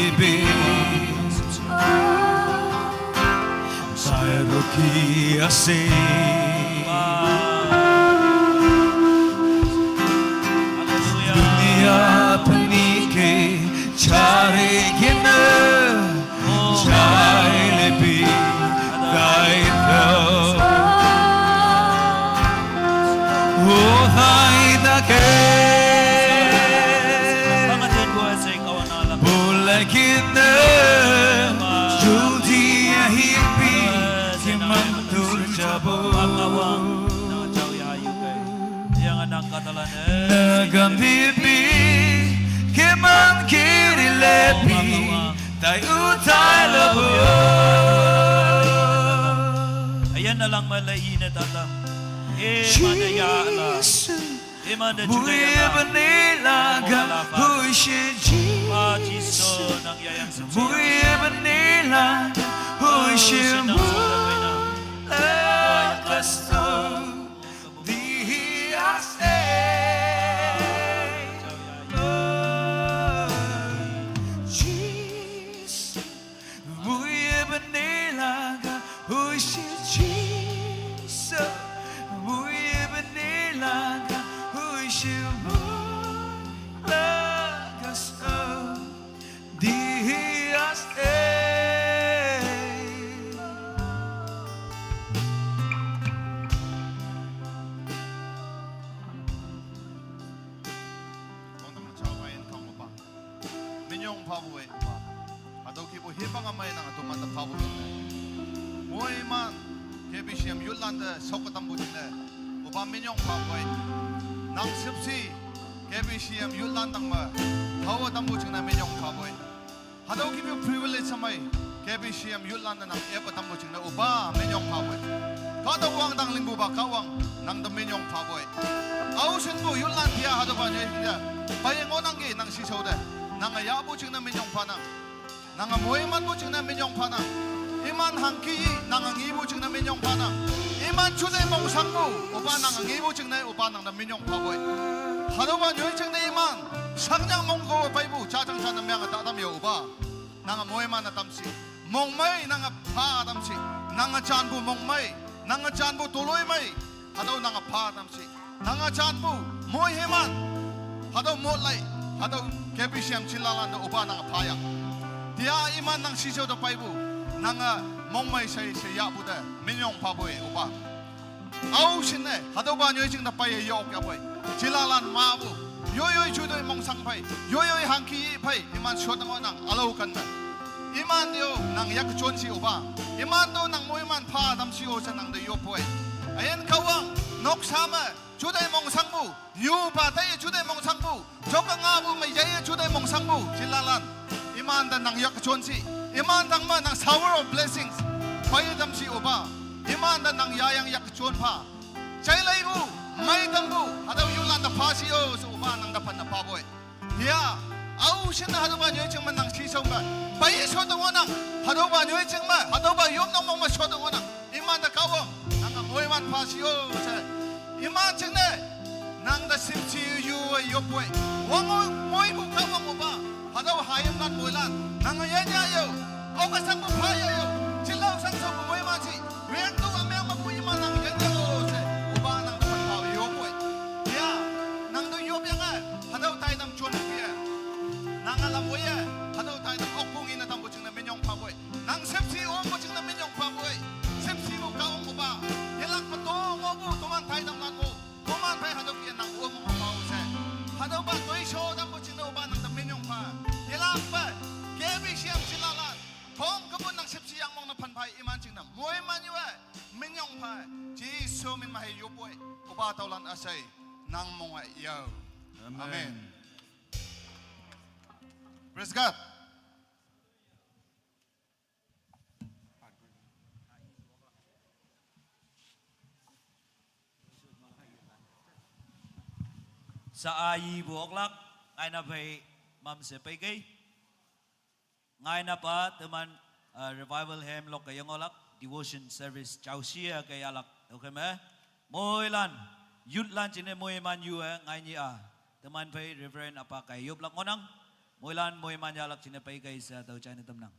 Baby, sai rukhi ase. Duniya pani ke chhari kena jai le bhi gai kau. Ho thai da ke. Bulai kena jodi ahibi, kiman dur jabo. Nagam bibi, kiman kiri lebi, tai utai labo. Ayan na lang mala ina tata. Eh, mana ya la. Jisu. Iman da Muye judaya. Bane laga, hoishe Jisu. Muye bane laga, hoishe mu laga sto. Dihi ase. Jisu. Muye bane laga hoishe Jisu, muye bane laga hoishe mo laga so dihi ase. Minyong pha bo e, Upa. Hado ki bo he bang amai nang atum anda pha bo. Moi man, K B C M youth lan da sok atam bu jine. Upa minyong pha bo e. Nang sip si, K B C M youth lan tang ma. Pha bo atam bu jine minyong pha bo e. Hado ki bo privilege amai, K B C M youth lan da nang ep atam bu jine. Upa minyong pha bo e. Ka da wang dang ling bu ba ka wang, nang da minyong pha bo e. Au sin bu youth lan dia hado ba nyoi dia. Pai ngo nang ki nang si so de. Nang ya bu jine minyong pha nang. Nang moi man bu jingna minyong pha nang. Iman hang ki nang ngi bu jingna minyong pha nang. Iman chu dai mong sang bu. Upa nang ngi bu jingna upa nang na minyong pha boi. Halo ba nyoi jingna iman. Sang nyang mong ko pai bu cha chang cha na myang ta dam yo upa. Nang moi man na tam si. Mong mai nang pha tam si. Nang chan bu mong mai. Nang chan bu toloi mai. Halo nang pha tam si. Nanga chan bu, moi heman. Hado mo lai, hado K B C M chila lan do uba nanga phaya. Dia iman nang sijo do pai bu, nanga mong mai sai sai ya bu da, minyong pha bu e uba. Au sin ne, hado ba nyoi jing da pai e yok ya bu e. Chila lan ma bu, yoi yoi chu doi mong sang pai, yoi yoi hang ki pai, iman sho da nang alo kan da. Iman dio nang yak chon si uba. Iman do nang moi man pha dam si o sa nang do yo poi. Ayan kawang nok sama, chudai mong sang bu. Yu ba tai chudai mong sang bu. Jok nga bu mai jai chudai mong sang bu. Chilalan. Iman da nang yak chon si. Iman dang ma nang shower of blessings. Pai dam si uba. Iman da nang ya yang yak chon pha. Chai lai bu. Mai dam bu. Hadaw yu lan da pha si o su uba nang da pan da pha boy. Ya, au shin hadu ba nyoi ching ma nang chi song ba. Pai so dong nang, hadu ba nyoi ching ma, hadu ba yom nang mong ma so dong nang. Iman da ka wong, nang ka moi man pha si yo se. Iman ching ne, nang da sim si yu yo poi. Wong moi bu ka wong ba. Hadu ha yom nan moi lan, nang ya ya yo. Au ka sang bu pha ya yo. Chi lau sang so bu moi ma chi. Ren tu a me ma bu iman nang ya ya yo se. Uba nang pha pha yo poi. Ya, nang do yo ya ngai. Hadau tai nam chon pia. Nang alam waya. Hadau tai nam okpung ina tam buching na minyong pa boy. Nang sepsi om buching na minyong pa boy. Sepsi mo ka om ba. Yelak ma to mo bu tuman tai nam lan mo. Tuman tai hadau kia nang om mo pa se. Hadau ba toi sho dam buching na uba nang tam minyong pa. Yelak ba. Ke bi siam silalan. Kong ka bu nang sepsi yang mong na pan pai iman ching na. Moi man yu ai. Minyong pa. Jisu min ma hai yu boy. Uba taulan asai. Nang mong ai yo. Amen. Amen. Praise God. Sa ayi bu oklak, ngaina pai mam se pai kai. Ngaina pa teman, uh, revival hem lok ka yongolak, devotion service chausia ka yalak. Okay me? Moi lan, youth lan chine moi man yu eh, ngai ni a. Teman pai Reverend apa ka yop lak ngonang. Moilan moi manya alak chine pai kaisa tau chai na tamnang.